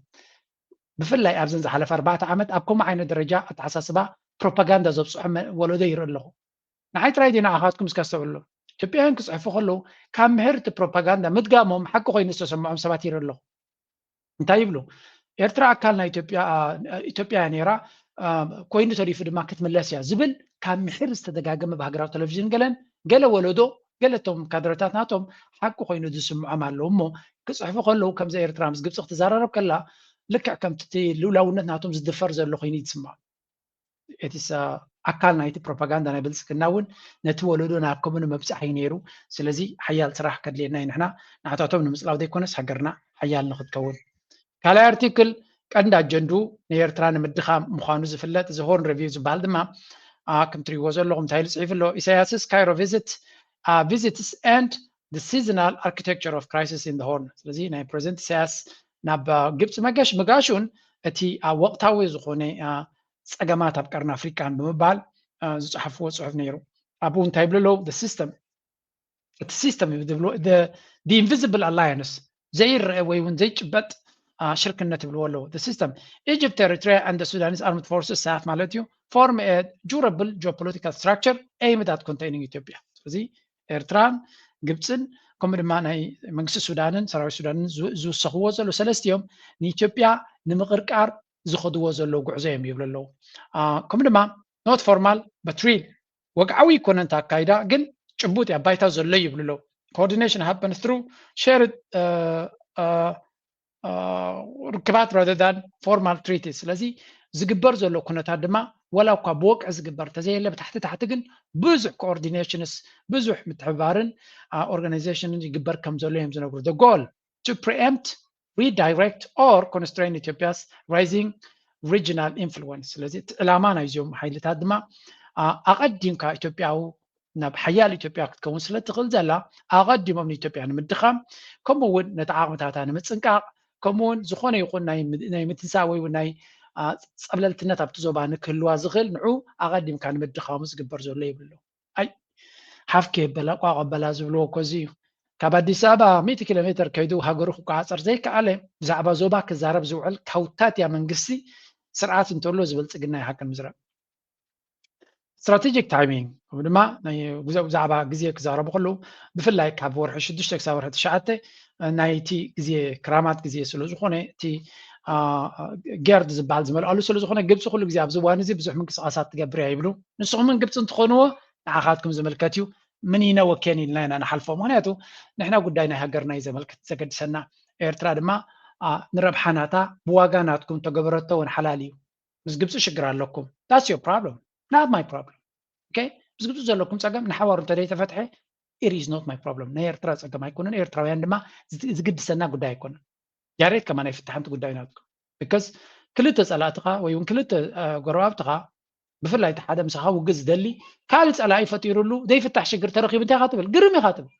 ብፍላይ ኣብዘን ዝሓለፈ ኣርባዕተ ዓመት ኣብ ከምኡ ዓይነት ደረጃ ኣተሓሳስባ ፕሮፓጋንዳ ዘብፅሖ ወለዶ ይርኢ ኣለኹ። ንዓይ ጥራይ ድዩ ንዓኻትኩም እስከ ኣስተውዕሉ። ኢትዮጵያውያን ክፅሕፉ ከለዉ ካብ ምሕርቲ ፕሮፓጋንዳ ምድጋሞም ሓቂ ኮይኑ ዝተሰምዖም ሰባት ይርኢ ኣለኹ። እንታይ ይብሉ? ኤርትራ ኣካል ናይ ኢትዮጵያ ኢትዮጵያ እያ ነይራ ኮይኑ ተሪፉ ድማ ክትምለስ እያ ዝብል ካብ ምሕር ዝተደጋገመ ብሃገራዊ ቴሌቪዥን ገለን ገለ ወለዶ ገለ እቶም ካድረታት ናቶም ሓቂ ኮይኑ ዝስምዖም ኣለዉ እሞ ክፅሕፉ ከለዉ ከምዚ ኤርትራ ምስ ግብፂ ክትዘራረብ ከላ ልክዕ ከምቲ ልውላውነት ናቶም ዝድፈር ዘሎ ኮይኑ እዩ ዝስምዖም። እቲ ኣካል ናይቲ ፕሮፓጋንዳ ናይ ብልፅግና እውን ነቲ ወለዶ ናብ ከምኡ ንምብፃሕ እዩ ነይሩ። ስለዚ ሓያል ስራሕ ከድልየና እዩ ንሕና ንዓታቶም ንምፅላው ዘይኮነስ ሃገርና ሓያል ንክትከውን። ካልኣይ ኣርቲክል ቀንዲ ኣጀንድኡ ንኤርትራ ንምድኻም ምዃኑ ዝፍለጥ እዚ ሆርን ሪቪው ዝበሃል ድማ ከምትሪእዎ ዘለኹም እንታይ ኢሉ ፅሒፉ ኣሎ? ኢሳያስስ ካይሮ ቪዚት visits and the seasonal architecture of crisis in the Horn። ስለዚ ናይ ፕሬዚደንት ኢሳያስ ናብ ግብፂ መገሽ ምጋሹን እቲ ወቕታዊ ዝኾነ ፀገማት ኣብ ቀርኒ ኣፍሪቃን ብምባል ዝፀሓፍዎ ፅሑፍ ነይሩ። ኣብኡ እንታይ ይብሉ ኣለዉ? ሲስተም እቲ ሲስተም ዝብልዎ ኢንቪዚብል ኣላያንስ ዘይረአ ወይ እውን ዘይጭበጥ ሽርክነት ይብልዎ ኣለዉ። ሲስተም ኢጅፕት ኤሪትሪያ and Sudanese Armed Forces ሳፍ ማለት እዩ form a durable geopolitical structure aimed at containing ኢትዮጵያ። ስለዚ ኤርትራን ግብፅን ከምኡ ድማ ናይ መንግስቲ ሱዳንን ሰራዊት ሱዳንን ዝውሰኽዎ ዘሎ ሰለስቲኦም ንኢትዮጵያ ንምቕርቃር ዝኸድዎ ዘለዉ ጉዕዞ እዮም ይብሉ ኣለዉ። ከምኡ ድማ not formal but real፣ ወግዓዊ ይኮነ እንተ ኣካይዳ ግን ጭቡጥ እያ፣ ባይታ ዘሎ ይብሉ ኣለዉ። Coordination happens through shared ርክባት rather than formal treaties። ስለዚ ዝግበር ዘሎ ኩነታት ድማ ወላ እኳ ብወግዒ ዝግበር ተዘየለ ብታሕቲ ታሕቲ ግን ብዙሕ coordinations፣ ብዙሕ ምትሕብባርን organization ን ይግበር ከም ዘሎ እዮም ዝነግሩ። The goal to preempt, redirect or constrain Ethiopia's rising regional influence። ስለዚ እቲ ዕላማ ናይዚኦም ሓይልታት ድማ ኣቐዲምካ ኢትዮጵያዊ ናብ ሓያል ኢትዮጵያ ክትከውን ስለ ትኽእል ዘላ ኣቐዲሞም ንኢትዮጵያ ንምድኻም ከምኡ እውን ነቲ ዓቕምታታ ንምፅንቃቕ ከምኡ እውን ዝኾነ ይኹን ናይ ምትንሳእ ወይ እውን ናይ ፀብለልትነት ኣብቲ ዞባ ንክህልዋ ዝኽእል ንዑ ኣቐዲምካ ንምድኻሙ ዝግበር ዘሎ ይብሉ። ኣይ ሓፍኪ የበላ ቋቋ በላ ዝብልዎ እኮ እዚ እዩ። ካብ ኣዲስ ኣበባ ሚእቲ ኪሎ ሜትር ከይዱ ሃገሩ ክቋፃፀር ዘይከኣለ ብዛዕባ ዞባ ክዛረብ ዝውዕል ካውታትያ መንግስቲ ስርዓት እንተሎ ዝብልፅግና ይሓቅን ምዝረብ። Strategic timing ከምኡ ድማ ብዛዕባ ግዜ ክዛረቡ ከለዉ ብፍላይ ካብ ወርሒ ሽዱሽተ ክሳብ ወርሒ ትሽዓተ ናይቲ ግዜ ክራማት ግዜ ስለ ዝኾነ እቲ ጌርድ ዝበሃል ዝመልኣሉ ስለ ዝኾነ ግብፂ ኩሉ ግዜ ኣብዚ እዋን እዚ ብዙሕ ምንቅስቃሳት ትገብር እያ ይብሉ። ንስኹም ን ግብፂ እንትኾንዎ ንዓኻትኩም ዝምልከት እዩ። ምን ይነወኬን ኢልና ኢና ንሓልፎ። ምክንያቱ ንሕና ጉዳይ ናይ ሃገርና እዩ ዘመልክት ዘገድሰና። ኤርትራ ድማ ንረብሓ ናታ ብዋጋ ናትኩም ተገበረቶ እውን ሓላል እዩ። ምስ ግብፂ ሽግር ኣለኩም። That's your problem, not my problem. Okay? ምስ ግብፂ ዘለኩም ፀገም ንሓዋሩ እንተደይ ተፈትሐ it is not my problem። ናይ ኤርትራ ፀገም ኣይኮነን። ኤርትራውያን ድማ ዝግድሰና ጉዳይ ኣይኮነን። ያሬት ከማን ኣይፍታሕ ሓንቲ ጉዳይ ናትኩም። Because ክልተ ፀላእትኻ ወይ እውን ክልተ ጎረባብትኻ ብፍላይ እቲ ሓደ ምሳኻ ውግእ ዝደሊ ካልእ ፀላኢ ፈጢሩሉ ዘይፍታሕ ሽግር ተረኺቡ እንታይ ኢኻ ትብል? ግርም ኢኻ ትብል።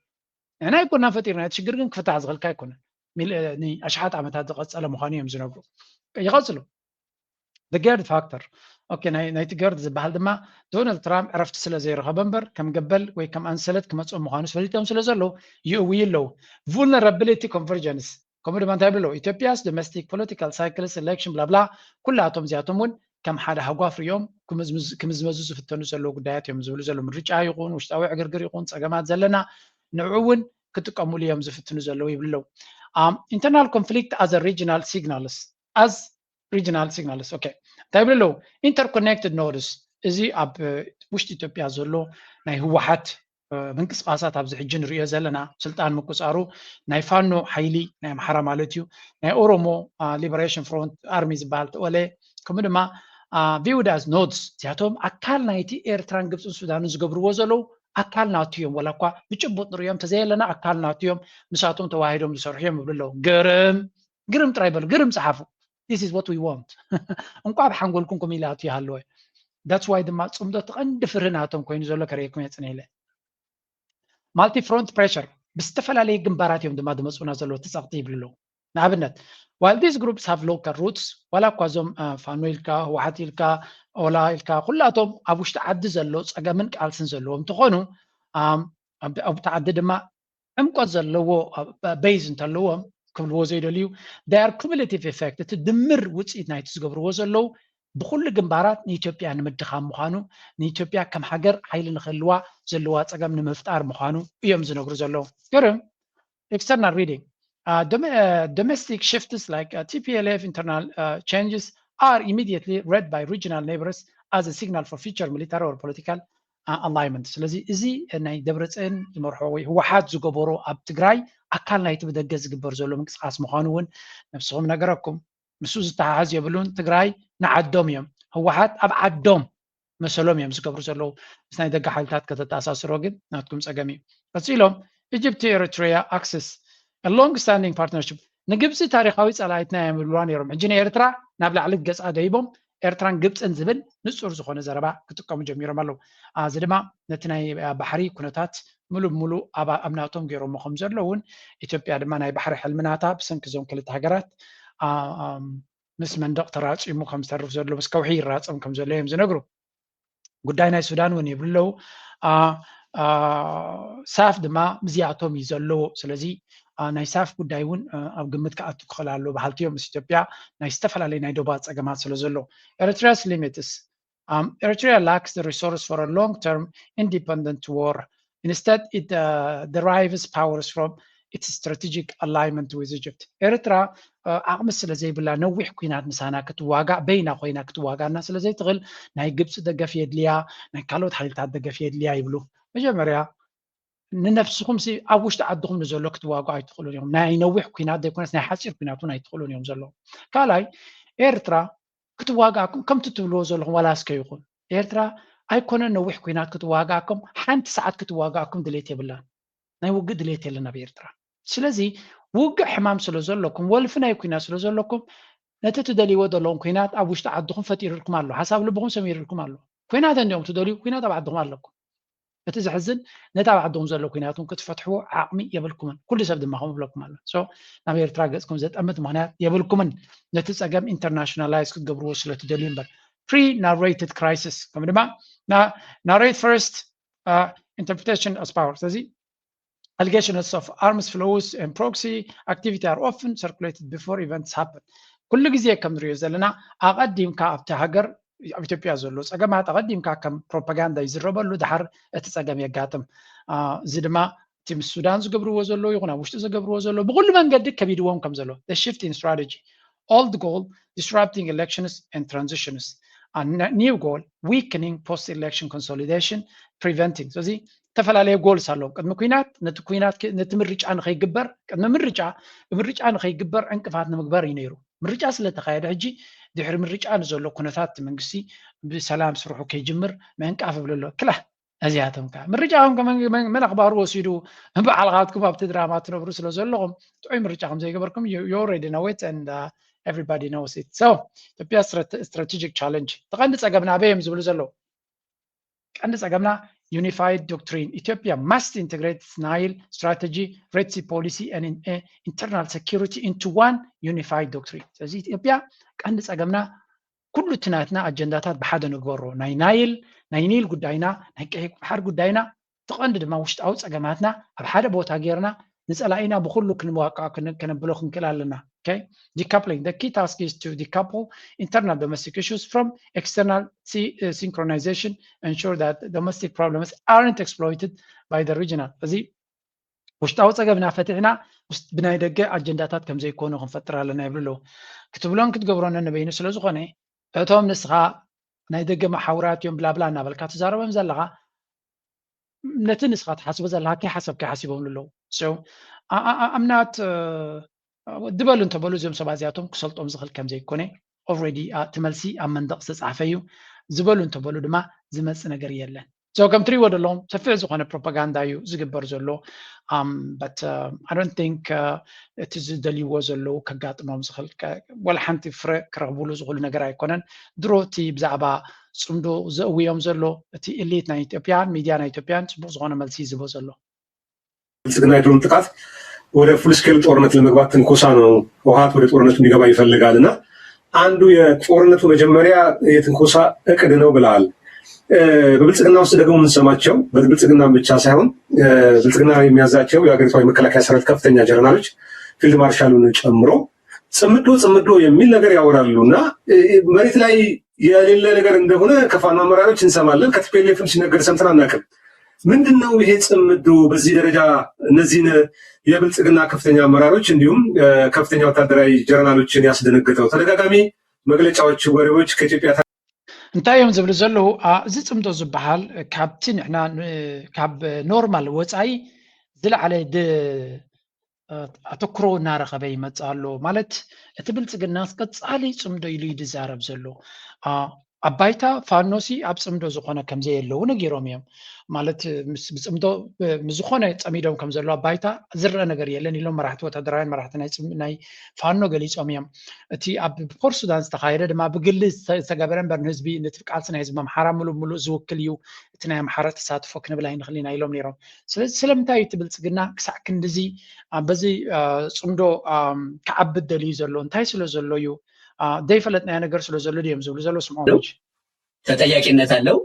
ንሕና ኣይኮናን ፈጢርና እቲ ሽግር ግን ክፍታሕ ዝኽእልካ ኣይኮነን። ኣሽሓት ዓመታት ዝቐፀለ ምዃኑ እዮም ዝነግሩ። ይቐፅሉ። The Gerd factor። Okay፣ ናይቲ ገርድ ዝበሃል ድማ ዶናልድ ትራምፕ ዕረፍቲ ስለ ዘይረኸበ እምበር ከም ገበል ወይ ከም ኣንሰለት ክመፅኦም ምዃኑ ፈሊጦም ስለ ዘለዉ ይእውዩ ኣለዉ። Vulnerability convergence ከምኡ ድማ እንታይ ብሎ Ethiopia's domestic political cycles election bla bla ኩላቶም እዚኣቶም እውን ከም ሓደ ሃጓፍ ሪኦም ክምዝመዙ ዝፍተኑ ዘለዉ ጉዳያት እዮም ዝብሉ ዘለዉ። ምርጫ ይኹን ውሽጣዊ ዕግርግር ይኹን ፀገማት ዘለና ንዑ እውን ክጥቀሙሉ እዮም ዝፍትኑ ዘለዉ ይብሉ ኣለዉ። Internal conflict as regional signals as regional signals። Okay፣ እንታይ ይብሉ ኣለዉ? Interconnected nodes፣ እዚ ኣብ ውሽጢ ኢትዮጵያ ዘሎ ናይ ህወሓት ምንቅስቃሳት ኣብዚ ሕጂ ንሪኦ ዘለና ስልጣን ምቁፃሩ ናይ ፋኖ ሓይሊ ናይ ኣምሓራ ማለት እዩ ናይ ኦሮሞ liberation front army ዝበሃል ተወለ ከምኡ ድማ viewed as nodes እዚኣቶም ኣካል ናይቲ ኤርትራን ግብፅን ሱዳንን ዝገብርዎ ዘለዉ ኣካል ናቱ እዮም። ወላ እኳ ብጭቡጥ ንሪኦም ተዘየለና ኣካል ናቱ እዮም። ምሳቶም ተዋሂዶም ዝሰርሑ እዮም ይብሉ ኣለዉ። ግርም ግርም ጥራይ በሉ፣ ግርም ፀሓፉ። This is what we want። እንቋ ኣብ ሓንጎልኩም ከምኡ ኢሉ ኣትዩ ይሃለወ። That's why ድማ ፅምዶ እቲ ቀንዲ ፍርሂ ናቶም ኮይኑ ዘሎ ከርእየኩም እየ ፅነ ኢለ። Multi front pressure ብዝተፈላለየ ግንባራት እዮም ድማ ዝመፁና ዘለዉ እቲ ፀቕጢ ይብሉ ኣለዉ። ንኣብነት while these groups have local roots ዋላ እኳ እዞም ፋኖ ኢልካ ህወሓት ኢልካ ኦላ ኢልካ ኩላቶም ኣብ ውሽጢ ዓዲ ዘሎ ፀገምን ቃልስን ዘለዎም እንትኾኑ ኣብቲ ዓዲ ድማ ዕምቆት ዘለዎ base እንተለዎም ክብልዎ ዘይደልዩ they are cumulative effect እቲ ድምር ውፅኢት ናይቲ ዝገብርዎ ዘለዉ ብኩሉ ግንባራት ንኢትዮጵያ ንምድኻም ምዃኑ ንኢትዮጵያ ከም ሃገር ሓይሊ ንክህልዋ ዘለዋ ፀገም ንምፍጣር ምዃኑ እዮም ዝነግሩ ዘለዉ። ገርም external reading domestic shifts like TPLF internal changes are immediately read by regional neighbors as a signal for future military or political alignment። ስለዚ እዚ ናይ ደብረፅዮን ዝመርሖ ወይ ህወሓት ዝገበሮ ኣብ ትግራይ ኣካል ናይቲ ብደገ ዝግበር ዘሎ ምንቅስቃስ ምዃኑ እውን ነብስኹም ነገረኩም። ምስኡ ዝተሓሓዝ የብሉን። ትግራይ ንዓዶም እዮም። ህወሓት ኣብ ዓዶም መሰሎም እዮም ዝገብሩ ዘለዉ። ምስ ናይ ደገ ሓይልታት ከተተኣሳስሮ ግን ናትኩም ፀገም እዩ። ቀፂሎም Egypt Eritrea axis long standing partnership ንግብፂ ታሪካዊ ፀላኢትና እዮም ይብልዋ ነይሮም። ሕጂ ንኤርትራ ናብ ላዕሊ ገፃ ደይቦም ኤርትራን ግብፅን ዝብል ንፁር ዝኾነ ዘረባ ክጥቀሙ ጀሚሮም ኣለዉ። እዚ ድማ ነቲ ናይ ባሕሪ ኩነታት ሙሉ ብሙሉ ኣብ ናቶም ገይሮሞ ከም ዘለዉ እውን ኢትዮጵያ ድማ ናይ ባሕሪ ሕልሚ ናታ ብሰንኪ እዞም ክልተ ሃገራት ምስ መንደቕ ተራፂሙ ከም ዝተርፍ ዘሎ ምስ ከውሒ ይራፀም ከም ዘሎ እዮም ዝነግሩ። ጉዳይ ናይ ሱዳን እውን ይብሉ ኣለዉ። ሳፍ ድማ ምስዚኣቶም እዩ ዘለዎ። ስለዚ ናይ ሳፍ ጉዳይ እውን ኣብ ግምት ክኣቱ ክኽእል ኣለዎ በሃልቲ እዮም። ምስ ኢትዮጵያ ናይ ዝተፈላለዩ ናይ ዶባት ፀገማት ስለ ዘሎ Eritrea's limits Eritrea lacks the resource for a long term independent war Instead, it uh, derives powers from its strategic alignment with Egypt. ኤርትራ ዓቕሚ ስለ ዘይብላ ነዊሕ ኩናት ምሳና ክትዋጋእ፣ በይና ኮይና ክትዋጋእና ስለ ዘይትኽእል ናይ ግብፂ ደገፍ የድልያ፣ ናይ ካልኦት ሓይልታት ደገፍ የድልያ ይብሉ። መጀመርያ ንነብስኹም ሲ ኣብ ውሽጢ ዓድኹም ንዘሎ ክትዋግኡ ኣይትኽእሉን ኢኹም። ናይ ነዊሕ ኩናት ዘይኮነስ ናይ ሓፂር ኩናት እውን ኣይትኽእሉን እዮም ዘለዉ። ካልኣይ ኤርትራ ክትዋግኣኩም ከምቲ ትብልዎ ዘለኹም ዋላ እስከ ይኹን ኤርትራ ኣይኮነን ነዊሕ ኩናት ክትዋግኣኩም፣ ሓንቲ ሰዓት ክትዋግኣኩም ድሌት የብላን። ናይ ውግእ ድሌት የለን ኣብ ኤርትራ። ስለዚ ውግእ ሕማም ስለ ዘለኩም፣ ወልፊ ናይ ኩናት ስለ ዘለኩም፣ ነቲ ትደልይዎ ዘለኹም ኩናት ኣብ ውሽጢ ዓድኹም ፈጢርልኩም ኣሎ፣ ሓሳብ ልብኹም ሰሚርልኩም ኣሎ። ኩናት እንዲኦም ትደልዩ ኩናት ኣብ ዓድኹም ኣለኩም። እቲ ዘሕዝን ነቲ ኣብ ዓድኹም ዘሎ ኩናት እውን ክትፈትሕዎ ዓቕሚ የብልኩምን። ኩሉ ሰብ ድማ ከምኡ ይብለኩም ኣሎ። So ናብ ኤርትራ ገጽኩም ዘጠምት ምኽንያት የብልኩምን። ነቲ ጸገም internationalize ክትገብርዎ ስለ ትደልዩ እምበር። Pre-narrated crisis ከም ድማ narrate first, interpretation as power። ስለዚ allegations of arms flows and proxy activity are often circulated before events happen። ኩሉ ግዜ ከም ንሪኦ ዘለና ኣቐዲምካ ኣብቲ ሃገር ኣብ ኢትዮጵያ ዘሎ ጸገማት ኣቐዲምካ ከም ፕሮፓጋንዳ ይዝረበሉ፣ ድሓር እቲ ጸገም የጋጥም። እዚ ድማ እቲ ምስ ሱዳን ዝገብርዎ ዘለዉ ይኹን ኣብ ውሽጢ ዝገብርዎ ዘለዉ ብኹሉ መንገዲ ከቢድዎም ከም ዘሎ። The shift in strategy, old goal, disrupting elections and transitions, and new goal, weakening post election consolidation, preventing. ስለዚ ዝተፈላለየ ጎልስ ኣለዎም። ቅድሚ ኩናት ነቲ ኩናት ነቲ ምርጫ ንኸይግበር ቅድሚ ምርጫ ምርጫ ንኸይግበር ዕንቅፋት ንምግባር እዩ ነይሩ። ምርጫ ስለተኻየደ ሕጂ ድሕሪ ምርጫ ንዘሎ ኩነታት እቲ መንግስቲ ብሰላም ስርሑ ከይጅምር ምዕንቃፍ ይብል ኣሎ። ክላ እዚኣቶም ከዓ ምርጫኹም ከመን መን ኣኽባሩ ወሲዱ በዓልኻትኩም ኣብቲ ድራማ ትነብሩ ስለ ዘለኹም ጥዑይ ምርጫ ከም ዘይገበርኩም you already know it and uh, everybody knows it. So ኢትዮጵያ strategic challenge ተቐንዲ ጸገምና ኣበይ እዮም ዝብሉ ዘለዉ? ቀንዲ ጸገምና unified doctrine. Ethiopia must integrate Nile strategy, Red Sea policy and internal security into one unified doctrine. ስለዚ ኢትዮጵያ ቀንዲ ጸገምና ኩሉ እቲ ናትና ኣጀንዳታት ብሓደ ንግበሮ። ናይ ናይል ናይ ኒል ጉዳይና፣ ናይ ቀይሕ ባሕር ጉዳይና፣ እቲ ቀንዲ ድማ ውሽጣዊ ጸገማትና ኣብ ሓደ ቦታ ጌርና ንጸላኢና ብኹሉ ክንዋቃ ከነብሎ ክንክእል ኣለና። Okay? Decoupling. The key task is to decouple internal domestic issues from external synchronization, ensure that domestic problems aren't exploited by the regional. እዚ ውሽጣዊ ጸገምና ፈቲሕና ብናይ ደገ ኣጀንዳታት ከም ዘይኮኑ ክንፈጥር ኣለና ይብሉ ኣለዉ። ክትብሎን ክትገብሮን ነንበይኑ ስለ ዝኾነ እቶም ንስኻ ናይ ደገ መሓውራት እዮም ብላብላ እናበልካ ትዛረቦም ዘለኻ ነቲ ንስኻ ትሓስቦ ዘለኻ ከይሓሰብካ ሓሲቦምሉ ኣለዉ። So I'm not ዝበሉ እንተበሉ እዚኦም ሰባት እዚኣቶም ክሰልጦም ዝኽእል ከም ዘይኮነ already እቲ መልሲ ኣብ መንደቕ ዝተጻሕፈ እዩ። ዝበሉ እንተበሉ ድማ ዝመጽእ ነገር የለን። So ከም ትሪእዎ ዘለኹም ሰፊሕ ዝኾነ ፕሮፓጋንዳ እዩ ዝግበር ዘሎ። But I don't think እቲ ዝደልይዎ ዘለዉ ከጋጥሞም ዝኽእል ወላ ሓንቲ ፍረ ክረኽብሉ ዝኽእሉ ነገር ኣይኮነን። ድሮ እቲ ብዛዕባ ጽምዶ ዘእውዮም ዘሎ እቲ elite ናይ ኢትዮጵያን ሚድያ ናይ ኢትዮጵያን ጽቡቕ ዝኾነ መልሲ እዩ ዝህቦ ዘሎ። ብልጽግና የድሮን ጥቃት ወደ full scale ጦርነት ለመግባት ትንኮሳ ነው፣ ህወሓት ወደ ጦርነቱ እንዲገባ ይፈልጋል እና አንዱ የጦርነቱ መጀመሪያ የትንኮሳ እቅድ ነው ብለዋል። በብልጽግና ውስጥ ደግሞ የምንሰማቸው በብልጽግና ብቻ ሳይሆን ብልጽግና የሚያዛቸው የሀገሪቷ የመከላከያ ሰራዊት ከፍተኛ ጀነራሎች ፊልድ ማርሻሉን ጨምሮ ጽምዶ ጽምዶ የሚል ነገር ያወራሉ እና መሬት ላይ የሌለ ነገር እንደሆነ ከፋኖ አመራሮች እንሰማለን። ከ ቲ ፒ ኤል ኤፍም ሲነገር ሰምተን አናውቅም። ምንድን ነው ይሄ ጽምዶ በዚህ ደረጃ እነዚህን የብልጽግና ከፍተኛ አመራሮች እንዲሁም ከፍተኛ ወታደራዊ ጀነራሎችን ያስደነገጠው? ተደጋጋሚ መግለጫዎች፣ ወሬዎች ከኢትዮጵያ እንታይ እዮም ዝብሉ ዘለዉ? እዚ ጽምዶ ዝበሃል ካብቲ ንሕና ካብ ኖርማል ወጻኢ ዝለዓለ ኣተኩሮ እናረኸበ ይመጽእ ኣሎ። ማለት እቲ ብልጽግናስ ቀጻሊ ጽምዶ ኢሉ እዩ ዝዛረብ ዘሎ። ኣብ ባይታ ፋኖሲ ኣብ ጽምዶ ዝኾነ ከም ዘየለዉ ነጊሮም እዮም። ማለት ብጽምዶ ዝኾነ ጸሚዶም ከም ዘለዉ ኣብ ባይታ ዝረአ ነገር የለን ኢሎም መራሕቲ ወታደራውያን መራሕቲ ናይ ፋኖ ገሊጾም እዮም። እቲ ኣብ ፖርት ሱዳን ዝተኻየደ ድማ ብግሊ ዝተገበረ እምበር ንህዝቢ ነቲ ቃልሲ ናይ ህዝቢ ኣምሓራ ምሉእ ብምሉእ ዝውክል እዩ፣ እቲ ናይ ኣምሓራ ተሳትፎ ክንብል ኣይንኽእል ኢና ኢሎም ነይሮም። ስለዚ ስለምንታይ እዩ እቲ ብልጽግና ክሳዕ ክንድዚ በዚ ጽምዶ ክዓቢ ደልዩ ዘሎ? እንታይ ስለ ዘሎ እዩ? ዘይፈለጥናዮ ነገር ስለ ዘሎ ድዮም ዝብሉ ዘለዉ? ስምዖኖች ተጠያቂነት አለው።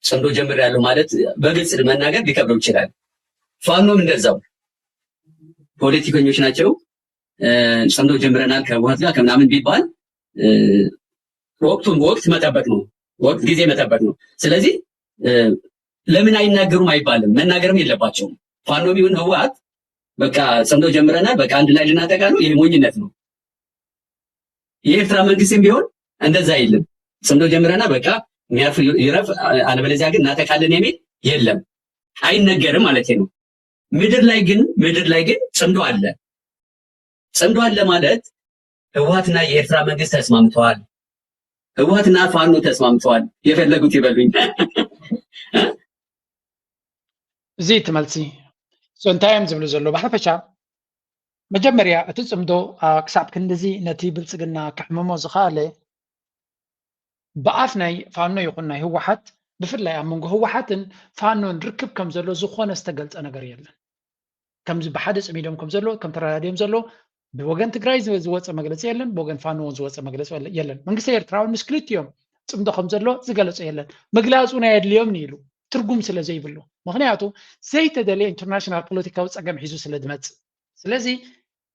ጽምዶ ጀምሬያለሁ ማለት በግልጽ መናገር ሊከብደው ይችላል። ፋኖም እንደዛው ፖለቲከኞች ናቸው። ጽምዶ ጀምረናል ከህወሓት ጋር ከምናምን ቢባል ወቅቱን ወቅት መጠበቅ ነው፣ ወቅት ጊዜ መጠበቅ ነው። ስለዚህ ለምን አይናገሩም አይባልም። መናገርም የለባቸውም። ፋኖም ይሁን ህወሓት በቃ ጽምዶ ጀምረናል፣ በቃ አንድ ላይ ልናጠቃ ነው። ይሄ ሞኝነት ነው። የኤርትራ መንግስትም ቢሆን እንደዛ የለም። ጽምዶ ጀምረናል፣ በቃ የሚያርፍ ይረፍ፣ አለበለዚያ ግን እናጠቃለን የሚል የለም። አይነገርም ማለት ነው። ምድር ላይ ግን ምድር ላይ ግን ጽምዶ አለ። ጽምዶ አለ ማለት ህወሓትና የኤርትራ መንግስት ተስማምተዋል። ህወሓትና ፋኖ ተስማምተዋል። የፈለጉት ይበሉኝ። እዚ እቲ መልሲ። So እንታይ እዮም ዝብሉ ዘለዉ? ብሓፈሻ መጀመርያ እቲ ጽምዶ ክሳብ ክንድዚ ነቲ ብልጽግና ከሕምሞ ዝኸኣለ፣ ብኣፍ ናይ ፋኖ ይኹን ናይ ህወሓት፣ ብፍላይ ኣብ መንጎ ህወሓትን ፋኖን ርክብ ከም ዘሎ ዝኾነ ዝተገልጸ ነገር የለን። ከምዚ ብሓደ ጽሚዶም ከም ዘሎ ከም ተረዳዲኦም ዘሎ ብወገን ትግራይ ዝወፀ መግለፂ የለን፣ ብወገን ፋኖ እውን ዝወፀ መግለፂ የለን። መንግስቲ ኤርትራ እውን ምስ ክልቲኦም ጽምዶ ከም ዘሎ ዝገለጾ የለን። ምግላፅ እውን ኣየድልዮምን ኢሉ ትርጉም ስለ ዘይብሉ፣ ምክንያቱ ዘይተደለየ ኢንተርናሽናል ፖለቲካዊ ፀገም ሒዙ ስለ ዝመፅእ። ስለዚ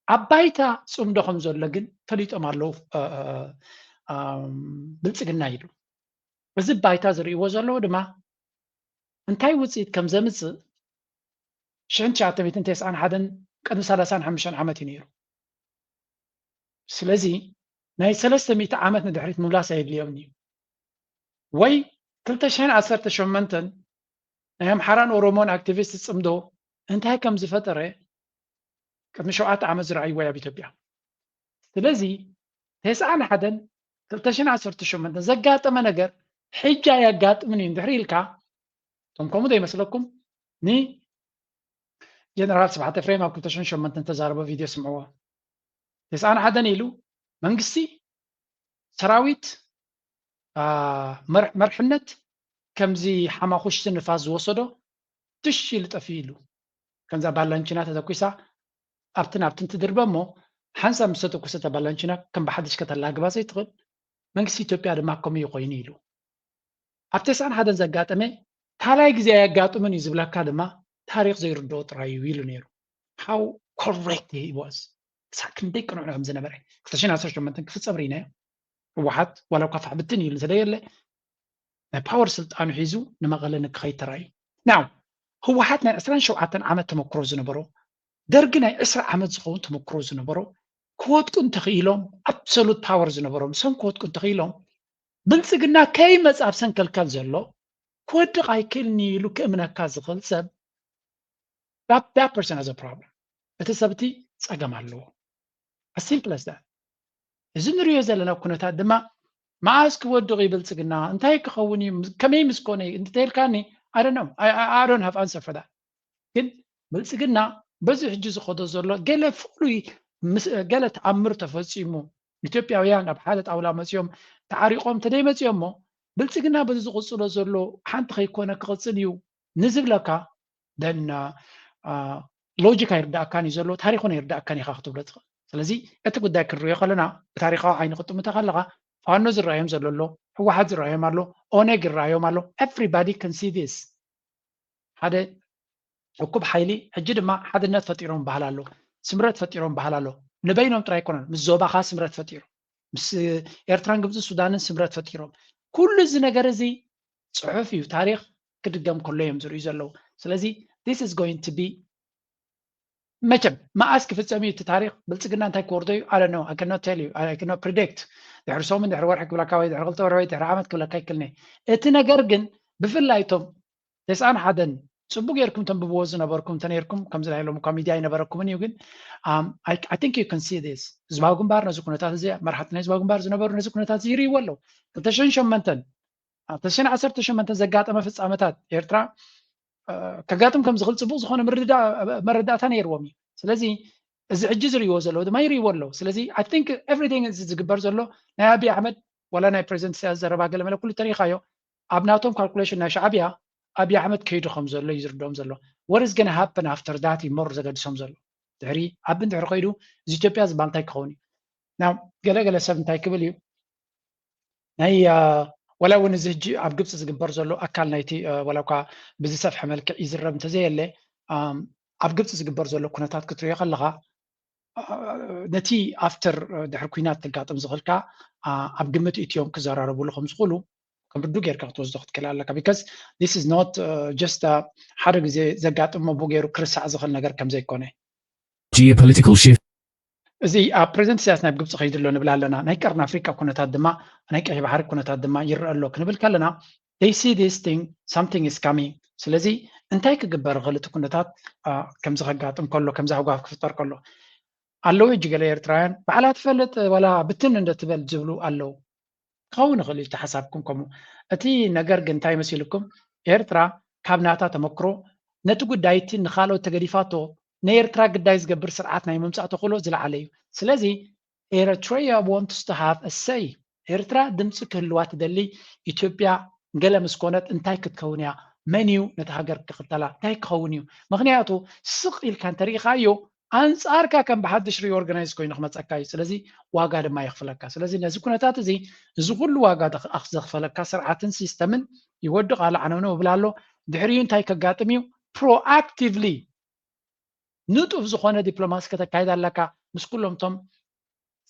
ኣብ ባይታ ጽምዶ ከም ዘሎ ግን ፈሊጦም ኣለዉ ብልጽግና ኢሉ። እዚ ባይታ ዝርእይዎ ዘለዉ ድማ እንታይ ውፅኢት ከም ዘምፅእ ሽሕን ትሽዓተ ሚእትን ተስዓን ሓደን ቅድሚ ሰላሳን ሓሙሽተን ዓመት እዩ ነይሩ። ስለዚ ናይ ሰለስተ ሚእቲ ዓመት ንድሕሪት ምምላስ ኣየድልዮምን እዩ። ወይ ክልተ ሽሕን ዓሰርተ ሸሞንተን ናይ ኣምሓራን ኦሮሞን ኣክቲቪስት ጽምዶ እንታይ ከም ዝፈጠረ ቅድሚ ሸውዓተ ዓመት ዝረኣይዎ ኣብ ኢትዮጵያ። ስለዚ ተስዓን ሓደን ክልተ ሽሕን ዓሰርተ ሸሞንተን ዘጋጠመ ነገር ሕጂ ኣየጋጥምን እዩ እንድሕሪ ኢልካ፣ እቶም ከምኡ ዘይመስለኩም ንጀነራል ስብሓት ኤፍሬም ኣብ ክልተ ሽሕን ሸሞንተን ተዛረቦ ቪድዮ ስምዕዎ። ተስዓን ሓደን ኢሉ መንግስቲ ሰራዊት መርሕነት ከምዚ ሓማኹሽቲ ንፋስ ዝወሰዶ ትሽ ኢሉ ጠፊኡ ኢሉ። ከምዛ ባላንቺና ተተኩሳ ኣብትን ኣብትን ትድርበ እሞ ሓንሳብ ምስ ተተኩሰት ባላንቺና ከም ብሓድሽ ከተላግባ ዘይትኽእል መንግስቲ ኢትዮጵያ ድማ ከምኡ እዩ ኮይኑ ኢሉ። ኣብ ተስዓን ሓደን ዘጋጠመ ካልኣይ ግዜ ኣየጋጥምን እዩ ዝብለካ ድማ ታሪክ ዘይርድኦ ጥራይ እዩ ኢሉ ነይሩ። How correct he was። ክሳብ ክንደይ ቅኑዕ ከም ዝነበረ ክልተ ሽሕን ዓሰርተ ሸሞንተን ክፍጸም ርኢናዮ። ህወሓት ዋላ እኳ ፋሕ ብትን ኢሉ እንተደየለ ናይ ፓወር ስልጣኑ ሒዙ ንመቐለ ንክኸይድ ተራእዩ። ናው ህወሓት ናይ ዕስራን ሸውዓተን ዓመት ተመክሮ ዝነበሮ፣ ደርጊ ናይ ዕስራ ዓመት ዝኸውን ተመክሮ ዝነበሮ፣ ክወድቁ እንተኽኢሎም ኣብሶሉት ፓወር ዝነበሮም ሰም ክወድቁ እንተኽኢሎም ብልፅግና ከይመፅ ኣብ ሰንከልከል ዘሎ ክወድቕ ኣይክእልን ኢሉ ክእምነካ ዝኽእል ሰብ that person has a problem። እቲ ሰብ እቲ ፀገም ኣለዎ። As simple as that። እዚ ንሪኦ ዘለና ኩነታት ድማ መዓስ ክወድቕ እዩ ብልፅግና፣ እንታይ ክኸውን እዩ፣ ከመይ ምስ ኮነ እዩ እንተተልካኒ I don't know. I don't have answer for that። ግን ብልፅግና በዚ ሕጂ ዝኸዶ ዘሎ ገለ ፍሉይ ገለ ተኣምር ተፈፂሙ ኢትዮጵያውያን ኣብ ሓደ ጣውላ መፂኦም ተዓሪቖም ተደይመፂኦም እሞ ብልፅግና በዚ ዝቕፅሎ ዘሎ ሓንቲ ከይኮነ ክቕፅል እዩ ንዝብለካ ደን ሎጂክ ኣይርዳእካን እዩ ዘሎ፣ ታሪክ እውን ኣይርዳእካን ኢኻ ክትብሎ ትኽእል። ስለዚ እቲ ጉዳይ ክንሪኦ ከለና ብታሪካዊ ዓይኒ ክጥምቶ ከለካ ፋኖ ዝረኣዮም ዘሎ ኣሎ፣ ህወሓት ዝረኣዮም ኣሎ፣ ኦነግ ይረኣዮም ኣሎ። Everybody can see this። ሓደ እኩብ ሓይሊ ሕጂ ድማ ሓድነት ፈጢሮም በሃል ኣሎ፣ ስምረት ፈጢሮም በሃል ኣሎ። ንበይኖም ጥራይ ኣይኮነን፣ ምስ ዞባኻ ስምረት ፈጢሮም፣ ምስ ኤርትራን ግብፂ ሱዳንን ስምረት ፈጢሮም። ኩሉ እዚ ነገር እዚ ፅሑፍ እዩ፣ ታሪክ ክድገም ከሎ እዮም ዝርእዩ ዘለዉ። ስለዚ this is going to be መቸም መዓስ ክፍጸም እዩ እቲ ታሪክ ብልጽግና እንታይ ክወርዶ እዩ ኣለ ነው I cannot tell you I cannot predict ድሕሪ ሰሙን ድሕሪ ወርሒ ክብለካ ወይ ድሕሪ ክልተ ወርሒ ወይ ድሕሪ ዓመት ክብለካ ይክልኒ እቲ ነገር ግን ብፍላይ እቶም ተስዓን ሓደን ጽቡቅ ጌርኩም ተንብብዎ ዝነበርኩም እንተነርኩም ከምዚ ናይ ሎም እኳ ሚድያ ኣይነበረኩምን እዩ ግን I think you can see this ህዝባዊ ግንባር ነዚ ኩነታት እዚ መራሕቲ ናይ ህዝባዊ ግንባር ዝነበሩ ነዚ ኩነታት እዚ ይርእይዎ ኣለዉ ክልተ ሽሕን ሸሞንተን ኣብ ተሽን ዓሰርተ ሸሞንተ ዘጋጠመ ፍጻመታት ኤርትራ ከጋጥም ከም ዝኽእል ጽቡቕ ዝኾነ መረዳእታ ነይርዎም እዩ። ስለዚ እዚ ሕጂ ዝርእይዎ ዘለዉ ድማ ይርእይዎ ኣለዉ። ስለዚ I think everything እዚ ዝግበር ዘሎ ናይ ኣብይ ኣሕመድ ዋላ ናይ ፕሬዚደንት ኢሳያስ ዘረባ ገለመለ ኩሉ ተሪኻዮ ኣብ ናቶም ካልኩሌሽን ናይ ሻዕብያ ኣብይ ኣሕመድ ከይዱ ከም ዘሎ እዩ ዝርድኦም ዘሎ። What is gonna happen after that እዩ more ዘገድሶም ዘሎ። ድሕሪ ኣብ እንድሕሪ ከይዱ እዚ ኢትዮጵያ ዝበሃል እንታይ ክኸውን እዩ? ናው ገለ ገለ ሰብ እንታይ ክብል እዩ ናይ ወላ እውን እዚ ሕጂ ኣብ ግብፂ ዝግበር ዘሎ ኣካል ናይቲ ወላ እኳ ብዝሰፍሐ መልክዕ ይዝረብ እንተዘየለ ኣብ ግብፂ ዝግበር ዘሎ ኩነታት ክትሪኦ ከለካ ነቲ ኣፍተር ድሕሪ ኩናት ተጋጥም ዝኽእልካ ኣብ ግምት እትዮም ክዘራረብሉ ከም ዝኽእሉ ከምርዱ ጌርካ ክትወስዶ ክትክእል ኣለካ። Because this is not just ሓደ ግዜ ዘጋጥም ሞ ብኡ ገይሩ ክርሳዕ ዝኽእል ነገር ከም ዘይኮነ። Geopolitical shift እዚ ኣብ ፕሬዚደንት ኢሳያስ ናብ ግብፂ ከይዱ ኣሎ ንብል ኣለና። ናይ ቀርኒ ኣፍሪቃ ኩነታት ድማ ናይ ቀይሕ ባሕሪ ኩነታት ድማ ይረአ ኣሎ ክንብል ከለና they see this thing, something is coming። ስለዚ እንታይ ክግበር ይኽእል እቲ ኩነታት ከምዚ ከጋጥም ከሎ ከምዚ ህጓፍ ክፍጠር ከሎ ኣለዉ ሕጂ ገለ ኤርትራውያን ባዕላ ትፈልጥ ዋላ ብትን እንደ ትበል ዝብሉ ኣለዉ። ክኸውን ይኽእል እዩ ተሓሳብኩም ከምኡ። እቲ ነገር ግን እንታይ መሲልኩም? ኤርትራ ካብ ናታ ተመክሮ ነቲ ጉዳይ እቲ ንኻልኦት ተገዲፋቶ ንኤርትራ ግዳይ ዝገብር ስርዓት ናይ ምምፃእ ተኽእሎ ዝለዓለ እዩ። ስለዚ Eritrea wants to have a say። ኤርትራ ድምፂ ክህልዋ ትደሊ። ኢትዮጵያ ገለ ምስ ኮነት እንታይ ክትከውን እያ? መን እዩ ነቲ ሃገር ክኽተላ? እንታይ ክኸውን እዩ? ምኽንያቱ ስቕ ኢልካ እንተሪኢኻዮ ኣንፃርካ ከም ብሓድሽ ሪኦርጋናይዝ ኮይኑ ክመፀካ እዩ። ስለዚ ዋጋ ድማ የኽፍለካ። ስለዚ ነዚ ኩነታት እዚ እዚ ኩሉ ዋጋ ዘኽፈለካ ስርዓትን ሲስተምን ይወድቕ ኣሎ፣ ዓነውነው ይብል ኣሎ። ድሕሪኡ እንታይ ከጋጥም እዩ? ፕሮኣክቲቭሊ ንጡፍ ዝኾነ ዲፕሎማሲ ከተካይድ ኣለካ ምስ ኩሎም እቶም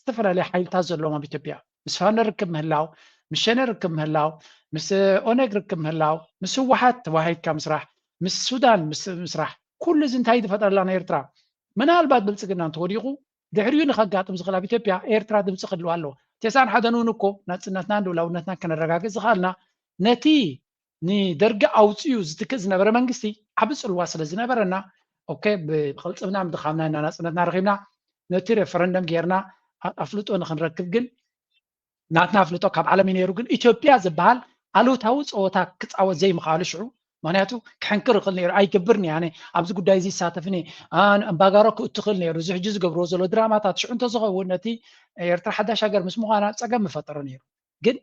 ዝተፈላለዩ ሓይልታት ዘለዎም ኣብ ኢትዮጵያ ምስ ፋኖ ርክብ ምህላው፣ ምስ ሸኔ ርክብ ምህላው፣ ምስ ኦነግ ርክብ ምህላው፣ ምስ ህወሓት ተዋሂድካ ምስራሕ፣ ምስ ሱዳን ምስራሕ፣ ኩሉ እዚ እንታይ ዝፈጠረላ ንኤርትራ? ምናልባት ብልፅግና እንተወዲቑ ድሕሪኡ ንኸጋጥም ዝኽእል ኣብ ኢትዮጵያ ኤርትራ ድምፂ ክህልዋ ኣለዎ። ተስዓን ሓደን እውን እኮ ናፅነትናን ልኡላውነትናን ከነረጋግፅ ዝኸኣልና ነቲ ንደርጊ ኣውፅኡ ዝትክእ ዝነበረ መንግስቲ ዓቢ ፅልዋ ስለ ዝነበረና ኦኬ ብቅልፅምና ምድኻምና ኢና ናፅነትና ረኺብና ነቲ ሬፈረንደም ጌርና ኣፍልጦ ንክንረክብ ግን ናትና ኣፍልጦ ካብ ዓለም እዩ ነይሩ። ግን ኢትዮጵያ ዝበሃል ኣሉታዊ ፀወታ ክፃወት ዘይምኽኣሉ ሽዑ ምክንያቱ ክሕንክር ይኽእል ነይሩ ኣይገብርን እየ ኣነ ኣብዚ ጉዳይ እዚ ይሳተፍን እየ ኣምባጋሮ ክእቱ ይኽእል ነይሩ። እዚ ሕጂ ዝገብርዎ ዘሎ ድራማታት ሽዑ እንተዝኸውን ነቲ ኤርትራ ሓዳሽ ሃገር ምስ ምዃና ፀገም ምፈጠረ ነይሩ። ግን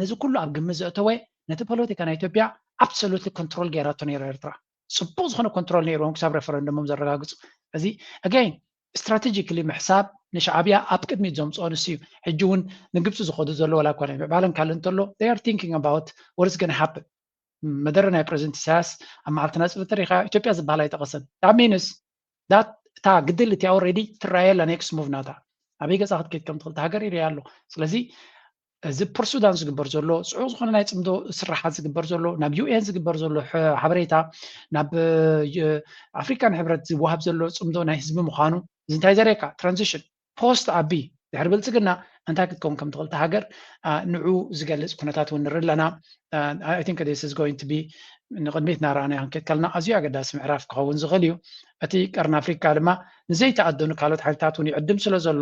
ነዚ ኩሉ ኣብ ግምት ዘእተወ ነቲ ፖለቲካ ናይ ኢትዮጵያ ኣብሶሉትሊ ኮንትሮል ገይራቶ ነይራ ኤርትራ። ፅቡቅ ዝኾነ ኮንትሮል ነይርዎም ክሳብ ሬፈረንደሞም ዘረጋግፁ። እዚ ኣገይን ስትራቴጂካሊ ምሕሳብ ንሻዕብያ ኣብ ቅድሚት ዘምፅኦ ንሱ እዩ። ሕጂ እውን ንግብፂ ዝኸዱ ዘሎ ዋላ እኳ ናይ ምዕባለን ካልእ እንተሎ they are thinking about what is gonna happen። መደረ ናይ ፕሬዚደንት ኢሳያስ ኣብ መዓልቲ ናፅነት ተሪኻ ኢትዮጵያ ዝበሃል ኣይጠቐሰን። That means that እታ ግድል እቲኣ ኦልሬዲ ትረኣየ ኣላ ኔክስት ሙቭ ናታ ኣበይ ገፃ ክትከይድ ከም ትኽእል ሃገር ይርያ ኣሎ። ስለዚ እዚ ፕርሱዳን ዝግበር ዘሎ ፅዑቅ ዝኾነ ናይ ፅምዶ ስራሓት ዝግበር ዘሎ ናብ ዩ ኤን ዝግበር ዘሎ ሓበሬታ ናብ ኣፍሪካን ሕብረት ዝወሃብ ዘሎ ፅምዶ ናይ ህዝቢ ምዃኑ እዚ እንታይ ዘርእየካ ትራንዚሽን ፖስት ኣቢ ድሕሪ ብልፅግና እንታይ ክትከውን ከም ትኽእል ሃገር ንዑ ዝገልፅ ኩነታት እውን ንርኢ ኣለና። I think this is going to be ንቅድሚት እናረኣናዮ ክንከይድ ከለና ኣዝዩ ኣገዳሲ ምዕራፍ ክኸውን ዝኽእል እዩ። እቲ ቀርኒ ኣፍሪካ ድማ ንዘይተኣደኑ ካልኦት ሓይልታት እውን ይዕድም ስለ ዘሎ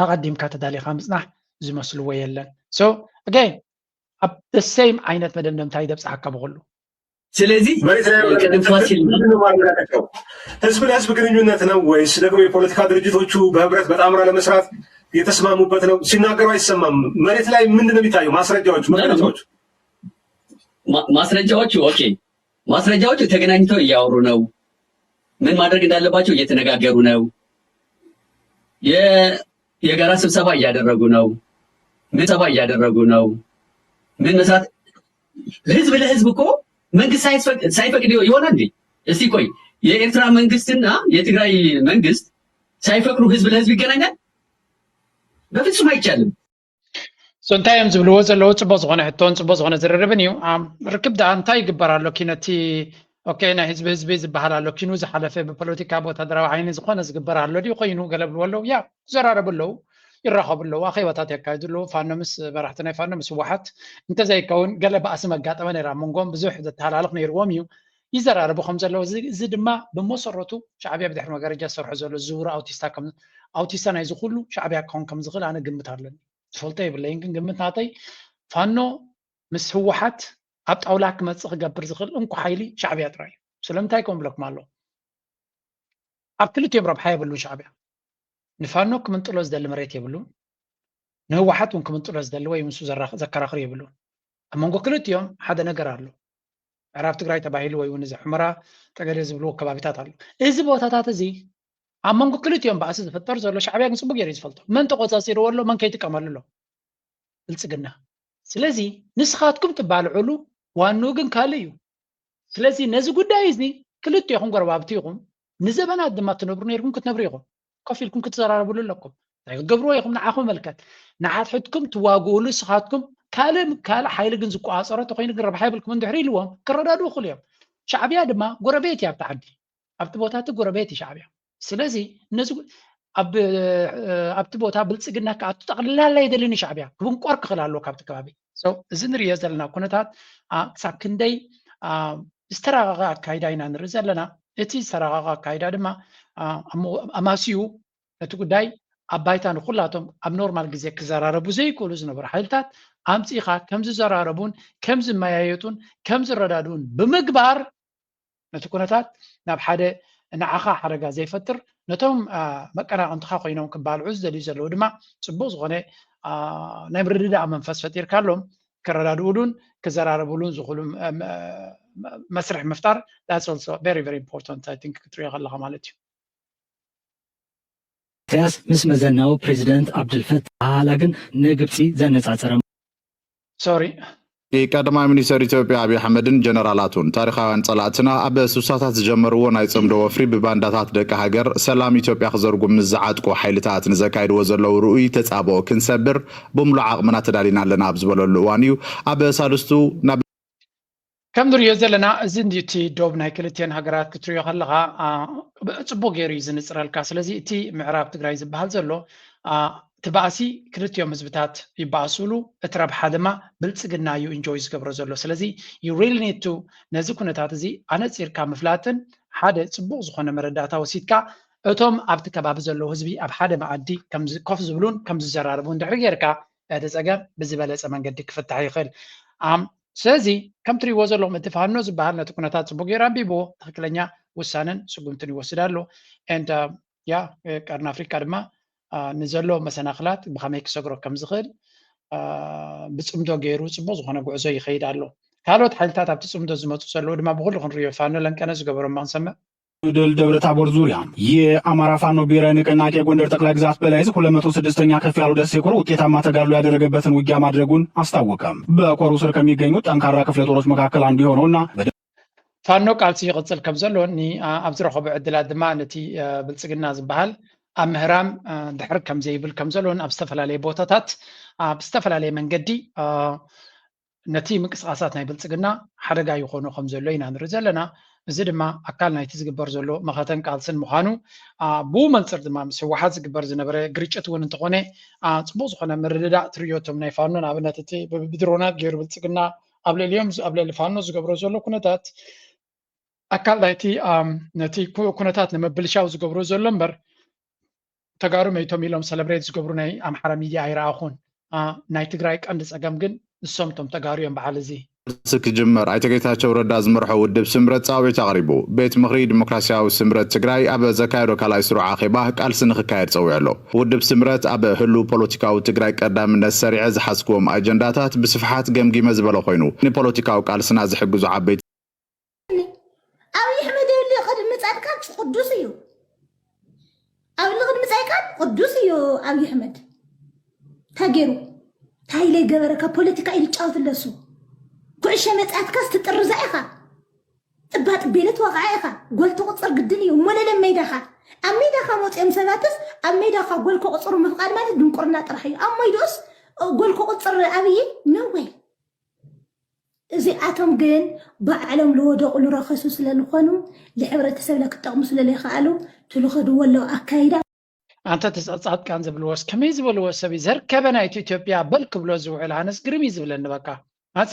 ኣቐዲምካ ተዳሊኻ ምፅናሕ ዝመስልዎ የለን። So again ኣብ the same ዓይነት መደምደምታ ይደብፅሓካ ብኩሉ ስለዚህ ቅድም ፋሲል ህዝብ ለህዝብ ግንኙነት ነው ወይስ ደግሞ የፖለቲካ ድርጅቶቹ በህብረት በጣምራ ለመስራት የተስማሙበት ነው? ሲናገሩ አይሰማም። መሬት ላይ ምንድን ነው የሚታየው? ማስረጃዎቹ መግለጫዎቹ ማስረጃዎቹ okay ማስረጃዎቹ ተገናኝተው እያወሩ ነው። ምን ማድረግ እንዳለባቸው እየተነጋገሩ ነው። የጋራ ስብሰባ እያደረጉ ነው። ስብሰባ እያደረጉ ነው። ምን መስራት ህዝብ ለህዝብ እኮ መንግስት ሳይፈቅድ ይሆናል እንዴ? እስቲ ቆይ የኤርትራ መንግስትና የትግራይ መንግስት ሳይፈቅዱ ህዝብ ለህዝብ ይገናኛል? በፍጹም አይቻልም። እንታይ እዮም ዝብልዎ ዘለዉ? ፅቡቅ ዝኾነ ሕቶን ፅቡቅ ዝኾነ ዝርርብን እዩ። ርክብ ደኣ እንታይ ይግበር ኣሎ? ኪነቲ ኦኬ ናይ ህዝቢ ህዝቢ ዝበሃል ኣሎ ኪኑ ዝሓለፈ ብፖለቲካ ብወታደራዊ ዓይኒ ዝኾነ ዝግበር ኣሎ ድዩ ኮይኑ ገለ ብልዎ ኣለዉ። ያ ይዘራረቡ ኣለዉ፣ ይራኸቡ ኣለዉ፣ ኣኼባታት የካይዱ ኣለዉ። ፋኖ ምስ መራሕቲ ናይ ፋኖ ምስ ህወሓት እንተዘይከውን ገለ ባእሲ መጋጠመ ነይራ መንጎም ብዙሕ ዘተሃላልኽ ነይርዎም እዩ። ይዘራረቡ ከም ዘለዉ እዚ ድማ ብመሰረቱ ሻዕብያ ብድሕሪ መጋረጃ ዝሰርሖ ዘሎ ዝውውር ኣውቲስታ ኣውቲስታ ናይዚ ኩሉ ሻዕብያ ክኸውን ከም ዝኽእል ኣነ ግምት ኣለኒ። ዝፈልጦ የብለይን ግን ግምት ናተይ ፋኖ ምስ ህወሓት ኣብ ጣውላ ክመፅእ ክገብር ዝኽእል እንኮ ሓይሊ ሻዕብያ ጥራይ እዩ። ስለምንታይ ከም ብለኩም ኣሎ ኣብ ክልቲኦም ረብሓ የብሉን ሻዕብያ ንፋኖ ክምንጥሎ ዝደሊ መሬት የብሉን ንህወሓት እውን ክምንጥሎ ዝደሊ ወይ ምስኡ ዘከራኽር የብሉን ኣብ መንጎ ክልቲኦም ሓደ ነገር ኣሎ ምዕራብ ትግራይ ተባሂሉ ወይ እውን እዚ ሑመራ ጠገዴ ዝብልዎ ከባቢታት ኣሎ እዚ ቦታታት እዚ ኣብ መንጎ ክልቲኦም ባእሲ ዝፍጠር ዘሎ ሻዕብያ ግን ፅቡቅ ገይሩ ዝፈልጦ መን ተቆፃፂርዎ ኣሎ መን ከይጥቀመሉ ኣሎ ብልፅግና ስለዚ ንስኻትኩም ትባልዕሉ ዋንኡ ግን ካልእ እዩ ስለዚ ነዚ ጉዳይ እዚ ክልቲኹም ጎረባብቲ ኢኹም ንዘበናት ድማ ትነብሩ ነይርኩም ክትነብሩ ኢኹም ኮፍ ኢልኩም ክትዘራረብሉ ኣለኩም እንታይ ክትገብርዎ ኢኹም ንዓኹም መልከት ንሓድሕድኩም ትዋግኡሉ ንስኻትኩም ካልእ ካልእ ሓይሊ ግን ዝቆፃፀሮ ተኮይኑ ግን ረብሓ የብልኩም እንድሕር ኢልዎም ክረዳድኡ ይኽእሉ እዮም። ሻዕብያ ድማ ጎረቤት እዩ ኣብቲ ዓዲ፣ ኣብቲ ቦታ እቲ ጎረቤት እዩ ሻዕብያ። ስለዚ እነዚ ኣብ ኣብቲ ቦታ ብልፅግና ክኣቱ ጠቕላላ የደልን ሻዕብያ ክብንቆር ክኽእል ኣለዎ ካብቲ ከባቢ። እዚ ንሪኦ ዘለና ኩነታት ክሳብ ክንደይ ዝተራቐቐ ኣካይዳ ኢና ንርኢ ዘለና። እቲ ዝተራቐቐ ኣካይዳ ድማ ኣማስዩ ነቲ ጉዳይ ኣብ ባይታ ንኩላቶም ኣብ ኖርማል ግዜ ክዘራረቡ ዘይክእሉ ዝነበሩ ሓይልታት ኣምፂእኻ ከም ዝዘራረቡን ከም ዝመያየጡን ከም ዝረዳድኡን ብምግባር ነቲ ኩነታት ናብ ሓደ ንዓኻ ሓደጋ ዘይፈጥር ነቶም መቀናቕንትኻ ኮይኖም ክባልዑ ዝደልዩ ዘለዉ ድማ ፅቡቅ ዝኾነ ናይ ምርድዳእ መንፈስ ፈጢርካሎም ክረዳድኡሉን ክዘራረቡሉን ዝኽእሉ መስርሕ ምፍጣር that's also very very important I think ክትሪኦ ከለኻ ማለት እዩ። ኢሳያስ ምስ መዘናኡ ፕሬዚደንት ኣብድልፈታህ ኣል-ሲሲ ግን ንግብፂ ዘነፃፀረ sorry ቀዳማይ ሚኒስተር ኢትዮጵያ ኣብይ ኣሕመድን ጀነራላቱን ታሪኻውያን ጸላእትና ኣብ ሱሳታት ዝጀመርዎ ናይ ጽምዶ ወፍሪ ብባንዳታት ደቂ ሃገር ሰላም ኢትዮጵያ ክዘርጉ ምስ ዝዓጥቁ ሓይልታት ንዘካይድዎ ዘለዉ ርኡይ ተጻብኦ ክንሰብር ብምሉእ ዓቕምና ተዳሊና ኣለና ኣብ ዝበለሉ እዋን እዩ ኣብ ሳልስቱ ናብ ከም ንሪኦ ዘለና እዚ እቲ ዶብ ናይ ክልቲኦን ሃገራት ክትሪኦ ከለኻ ጽቡቅ ገይሩ እዩ ዝንፅረልካ። ስለዚ እቲ ምዕራብ ትግራይ ዝበሃል ዘሎ እቲ ባእሲ ክልቲኦም ህዝብታት ይባእሱሉ፣ እቲ ረብሓ ድማ ብልፅግና እዩ ኢንጆይ ዝገብሮ ዘሎ። ስለዚ you really need to ነዚ ኩነታት እዚ ኣነፂርካ ምፍላጥን ሓደ ፅቡቅ ዝኾነ መረዳእታ ወሲድካ እቶም ኣብቲ ከባቢ ዘለዉ ህዝቢ ኣብ ሓደ መኣዲ ኮፍ ዝብሉን ከም ዝዘራረቡን ድሕሪ ጌርካ እቲ ፀገም ብዝበለፀ መንገዲ ክፍታሕ ይኽእል። ስለዚ ከም ትሪእዎ ዘለኹም እቲ ፋኖ ዝበሃል ነቲ ኩነታት ፅቡቅ ገይሩ ኣንቢብዎ ትክክለኛ ውሳነን ስጉምትን ይወስድ ኣሎ። ያ ቀርኒ ኣፍሪካ ድማ ንዘሎ መሰናክላት ብከመይ ክሰግሮ ከም ዝኽእል ብፅምዶ ገይሩ ፅቡቅ ዝኾነ ጉዕዞ ይኸይድ ኣሎ። ካልኦት ሓይልታት ኣብቲ ፅምዶ ዝመፁ ዘለዉ ድማ ብኩሉ ክንሪኦ ፋኖ ለንቀነ ዝገበሮም ክንሰምዕ ድል ደብረ ታቦር ዙሪያ የአማራ ፋኖ ብሔራዊ ንቅናቄ ጎንደር ጠቅላይ ግዛት በላይ ዕዝ ሁለት መቶ ስድስተኛ ከፍ ያለው ደሴ ኮር ውጤታማ ተጋድሎ ያደረገበትን ውጊያ ማድረጉን አስታወቀ። በኮሩ ስር ከሚገኙ ጠንካራ ክፍለ ጦሮች መካከል አንዱ የሆነውና ፋኖ ቃልሲ ይቕጽል ከም ዘሎ ኣብ ዝረኸቦ ዕድላት ድማ ነቲ ብልጽግና ዝበሃል ኣብ ምህራም ድሕር ከም ዘይብል ከም ዘሎን ኣብ ዝተፈላለየ ቦታታት ኣብ ዝተፈላለየ መንገዲ ነቲ ምንቅስቃሳት ናይ ብልፅግና ሓደጋ ይኾኖ ከም ዘሎ ኢና ንርኢ ዘለና። እዚ ድማ ኣካል ናይቲ ዝግበር ዘሎ መኸተን ቃልስን ምዃኑ ብኡ መንፅር ድማ ምስ ህወሓት ዝግበር ዝነበረ ግርጭት እውን እንተኾነ ፅቡቅ ዝኾነ ምርድዳእ ትርእዮ እቶም ናይ ፋኖ ንኣብነት እቲ ብድሮናት ገይሩ ብልፅግና ኣብ ልዕሊኦም ኣብ ልዕሊ ፋኖ ዝገብሮ ዘሎ ኩነታት ኣካል ናይቲ ነቲ ኩነታት ንምብልሻው ዝገብሮ ዘሎ እምበር ተጋሩ መይቶም ኢሎም ሰለብሬት ዝገብሩ ናይ ኣምሓራ ሚድያ ኣይረኣኹን። ናይ ትግራይ ቀንዲ ፀገም ግን ንሶም እቶም ተጋሩ እዮም በዓል እዚ። ቃልሲ ክጅመር ኣይተ ጌታቸው ረዳ ዝመርሖ ውድብ ስምረት ፃውዒት ኣቕሪቡ። ቤት ምኽሪ ዲሞክራሲያዊ ስምረት ትግራይ ኣብ ዘካየዶ ካልኣይ ስሩዕ ኣኼባ ቃልሲ ንኽካየድ ፀዊዑ ኣሎ። ውድብ ስምረት ኣብ ህሉው ፖለቲካዊ ትግራይ ቀዳምነት ሰሪዐ ዝሓዝክዎም ኣጀንዳታት ብስፍሓት ገምጊመ ዝበለ ኮይኑ ንፖለቲካዊ ቃልስና ዝሕግዙ ዓበይቲ ኣብይ ኣሕመድ የብሊ ቅድሚ ፃድቃን ቅዱስ እዩ። ኣብ ልቕድ ምጻይ ቃል ቅዱስ እዩ ኣብይ ኣሕመድ። እንታይ ገይሩ? እንታይ ኢለ ይገበረ? ካብ ፖለቲካ ኢሉ ይጫወት ኣለሱ። ኩዕሾ መጻትካስ ትጥርዛ ኢኻ። ጥባ ጥቤለ ትወቕዓ ኢኻ። ጎል ትቑጽር ግድን እዩ። እሞ ለለ ሜዳኻ ኣብ ሜዳኻ መፂኦም ሰባትስ ኣብ ሜዳኻ ጎል ክቑፅሩ ምፍቓድ ማለት ድንቁርና ጥራሕ እዩ። ኣብ ሞይድኡስ ጎል ክቑፅር ኣብይ ነወይ እዚኣቶም ግን ባዕሎም ልወደቑ ልረኸሱ ስለልኾኑ ልሕብረተሰብ ለክጠቕሙ ስለለይኸኣሉ ትልኸድዎ ኣለዉ ኣካይዳ። ኣንተ ተጻጻትካን ዝብልዎስ ከመይ ዝበልዎ ሰብ እዩ ዘርከበ ናይቲ ኢትዮጵያ በል ክብሎ ዝውዕል ኣነስ ግርም እዩ ዝብለኒ በቃ ኣቲ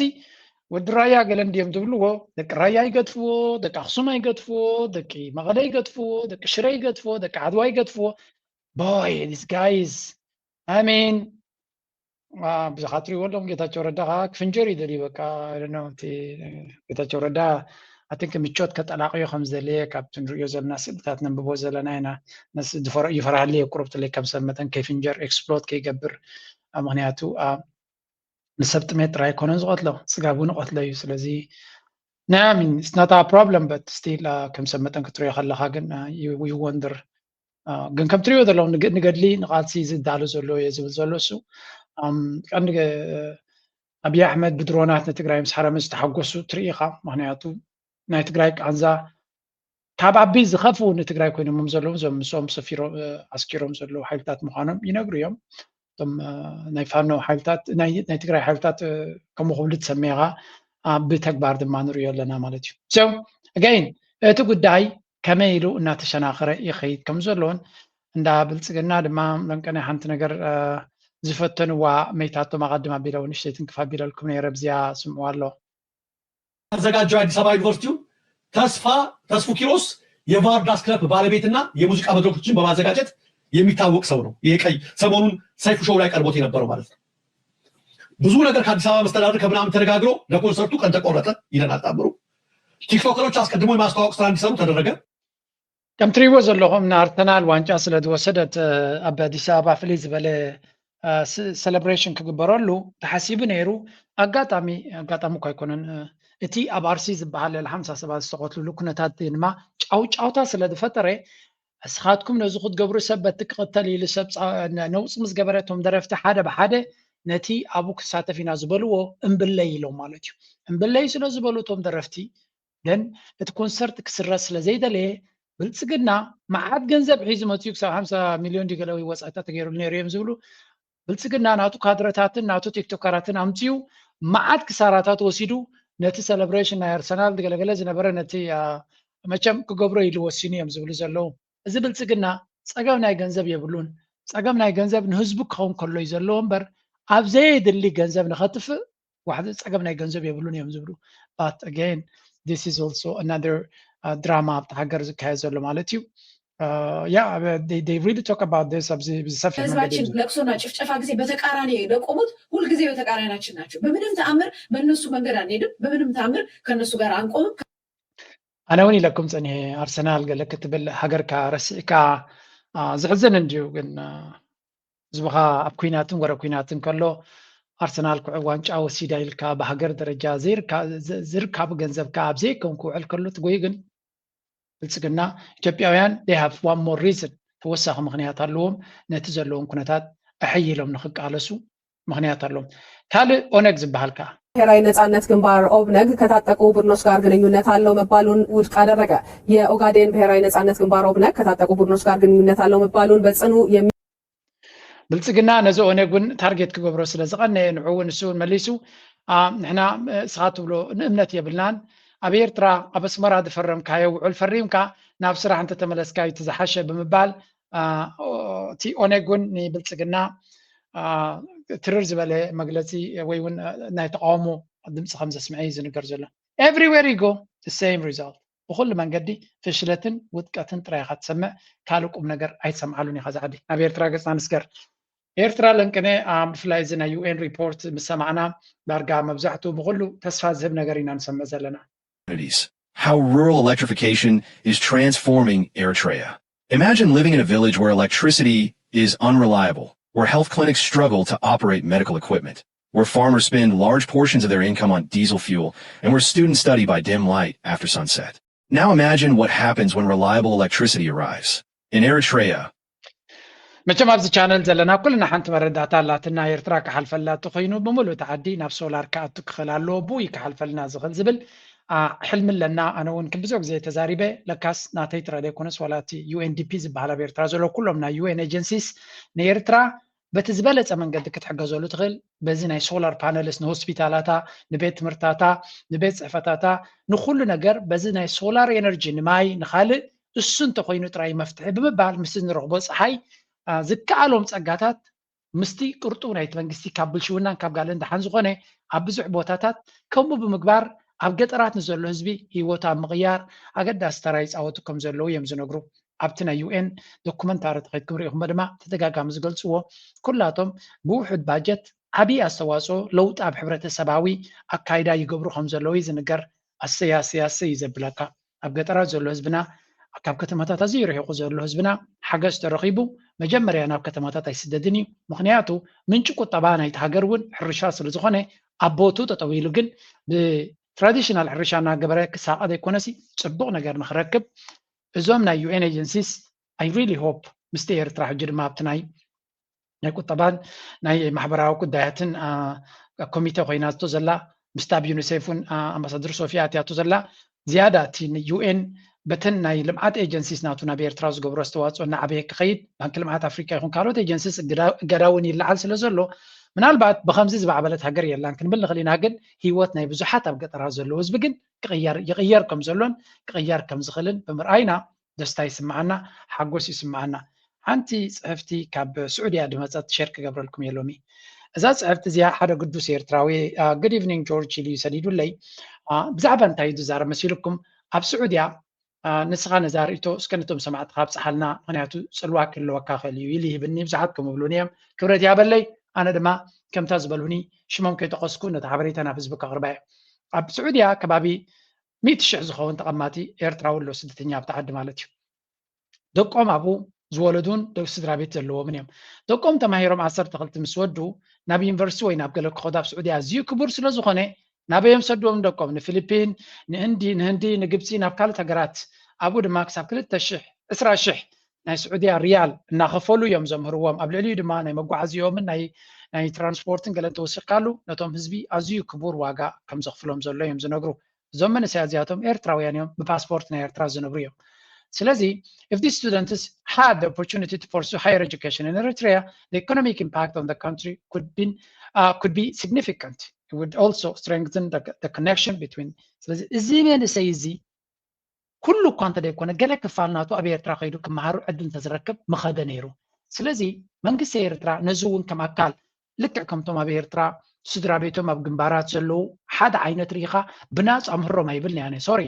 ወዲ ራያ ገለ እንድዮም ዝብልዎ ደቂ ራያ ይገድፍዎ ደቂ ኣክሱም ኣይገድፍዎ ደቂ መቐለ ይገድፍዎ ደቂ ሽረ ይገድፍዎ ደቂ ዓድዋ ይገድፍዎ boy these guys I mean ብዙሓት ትሪእዎ ኣለኹም ጌታቸው ረዳ ከዓ ክፍንጀር እዩ ደልዩ በቃ እቲ ጌታቸው ረዳ ኣትን ምቾት ከጠላቅዮ ከም ዝደለየ ካብቲ ንሪኦ ዘለና ስእልታት ነንብቦ ዘለና ኢና ይፈራሃለ እየ ቁሩብ ጥለይ ከም ሰብ መጠን ከይፍንጀር ኤክስፕሎት ከይገብር ምክንያቱ ንሰብ ጥሜት ጥራይ ኣይኮነን ዝቐትሎ ስጋብ እውን ይቐትሎ እዩ ስለዚ ናይ ሚን ስናታ ፕሮብለም በት ስቲል ከም ሰብ መጠን ክትሪኦ ከለካ ግን ይወንድር ግን ከም ትሪኦ ዘለኹም ንገድሊ ንቃልሲ ዝዳሎ ዘሎ እየ ዝብል ዘሎ እሱ ቀንዲ ኣብይ ኣሕመድ ብድሮናት ንትግራይ ምስ ሓረመ ዝተሓጎሱ ትርኢ ኢኻ ምክንያቱ ናይ ትግራይ ቃንዛ ካብ ኣቢ ዝኸፍኡ ንትግራይ ኮይኖም ዘለዉ እዞም ምስኦም ሰፊሮም ኣስኪሮም ዘለዉ ሓይልታት ምዃኖም ይነግሩ እዮም እቶም ናይ ፋኖ ሓይልታት ናይ ትግራይ ሓይልታት ከምኡ ክብሉ ትሰሚኻ ብተግባር ድማ ንሪኦ ኣለና ማለት እዩ። So again እቲ ጉዳይ ከመይ ኢሉ እናተሸናኸረ ይኸይድ ከም ዘሎን እንዳ ብልፅግና ድማ ለንቀነ ሓንቲ ነገር ዝፈተንዋ መይታቶም ኣቐድም ኣቢለ እውን ንእሽተይ ትንክፍ ኣቢለልኩም ነይረ። ብዚኣ ስምዑ ኣሎ። ያዘጋጀው የአዲስ አበባ ዩኒቨርሲቲው ተስፋ ተስፉ ኪሮስ የቫርዳስ ክለብ ባለቤትና የሙዚቃ መድረኮችን በማዘጋጀት የሚታወቅ ሰው ነው። ይሄ ቀይ ሰሞኑን ሰይፉ ሾው ላይ ቀርቦት የነበረው ማለት ነው። ብዙ ነገር ከአዲስ አበባ መስተዳደር ከምናምን ተነጋግሮ ለኮንሰርቱ ቀን ተቆረጠ ይለናል ታምሩ። ቲክቶከሮች አስቀድሞ የማስተዋወቅ ስራ እንዲሰሩ ተደረገ። ከም ትሪእዎ ዘለኹም ንኣርሰናል ዋንጫ ስለ ዝወሰደት ኣብ ኣዲስ ኣበባ ፍልይ ዝበለ ሰለብሬሽን ክግበረሉ ተሓሲቡ ነይሩ። ኣጋጣሚ ኣጋጣሚ እኳ ኣይኮነን እቲ ኣብ ኣርሲ ዝበሃል ልዕሊ ሓምሳ ሰባት ዝተቐትልሉ ኩነታት ድማ ጫውጫውታ ስለ ዝፈጠረ እስኻትኩም ነዚ ክትገብሩ ሰብ በቲ ክቕተል ኢሉ ሰብ ነውፂ ምስ ገበረ እቶም ደረፍቲ ሓደ ብሓደ ነቲ ኣብኡ ክሳተፍ ኢና ዝበልዎ እምብለይ ኢሎም ማለት እዩ። እምብለይ ስለ ዝበሉ እቶም ደረፍቲ ግን እቲ ኮንሰርት ክስረዝ ስለ ዘይደለየ ብልፅግና መዓት ገንዘብ ሒዙ መፅኡ ክሳብ ሓምሳ ሚሊዮን ድዩ ገለ ወይ ወፃኢታት ተገይሩሉ ነይሩ እዮም ዝብሉ። ብልፅግና ናቱ ካድረታትን ናቱ ቲክቶከራትን ኣምፅኡ መዓት ክሳራታት ወሲዱ ነቲ ሰለብሬሽን ናይ ኣርሰናል ገለገለ ዝነበረ ነቲ መቸም ክገብሮ ኢሉ ወሲኑ እዮም ዝብሉ ዘለዉ። እዚ ብልፅግና ፀገም ናይ ገንዘብ የብሉን። ፀገም ናይ ገንዘብ ንህዝቡ ክኸውን ከሎ እዩ ዘለዎ እምበር ኣብ ዘየድሊ ገንዘብ ንኸጥፍእ ዋሕዚ ፀገም ናይ ገንዘብ የብሉን እዮም ዝብሉ። But again this is also another ድራማ ኣብቲ ሃገር ዝካየድ ዘሎ ማለት እዩ። Yeah, they really talk about this ኣብዚ ብዝሰፊሕ መንገድ ህዝባችን ለቅሶና ጭፍጨፋ ጊዜ በተቃራኒ የቆሙት ሁልጊዜ በተቃራኒያችን ናቸው። በምንም ተአምር በእነሱ መንገድ አንሄድም። በምንም ተአምር ከእነሱ ጋር አንቆምም። ኣነ እውን ኢለኩም ፀኒሐ ኣርሰናል ገለ ክትብል ሃገርካ ረሲዕካ ዝሕዝን እንድዩ ግን ህዝብኻ ኣብ ኩናትን ወረ ኩናትን ከሎ ኣርሰናል ክዑ ዋንጫ ወሲዳ ኢልካ ብሃገር ደረጃ ዝርካቡ ገንዘብካ ኣብ ዘይከውን ክውዕል ከሎ ትጎይ ግን ብልፅግና ኢትዮጵያውያን they have one more reason ተወሳኺ ምክንያት ኣለዎም ነቲ ዘለዎም ኩነታት ኣሐይሎም ንክቃለሱ ምክንያት ኣለዎም። ካልእ ኦነግ ዝበሃል ከዓ ብሔራዊ ነጻነት ግንባር ኦብነግ ከታጠቁ ቡድኖች ጋር ግንኙነት አለው መባሉን ውድቅ አደረገ። የኦጋዴን ብሔራዊ ነጻነት ግንባር ኦብነግ ከታጠቁ ቡድኖች ጋር ግንኙነት አለው መባሉን በጽኑ የሚ- ብልፅግና ነዚ ኦነግ እውን ታርጌት ክገብሮ ስለ ዝቐነየ ንዑ እውን ንሱ እውን መሊሱ ንሕና እስኻ ትብሎ ንእምነት የብልናን ኣብ ኤርትራ ኣብ ኣስመራ ዝፈረምካዮ ውዕል ፈሪምካ ናብ ስራሕ እንተተመለስካ እዩ እቲ ዝሓሸ ብምባል እቲ ኦነግ እውን ንብልፅግና ትርር ዝበለ መግለፂ ወይ እውን ናይ ተቃውሞ ድምፂ ከም ዘስምዐ እዩ ዝንገር ዘሎ። Everywhere you go the same result ብኩሉ መንገዲ ፍሽለትን ውድቀትን ጥራይ ኢኻ ትሰምዕ ካልእ ቁም ነገር ኣይትሰምዓሉን ኢኻ ዛዕዲ ናብ ኤርትራ ገፅና ንስገር። ኤርትራ ለንቅነ ብፍላይ እዚ ናይ ዩኤን ሪፖርት ምስ ሰማዕና ዳርጋ መብዛሕትኡ ብኩሉ ተስፋ ዝህብ ነገር ኢና ንሰምዕ ዘለና። How rural electrification is transforming Eritrea. Imagine living in a village where electricity is unreliable, where health clinics struggle to operate medical equipment, where farmers spend large portions of their income on diesel fuel, and where students study by dim light after sunset. Now imagine what happens when reliable electricity arrives. In Eritrea, መቸም ኣብዚ ቻነል ዘለና ኩልና ሓንቲ መረዳእታ ኣላትና። ኤርትራ ክሓልፈላ ተኮይኑ ብምሉእ እቲ ዓዲ ናብ ሶላር ክኣቱ ክኽእል ኣለዎ። ብኡ እዩ ክሓልፈልና ዝኽእል ዝብል ሕልሚ ኣለና። ኣነ እውን ብዙሕ ግዜ ተዛሪበ ለካስ ናተይ ጥራይ ዘይኮነስ ዋላ እቲ ዩኤንዲፒ ዝበሃል ኣብ ኤርትራ ዘሎ ኩሎም ናይ ዩኤን ኤጀንሲስ ንኤርትራ በቲ ዝበለፀ መንገዲ ክትሕገዘሉ ትኽእል በዚ ናይ ሶላር ፓነልስ ንሆስፒታላታ ንቤት ትምህርታታ ንቤት ፅሕፈታታ ንኩሉ ነገር በዚ ናይ ሶላር ኤነርጂ ንማይ ንካልእ እሱ እንተኮይኑ ጥራይ መፍትሒ ብምባል ምስቲ ንረኽቦ ፀሓይ ዝከኣሎም ፀጋታት ምስቲ ቅርጡ ናይቲ መንግስቲ ካብ ብልሽውናን ካብ ጋልን ደሓን ዝኾነ ኣብ ብዙሕ ቦታታት ከምኡ ብምግባር ኣብ ገጠራት ንዘሎ ህዝቢ ህይወቱ ኣብ ምቕያር ኣገዳሲ ተራ ይፃወቱ ከም ዘለዉ እዮም ዝነግሩ። ኣብቲ ናይ ዩኤን ዶኩመንታሪ ተኸይድኩም ሪኢኹሞ ድማ ተደጋጋሚ ዝገልፅዎ ኩላቶም ብውሑድ ባጀት ዓብዪ ኣስተዋፅኦ ለውጢ ኣብ ሕብረተሰባዊ ኣካይዳ ይገብሩ ከም ዘለዉ እዩ ዝንገር። ኣሰይ ኣሰይ ኣሰይ እዩ ዘብለካ። ኣብ ገጠራት ዘሎ ህዝብና ካብ ከተማታት ኣዝዩ ርሒቑ ዘሎ ህዝብና ሓገዝ ተረኺቡ መጀመርያ ናብ ከተማታት ኣይስደድን እዩ። ምክንያቱ ምንጪ ቁጠባ ናይቲ ሃገር እውን ሕርሻ ስለ ዝኾነ ኣብ ቦቱ ጠጠው ኢሉ ግን ብትራዲሽናል ሕርሻ እናገበረ ክሳቐ ዘይኮነሲ ፅቡቕ ነገር ንክረክብ እዞም ናይ ዩኤን ኤጀንሲስ I really hope ምስቲ ኤርትራ ሕጂ ድማ ኣብቲ ናይ ናይ ቁጠባን ናይ ማሕበራዊ ጉዳያትን ኮሚቴ ኮይናቶ ዘላ ምስቲ ኣብ ዩኒሴፍ እውን ኣምባሳደር ሶፊያ ኣትያቶ ዘላ ዝያዳ እቲ ዩኤን በተን ናይ ልምዓት ኤጀንሲስ ናቱ ናብ ኤርትራ ዝገብሮ ኣስተዋፅኦ እናዓበየ ክኸይድ፣ ባንኪ ልምዓት ኣፍሪካ ይኹን ካልኦት ኤጀንሲስ እገዳ እውን ይለዓል ስለ ዘሎ፣ ምናልባት ብኸምዚ ዝማዕበለት ሃገር የላን ክንብል ንኽእል ኢና። ግን ህይወት ናይ ብዙሓት ኣብ ገጠራት ዘለዉ ህዝቢ ግን ክቕየር ይቕየር ከም ዘሎን ክቕየር ከም ዝኽእልን ብምርኣይና ደስታ ይስምዓና፣ ሓጎስ ይስምዓና። ሓንቲ ጽሕፍቲ ካብ ስዑድያ ድመጸት ሸር ክገብረልኩም እየ ሎሚ። እዛ ጽሕፍቲ እዚኣ ሓደ ግዱስ ኤርትራዊ፣ good evening ጆርጅ ኢሉ እዩ ሰዲዱለይ። ብዛዕባ እንታይ እዩ ዝዛረብ መሲልኩም? ኣብ ስዑድያ ንስኻ ነዛ ርእቶ እስከ ነቶም ሰማዕትኻ ኣብጽሓልና፣ ምኽንያቱ ጽልዋ ክህልወካ ክእል እዩ ኢሉ ይህብኒ። ብዙሓት ከም ይብሉኒ እዮም። ክብረት ይሃበለይ። ኣነ ድማ ከምታ ዝበሉኒ ሽሞም ከይጠቐስኩ ነቲ ሓበሬታ ናብ ህዝቢ ከቕርባ እየ። ኣብ ስዑድያ ከባቢ ሚእቲ ሽሕ ዝኸውን ተቐማጢ ኤርትራዊ ኣሎ፣ ስደተኛ ኣብቲ ዓዲ ማለት እዩ። ደቆም ኣብኡ ዝወለዱን ስድራ ቤት ዘለዎምን እዮም። ደቆም ተማሂሮም ዓሰርተ ክልተ ምስ ወዱ ናብ ዩኒቨርሲቲ ወይ ናብ ገለ ክኸዱ ኣብ ስዑድያ ኣዝዩ ክቡር ስለ ዝኾነ ናበዮም ሰድዎም ደቆም? ንፊሊፒን፣ ንእንዲ፣ ንህንዲ፣ ንግብፂ፣ ናብ ካልኦት ሃገራት። ኣብኡ ድማ ክሳብ ክልተ ሽሕ፣ ዕስራ ሽሕ ናይ ስዑድያ ሪያል እናኸፈሉ እዮም ዘምህርዎም። ኣብ ልዕሊኡ ድማ ናይ መጓዓዝዮምን ናይ ናይ ትራንስፖርትን ገለ እንተወሲኽካሉ ነቶም ህዝቢ ኣዝዩ ክቡር ዋጋ ከም ዘኽፍሎም ዘሎ እዮም ዝነግሩ። እዞም መንእሰያት እዚኣቶም ኤርትራውያን እዮም፣ ብፓስፖርት ናይ ኤርትራ ዝነብሩ እዮም። ስለዚ if these students had the opportunity to pursue higher education in Eritrea, the economic impact on the country could be, uh, could be significant. It would also strengthen the, the connection between. ስለዚ እዚ መንእሰይ እዚ ኩሉ እኳ እንተደይኮነ ገለ ክፋል ናቱ ኣብ ኤርትራ ከይዱ ክመሃሩ ዕድል እንተዝረክብ ምኸደ ነይሩ። ስለዚ መንግስቲ ኤርትራ ነዚ እውን ከም ኣካል ልክዕ ከምቶም ኣብ ኤርትራ ስድራ ቤቶም ኣብ ግንባራት ዘለዉ ሓደ ዓይነት ርኢኻ ብናፃ ምህሮም ኣይብልን ያነ። ሶሪ፣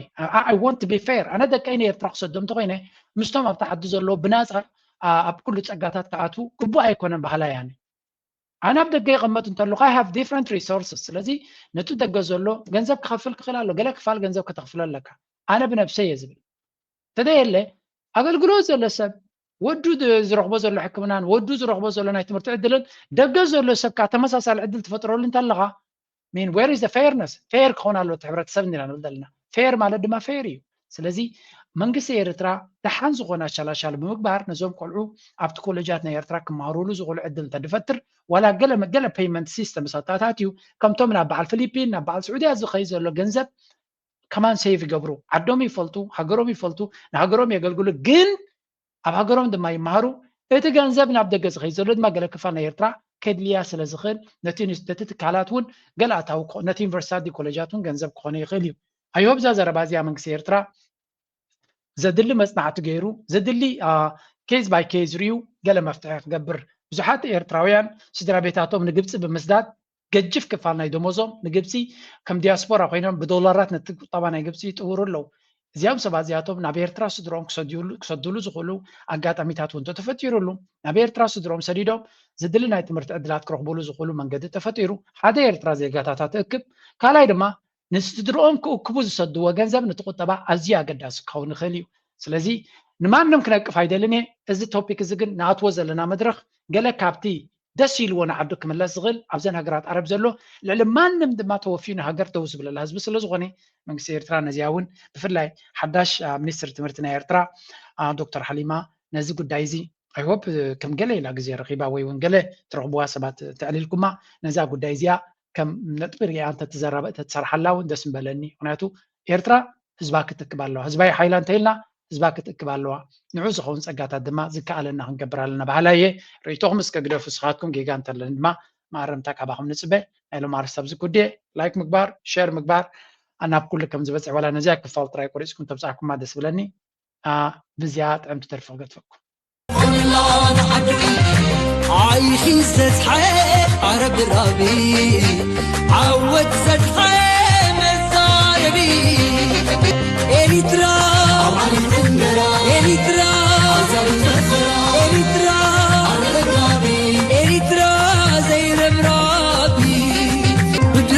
I want to be fair። ኣነ ደቀይ ንኤርትራ ክሰዶም እንተኮይነ ምስቶም ኣብቲ ዓዲ ዘለዉ ብናፃ ኣብ ኩሉ ፀጋታት ክኣትዉ ግቡእ ኣይኮነን ባህላ ያነ። ኣነ ኣብ ደገ ይቐመጥ እንተለኹ I have different resources። ስለዚ ነቲ ደገ ዘሎ ገንዘብ ክኸፍል ክኽእል ኣሎ፣ ገለ ክፋል ገንዘብ ከተኽፍሎ ኣለካ። ኣነ ብነብሰይ እየ ዝብል። ተደየለ ኣገልግሎት ዘሎ ሰብ ወዱ ዝረኽቦ ዘሎ ሕክምናን ወዱ ዝረኽቦ ዘሎ ናይ ትምህርቲ ዕድልን ደገ ዘሎ ሰብ ከዓ ተመሳሳሊ ዕድል ትፈጥረሉ እንተለኻ ሚን where is the fairness? ፌር ክኾን ኣሎ እቲ ሕብረተሰብ እንዲና ንብል ዘለና። ፌር ማለት ድማ ፌር እዩ። ስለዚ መንግስቲ ኤርትራ ደሓን ዝኾነ ኣሻላሻል ብምግባር ነዞም ቆልዑ ኣብቲ ኮሌጃት ናይ ኤርትራ ክመሃሩሉ ዝኽእሉ ዕድል እንተድፈጥር ዋላ ገለ ገለ ፔይመንት ሲስተም ኣታታትዩ ከምቶም ናብ በዓል ፊሊፒን ናብ በዓል ስዑድያ ዝኸይ ዘሎ ገንዘብ ከማን ሴቭ ይገብሩ። ዓዶም ይፈልጡ፣ ሃገሮም ይፈልጡ፣ ንሃገሮም የገልግሉ። ግን ኣብ ሃገሮም ድማ ይመሃሩ። እቲ ገንዘብ ናብ ደገ ዝኸይድ ዘሎ ድማ ገለ ክፋል ናይ ኤርትራ ከድልያ ስለ ዝኽእል ነቲ ነቲ ትካላት እውን ገለ ኣታዊ ነቲ ዩኒቨርሲታት ኮሌጃት እውን ገንዘብ ክኾነ ይኽእል እዩ። ኣይሆብ እዛ ዘረባ እዚኣ መንግስቲ ኤርትራ ዘድሊ መጽናዕቲ ገይሩ ዘድሊ ኬዝ ባይ ኬዝ ሪዩ ገለ መፍትሒ ክገብር። ብዙሓት ኤርትራውያን ስድራ ቤታቶም ንግብፂ ብምስዳድ ገጅፍ ክፋል ናይ ደሞዞም ንግብፂ ከም ዲያስፖራ ኮይኖም ብዶላራት ነቲ ቁጠባ ናይ ግብፂ ይጥውሩ ኣለዉ። እዚኦም ሰባት እዚኣቶም ናብ ኤርትራ ስድሮም ክሰድሉ ዝኽእሉ ኣጋጣሚታት እውን ተተፈጢሩሉ ናብ ኤርትራ ስድሮም ሰዲዶም ዝድሊ ናይ ትምህርቲ ዕድላት ክረኽቡሉ ዝኽእሉ መንገዲ ተፈጢሩ ሓደ ኤርትራ ዜጋታት ኣትእክብ ካልኣይ ድማ ንስድርኦም ክእክቡ ዝሰድዎ ገንዘብ ነቲ ቁጠባ ኣዝዩ ኣገዳሲ ክኸውን ይኽእል እዩ። ስለዚ ንማንም ክነቅፍ ኣይደልን እየ። እዚ ቶፒክ እዚ ግን ንኣትዎ ዘለና መድረኽ ገለ ካብቲ ደስ ኢልዎ ንዓዱ ክምለስ ዝኽእል ኣብዘን ሃገራት ዓረብ ዘሎ ልዕሊ ማንም ድማ ተወፊዩ ንሃገር ደው ዝብለላ ህዝቢ ስለ ዝኾነ መንግስቲ ኤርትራ ነዚኣ እውን ብፍላይ ሓዳሽ ሚኒስትር ትምህርቲ ናይ ኤርትራ ዶክተር ሓሊማ ነዚ ጉዳይ እዚ ኣይሆፕ ከም ገለ ኢላ ግዜ ረኺባ ወይ እውን ገለ ትረኽብዋ ሰባት ተዕሊልኩማ ነዛ ጉዳይ እዚኣ ከም ነጥቢ ሪኣ እንተትዘረበ እንተትሰርሓላ እውን ደስ ምበለኒ። ምክንያቱ ኤርትራ ህዝባ ክትእክብ ኣለዋ። ህዝባዊ ሓይላ እንተኢልና ህዝባ ክትእክብ ኣለዋ። ንዑ ዝኸውን ጸጋታት ድማ ዝከኣለና ክንገብር ኣለና በሃላይ እየ። ርእይቶኹም እስከ ግደፉ። ስኻትኩም ጌጋ እንተለኒ ድማ መኣረምታ ካባኹም ንጽበ። ናይ ሎም ኣርስቲ ኣብዚ ኩድየ ላይክ ምግባር ሸር ምግባር ኣናብ ኩሉ ከም ዝበጽሕ ዋላ ነዚኣ ክፋል ጥራይ ቆሪጽኩም ተብጻሕኩማ ደስ ብለኒ። ብዚኣ ጥዕምቲ ደርፊ ክገድፈኩም። ኩላን ዓዲ ዓይኺ ዝተፅሓ ዓረብ ራቢ ዓወት